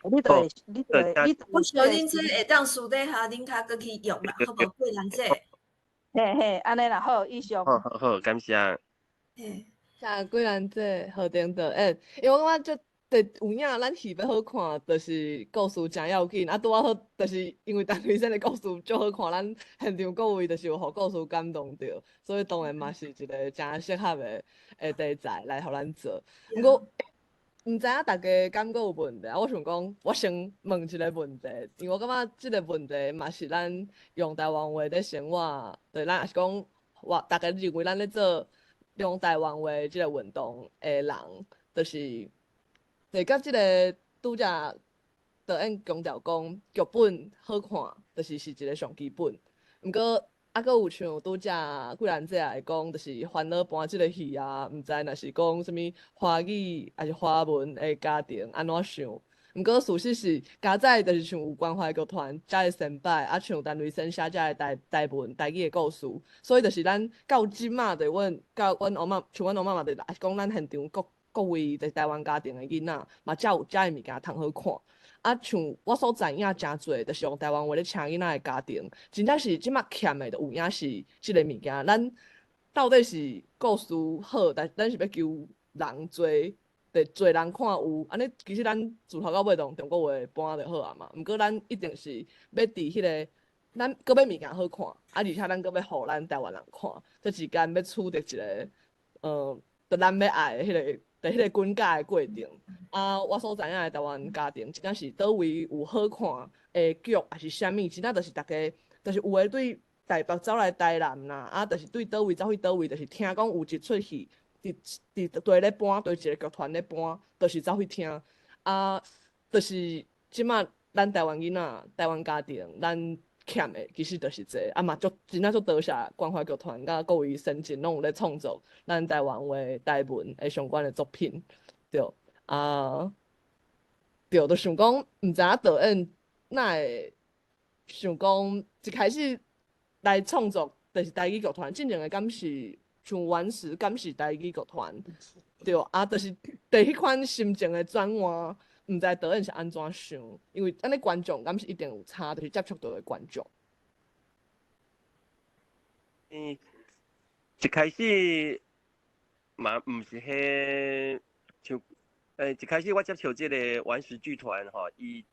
Speaker 5: 你就會，你就會，你。
Speaker 4: 我想恁這會當私底下恁較閣去約啦，好無？貴人姐。
Speaker 5: 嘿嘿，按呢啦，好，以上。
Speaker 3: 好好好，感謝。
Speaker 4: 嘿，
Speaker 1: 謝貴人姐，何定導演，因為我感覺這有影，咱戲欲好看，就是故事誠要緊，啊，拄仔好，就是因為陳雷先的故事足好看，咱現場各位就是有予故事感動著，所以當然嘛是一個誠適合的題材來予咱做。毋過，毋知影大家感覺有問題啊？我想講，我先問一個問題，因為我感覺這個問題嘛是咱用台灣話咧生活，對咱也是講，我大家認為咱咧做用台灣話這個運動的人，就是，對，佮這个拄才導演強調講，劇本好看，就是是一個上基本。毋過，啊，閣有像拄才桂蘭姐會講，就是煩惱搬這个戲啊，毋知若是講啥物華語抑是華文的家庭按怎想。毋過事實是，佳哉就是像有關懷劇團遮的先輩，啊，像陳雷先生遮的台台文台語的故事，所以就是咱到這馬就阮到阮翁仔，像阮翁仔嘛，就講咱現場各各位佇台灣家庭的囡仔，嘛才有遮的物件通好看。啊，像我所知影誠濟，就是用台灣話咧請囡仔的家庭，真正是這馬欠的，就有影是這个物件。咱到底是故事好，但咱是欲求人濟，濟濟人看有，按呢其實咱自頭到尾用中國話搬就好啊嘛。毋過咱一定是欲佇彼个，咱閣欲物件好看，啊，而且咱閣欲予咱台灣人看，這之間欲取得一个，就咱欲愛的彼个。佇彼个滾架的過程，啊，我所知影的台灣家庭，真正是佗位有好看的劇，抑是啥物，真正就是逐家，就是有的對台北走來台南啦，啊，就是對佗位走去佗位，就是聽講有一齣戲，佇佇佗咧搬，佗一个劇團咧搬，就是走去聽，啊，就是這馬咱台灣囡仔、台灣家庭，咱欠的其實就是這個，啊嘛足真正足多謝關懷劇團佮各位先進攏有咧創作咱台灣話、台文的相關的作品，對，啊，對，就想講，毋知影導演哪會想講一開始來創作，就是台語劇團，進前的敢是像原始，敢是台語劇團，對，啊，就是佇彼款心情的轉換。毋知導演是按怎想，因為按呢觀眾敢是一定有差，就是接觸到的觀眾。
Speaker 3: 嗯，一開始嘛毋是彼像，一開始我接觸這个頑石劇團吼，伊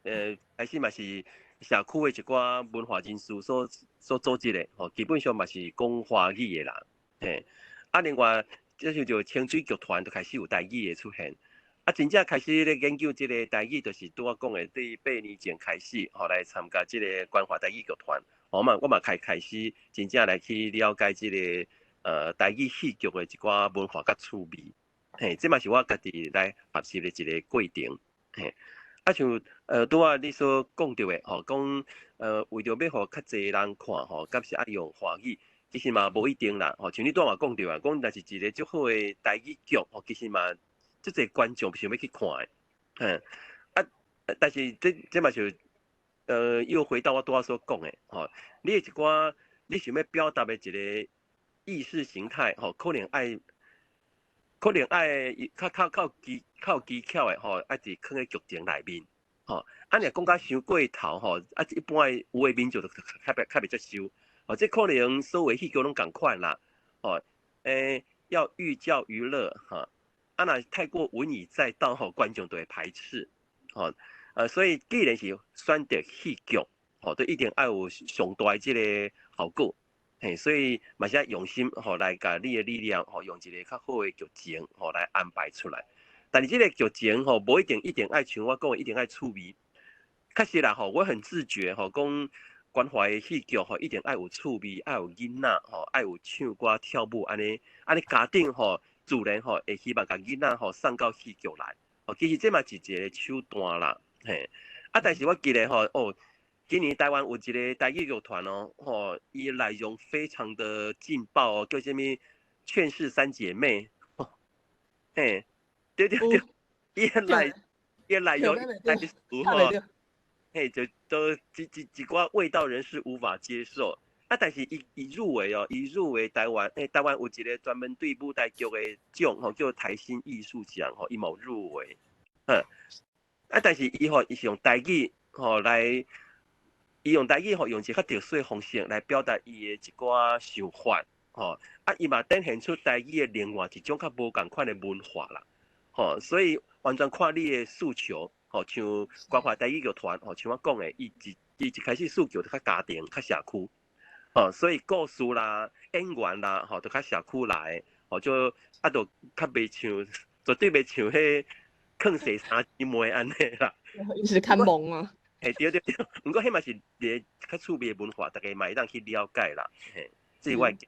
Speaker 3: 開始嘛是社區的一寡文化人士所所組織的吼，基本上嘛是講華語的人，嘿。啊，另外接觸著清水劇團就開始有台語的出現。啊，真正開始咧研究這个台語，就是拄仔講的，對8年前開始，吼來參加這个關懷台語劇團。我嘛我嘛開開始真正來去了解這个台語戲劇的一寡文化佮趣味。嘿，這嘛是我家己來學習的一个過程。嘿，啊像拄仔你所講著的，吼，講為著欲予較濟人看，吼，敢是愛用華語，其實嘛無一定啦。吼，像你拄仔嘛講著啊，講若是一个足好的台語劇，吼，其實嘛。足濟觀眾想欲去看的，嗯，啊，但是這這嘛是，又回到我拄仔所講的，吼，你的一寡你想欲表達的一个意識形態，吼，可能愛，可能愛較較較技較有技巧的，吼，愛佇囥佇劇情內面，吼，啊，若講甲傷過頭，吼，啊，一般的有的民眾就較袂較袂接受，吼，這可能所有戲劇攏仝款啦，吼，要寓教於樂，哈。啊，若太過文以載道吼，觀眾就會排斥，吼，所以既然是選擇戲劇，吼，都一定愛有上大的這个效果，嘿，所以嘛是愛用心吼來共你的理念吼，用一个較好的劇情吼來安排出來。但是這个劇情吼，無一定一定愛像我講的，一定愛趣味。確實啦吼，我很自覺吼，講關懷的戲劇吼，一定愛有趣味，愛有囡仔吼，愛有唱歌跳舞按呢，按呢家長吼。自然吼會希望共囡仔吼送到戲劇來，吼，其實這嘛是一个手段啦，嘿。啊，但是我記得吼，哦，今年台灣有一个台語劇團哦，吼，伊內容非常的勁爆哦，叫啥物《勸世三姐妹》，嘿，對對對，伊內伊內容太俗吼，嘿，就都一一一寡衛道人士無法接受。啊！但是伊伊入圍哦，伊入圍台灣，台灣有一个專門對舞台劇的獎吼，叫台新藝術獎吼，伊嘛有入圍，嗯，啊，但是伊吼，伊是用台語吼來，伊用台語吼，用一個較特殊的方式來表達伊的一寡想法，吼，啊，伊嘛展現出台語的另外一種較無仝款的文化啦，吼，所以完全看你的訴求，吼，像關懷台語劇團，吼，像我講的，伊一伊一開始訴求就較家庭、較社區。吼，所以故事啦、演員啦，吼，都較社區來，吼，就啊，就較袂像，絕對袂像彼勸世三姊妹按呢啦。
Speaker 1: 伊是較懵啊。
Speaker 3: 嘿，對對對，毋過彼嘛是一個較趣味的文化，大家嘛會當去了解啦。嘿，這是我的。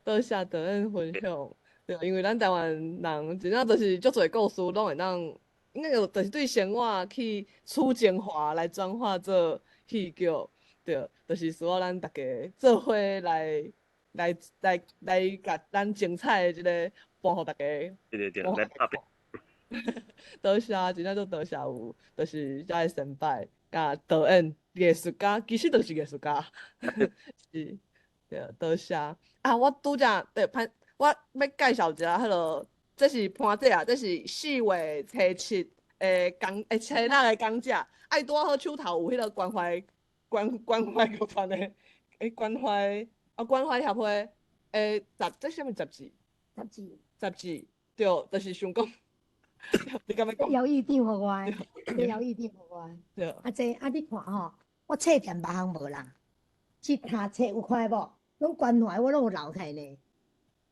Speaker 1: 多謝導演分享，對，因為咱台灣人真正就是足濟故事攏會當，應該就是對生活去取精華來轉化做戲劇。對，就是需要咱逐家做伙來來來來，共咱精彩的這个播予逐家。
Speaker 3: 對對對，來拍拼。
Speaker 1: 多謝，真正足多謝有，就是遮个先輩佮導演藝術家，其實就是藝術家，是，對，多謝。啊，我拄才對潘，我欲介紹一下彼囉，這是潘姐啊，這是4月初7的講，初六的講者，啊，伊拄仔好手頭有彼个關懷關關懷劇團的，關懷啊關懷協會的雜，這啥物雜誌？
Speaker 11: 雜誌。
Speaker 1: 雜誌，對，就是想講。你敢欲講？
Speaker 11: 姚議長予我的，這姚議長予我的。
Speaker 1: 對。
Speaker 11: 啊，這啊，你看吼，我冊店別項無啦，這跤冊有看無？攏關懷我攏有留起來呢，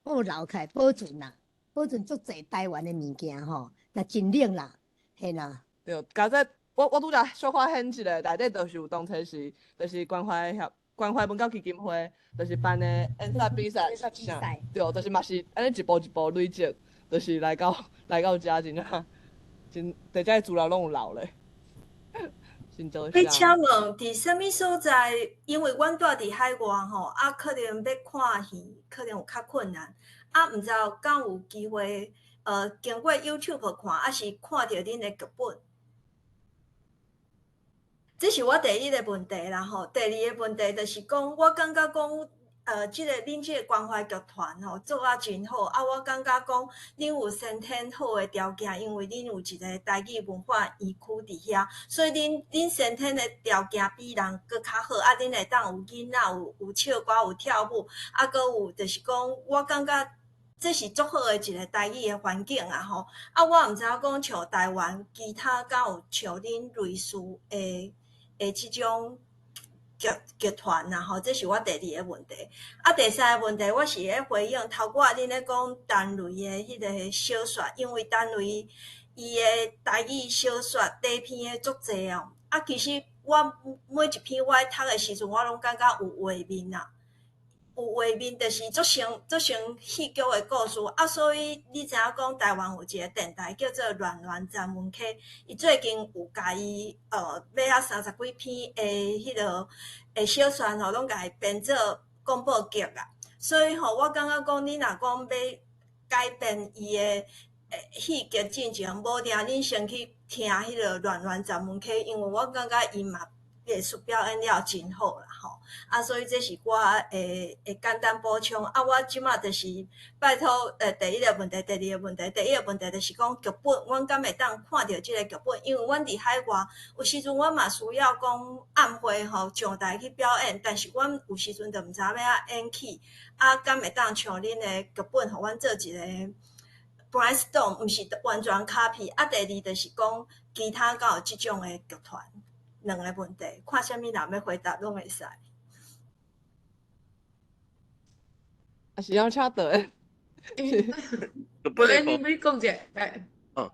Speaker 11: 我有留起來保存啦，保存足濟台灣的物件吼，若真冷啦，嘿啦。
Speaker 1: 對，剛才我拄才小可顯一下，內底就是有當初是，就是關懷協關懷文教基金會，就是辦的演說比賽，對，就是嘛是按呢一步一步累積。就是來到來到遮真正真，佇遮資料攏有留咧。真多謝。
Speaker 4: 欲請問佇啥物所在？因為阮住佇海外吼，啊，可能欲看戲可能有較困難，啊，毋知敢有機會，經過 YouTube 看，抑是看著恁的劇本？這是我第一个問題啦吼。第二个問題就是講，我感覺講，這个恁這个關懷劇團吼做啊真好，啊，我感覺講恁有先天好的條件，因為恁有一个台語文化園區佇遐，所以恁恁先天的條件比人閣較好，啊，恁會當有囡仔有有唱歌有跳舞，啊，閣有就是講，我感覺這是足好的一个台語的環境啊吼。啊，我毋知影講像台灣其他敢有像恁類似的的這種劇劇團啊吼，這是我第二个問題。啊，第三个問題，我是咧回應頭拄仔恁咧講陳雷的彼个小說，因為陳雷伊的台語小說短篇的足濟哦。啊，其實我每一篇我咧讀的時陣，我攏感覺有畫面啊，有畫面就是足像足像戲劇的故事。啊，所以你知影講台灣有一个電台叫做亂亂站文溪，伊最近有共伊買啊三十幾篇的彼个的小說吼，攏共伊編做廣播劇啊。所以吼，我感覺講你若講欲改變伊的戲劇進程，無定恁先去聽彼个亂亂站文溪，因為我感覺伊嘛藝術表演了真好啦吼。啊，所以這是我的的簡單補充。啊，我這馬就是拜託，第一个問題，第二个問題，第一个問題就是講劇本，阮敢會當看著這个劇本？因為阮佇海外，有時陣阮嘛需要講暗會吼上台去表演，但是阮有時陣就毋知影欲按怎演起。啊，敢會當像恁的劇本，予阮做一个 brainstorm，毋是完全 copy。啊，第二就是講其他敢有這種的劇團，兩个問題，看啥物人欲回答攏會使。
Speaker 1: 啊，是要請導演。
Speaker 3: 劇本的部
Speaker 2: 你欲講者，來。
Speaker 3: 哦，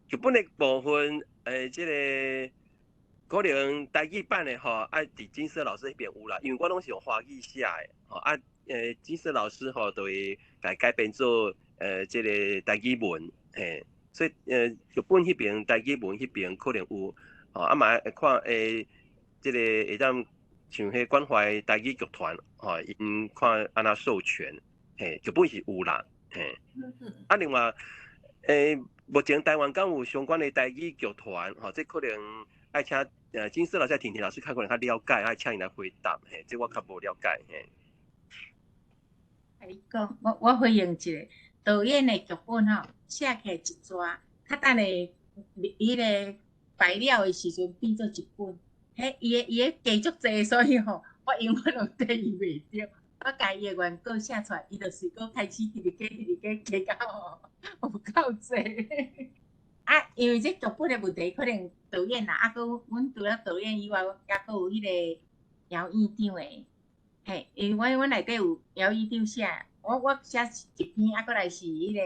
Speaker 3: 劇本的部分，這个可能台語版的吼，啊，佇金色老師彼邊有啦，因為我攏是用華語寫的，吼啊，金色老師吼就會共改編做這个台語文，嘿，所以劇本彼邊台語文彼邊可能有，吼啊嘛會看這个會當像彼關懷台語劇團，吼，𪜶看按怎授權，嘿，劇本是有啦，嘿，啊另外，目前台灣敢有相關的台語劇團，吼，這可能愛請金色老師、婷婷老師較可能較了解，愛請𪜶來回答，嘿，這我較無了解，嘿。
Speaker 6: 啊，你講，我我回應一下，導演的劇本吼，寫起來一逝，較等下彼个排了的時陣變做一本，彼伊的伊的加足濟，所以吼，我永遠攏綴伊袂著。我共伊的原稿寫出來，伊就是閣開始直直加、直直加，加到吼有夠濟。啊，因為這劇本的問題，可能導演啦，啊，閣阮除了導演以外，猶閣有彼个姚院長的，嘿，因為阮阮內底有姚院長寫，我我寫一篇，啊，閣來是彼个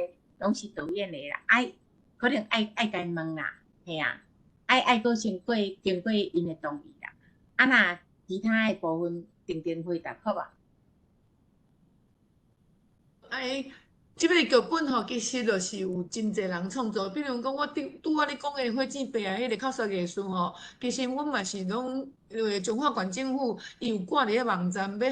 Speaker 6: 攏是導演的啦，愛可能愛愛共問啦，嘿啊，愛愛閣先過經過𪜶的同意啦，啊若其他的部分，定定回答好無？
Speaker 2: 哎，這个劇本吼，其實就是有真濟人創作。比如講，我頂拄仔你講的火箭病彼個口說藝術吼，其實阮嘛是攏因為彰化縣政府伊有掛佇咧網站，欲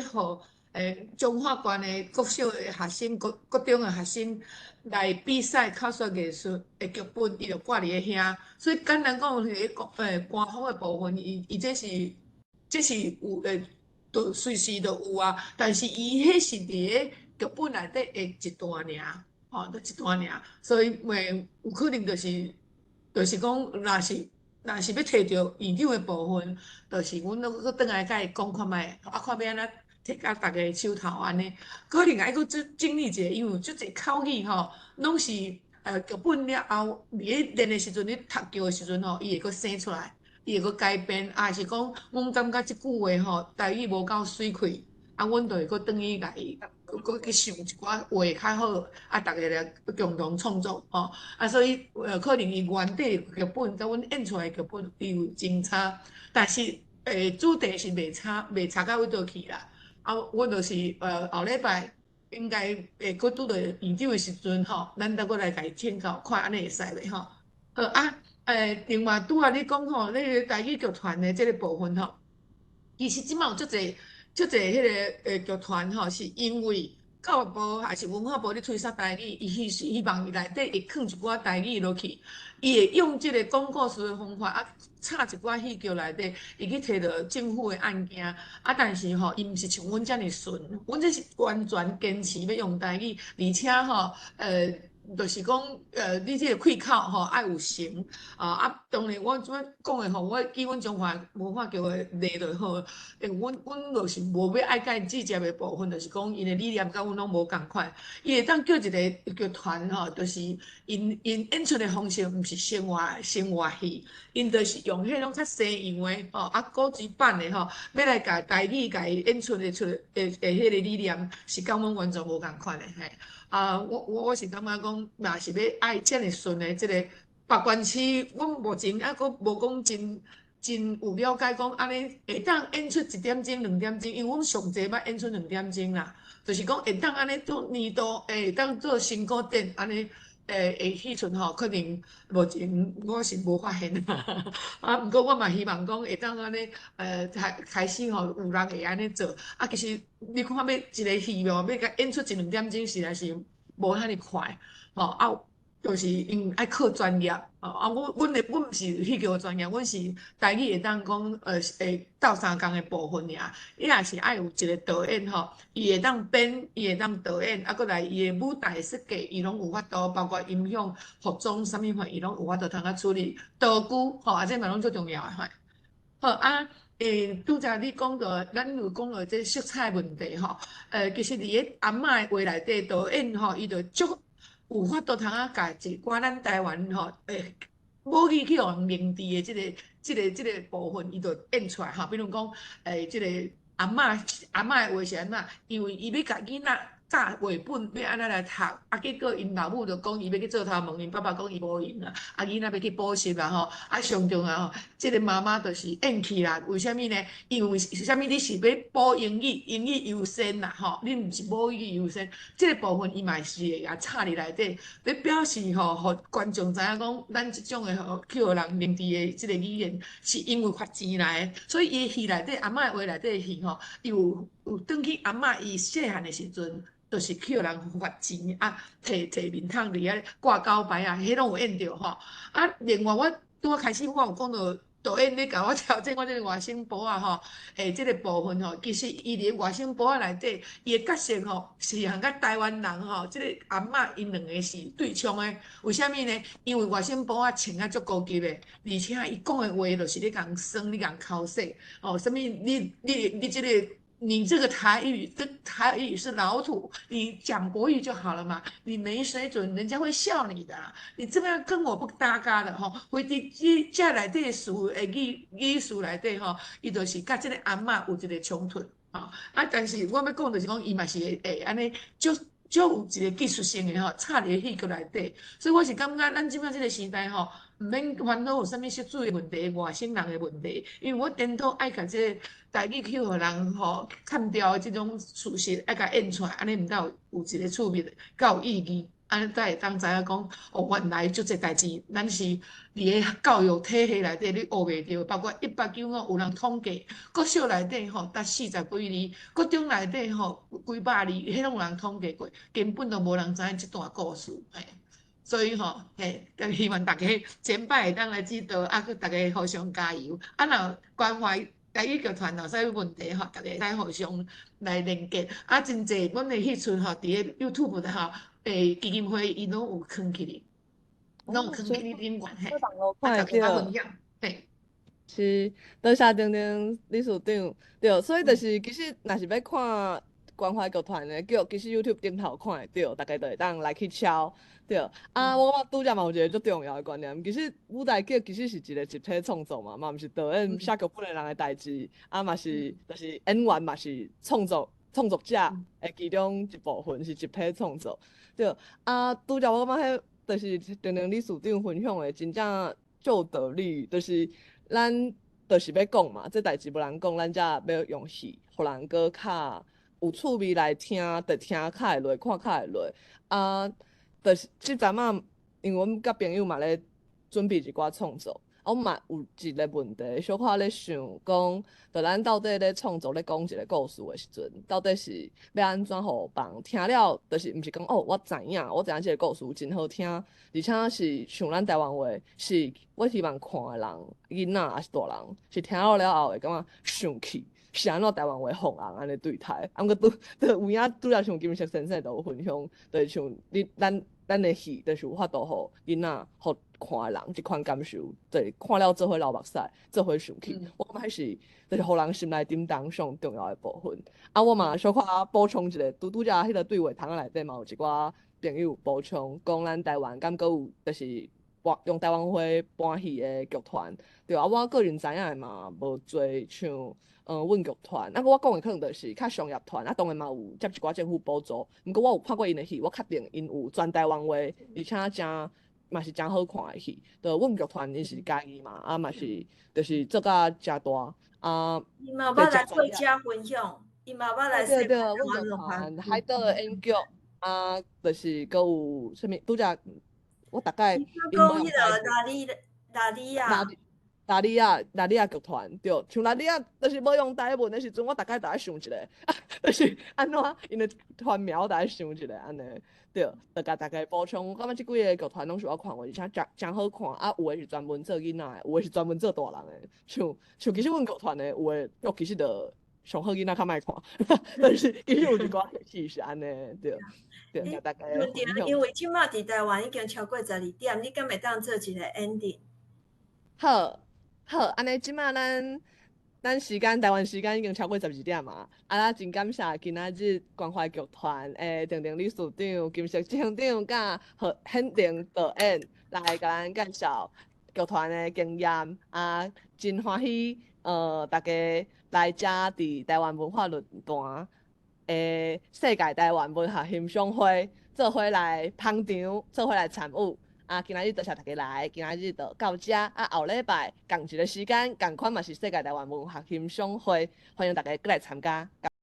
Speaker 2: 予彰化縣的國小的學生、國國中的學生來比賽口說藝術的劇本，伊就掛佇咧遐。所以簡單講，彼個官方的部分，伊伊這是這是有都隨時都有啊。但是伊彼是佇咧劇本內底的一段爾，吼，就一段爾，所以袂有可能就是講，若是欲提著院長的部分，就是阮閣閣轉來共伊講看覓，啊看欲按怎提佮逐家手頭按呢，可能愛閣再整理一下，因為有足濟口語吼，攏是劇本了後，佇咧練的時陣，咧讀劇的時陣吼，伊會閣生出來，伊會閣改變，抑是講阮感覺這句話吼，台語無夠媠氣，啊，阮就會閣轉去共伊。閣去想一寡話較好，啊，逐家來共同創作吼，啊，所以可能伊原底劇本佮阮演出來的劇本伊有真差，但是主題是袂差，袂差到佗佗去啦。啊，阮就是後禮拜應該會閣拄著院長的時陣吼，咱再閣來共伊請教，看按呢會使袂吼。好啊，另外拄仔你講吼，那個台語劇團的這個部分吼，其實這擺有足濟。足濟彼個劇團吼，是因為教育部還是文化部咧推捒台語，伊希希望伊內底會囥一寡台語落去，伊會用這個講故事的方法啊，插一寡戲劇內底，伊去提著政府的案件啊，但是吼，伊毋是像阮遮爾順，阮這是完全堅持欲用台語，而且吼，就是講，你這個開口吼愛有型啊！啊，當然我這擺講的吼，我基本彰化文化局的例就好，因為阮阮就是無欲愛共伊直接的部分，就是講𪜶的理念佮阮攏無仝款。伊會當叫一個劇團吼，就是𪜶𪜶演出的方式毋是生活戲，𪜶就是用彼種較西洋的吼，啊古仔版的吼，欲來共台語共伊演出的出的的彼個理念是佮阮完全無仝款的嘿。啊，我是感覺講，若是欲愛遮爾順的這個北縣市，阮目前猶閣無講真真有了解講按呢會當演出一點鐘、兩點鐘，因為阮上濟捌演出兩點鐘啦，就是講會當按呢做年度會當做新古典按呢會戲出吼，可能目前我是無發現啊，毋過我嘛希望講會當按呢開開始吼有人會按呢做，啊，其實你看欲一個戲哦，欲共演出一兩點鐘，實在是無遐爾快，吼啊，就是因為愛靠專業，啊，我阮的阮毋是戲劇的專業，阮是台語會當講，會鬥相共的部分爾。伊若是愛有一個導演吼，伊會當編，伊會當導演，啊，閣來伊的舞台設計，伊攏有法度，包括音響、服裝啥物款，伊攏有法度通啊處理。道具吼，啊，這嘛攏足重要的吼。好啊，拄才你講到，咱有講到這色彩問題吼，其實佇咧阿嬤的話內底，導演吼，伊就足有法度通啊，共一寡咱台灣吼，母語去予人認知的這個、這個、這個部分，伊就演出來吼。比如講，這個阿嬤阿嬤的話是按怎？因為伊欲共囡仔教繪本，欲按怎來讀，啊，結果𪜶老母就講伊欲去做頭毛，𪜶爸爸講伊無閒啊，啊，囡仔欲去補習啦吼，啊，上重要吼，這個媽媽就是厭去啦。為啥物呢？因為啥物？你是欲補英語，英語優先啦吼，你毋是母語優先。這個部分伊嘛是會共插佇內底，欲表示吼，予觀眾知影講，咱這種的吼去予人認知的這個語言，是因為罰錢來的。所以伊的戲內底，阿嬤的話內底的戲吼，伊有有轉去阿嬤伊細漢的時陣。就是去予人罰錢啊，提提面筒佇遐掛告牌啊，彼攏有演著吼。啊，另外我拄仔開始我有講著導演咧共我調整我這個外省婆仔吼，這個部分吼，其實伊佇外省婆仔內底，伊的角色吼是和佮台灣人吼，這個阿嬤𪜶兩個是對沖的。為啥物呢？因為外省婆仔穿啊足高級的，而且伊講的話就是咧共酸，咧共剾洗，哦，啥物你你你這個。你這個台語，這台語是老土，你講國語就好了嘛。你沒水準，人家會笑你的。你這麼樣跟我不搭嘎的吼，會佇這這內底詞的語語詞內底吼，伊就是佮這個阿嬤有一個衝突吼。啊，但是我欲講就是講，伊嘛是會按呢，就。足有一个技术性的吼，插佇戲劇內底。所以我是感覺咱這擺這個時代吼，毋免煩惱有啥物失主的問題、外省人的問題，因為我顛倒愛共這個台語去予人吼砍掉的這種事實，愛共演出來，按呢毋才有一個趣味，較有意義。按呢才會當知影講，哦，原來足濟代誌，咱是佇个教育體系內底你學袂著，包括1895有人統計，國小內底吼達40幾字，國中內底吼幾百字，彼攏有人統計過，根本都無人知影這段故事，嘿。所以吼，嘿，希望大家前擺會當來指導，啊，閣逐家互相加油。啊，若關懷台語劇團有啥物問題吼，逐家會使互相來連結。啊，真濟阮的戲出吼，佇个 YouTube 的吼，基金會伊攏有囥起來，攏有囥起來頂懸嘿，啊，逐家較分享，嘿。
Speaker 1: 是，多謝丁丁理事長，對，所以就是其實若是欲看關懷劇團的劇，其實 YouTube 頂頭看會著，逐家就會當來去敲，對。啊，我感覺拄才嘛有一個足重要的觀念，其實舞台劇其實是一個集體創作嘛，嘛毋是導演寫劇本的人的代誌，啊嘛是，就是演員嘛是創作者的其中一部分，是集體創作，對。啊，拄才我感覺彼就是丁丁理事長分享的，真正足有道理，就是咱就是欲講嘛，這代誌無人講，咱才欲用戲，予人閣較有趣味來聽，就聽較會落，看較會落。啊，就是這陣仔，因為阮佮朋友嘛咧準備一寡創作，啊，阮嘛有一個問題，小可咧想講，就咱到底咧創作咧講一個故事的時陣，到底是欲按怎予別人聽了，就是毋是講哦，我知影，我知影這個故事真好聽，而且是像咱台灣話，是我希望看的人，囡仔抑是大人，是聽了了後會感覺生氣。是按怎台灣話予人按呢對待？啊，毋過拄有影拄才像金石先生就有分享，就是像你咱的戲，就是有法度予囡仔，予看的人這款感受，就是看了做伙流目屎，做伙生氣。我感覺彼是就是予人心內震動上重要的部分。啊，我嘛小可補充一下，拄拄才彼個對話窗仔內底嘛有一寡朋友補充，講咱台灣敢閣有就是搬用台灣話搬戲的劇團，對啊，我個人知影的嘛無濟像。阮劇團，啊，我講的可能就是較商業團，啊，當然嘛有接一寡政府補助。毋過我有看過𪜶的戲，我確定𪜶有全台灣話，而且誠嘛是誠好看的戲。就阮劇團𪜶是家己嘛，啊嘛是就是做甲誠大啊。
Speaker 4: 伊嘛捌來過遮分享，伊嘛捌來
Speaker 1: 對對，阮劇團海島的演劇啊，就是閣有啥物拄才我逐概。
Speaker 4: 講彼個拉里拉里亞。
Speaker 1: 達利亞達利亞劇團，對，像達利亞，就是無用台文的時陣，我逐概都愛想一下，就是按怎𪜶的團名我都愛想一下按呢，對，就共大家補充。我感覺這幾个劇團攏是我看過，而且誠誠好看。啊，有的是專門做囡仔的，有的是專門做大人的。像像其實阮劇團的有的，劇其實就上好囡仔較莫看，但是其實有一寡戲是按呢，對，對，共大家分享。
Speaker 4: 因為這馬佇台灣已經超過12點，你敢會當做一個 ending？
Speaker 1: 好。好，按呢這馬咱咱時間台灣時間已經超過12點嘛，啊，咱真感謝今仔日關懷劇團的丁丁理事長、金石執行長佮何顯廷導演來共咱介紹劇團的經驗，啊，真歡喜，逐家來遮佇台灣文化論壇的世界台灣文學欣賞會做伙來捧場，做伙來參與。啊，今仔日多謝大家來，今仔日就到遮。啊，後禮拜仝一个時間，仝款嘛是世界台灣文學欣賞會，歡迎大家閣來參加。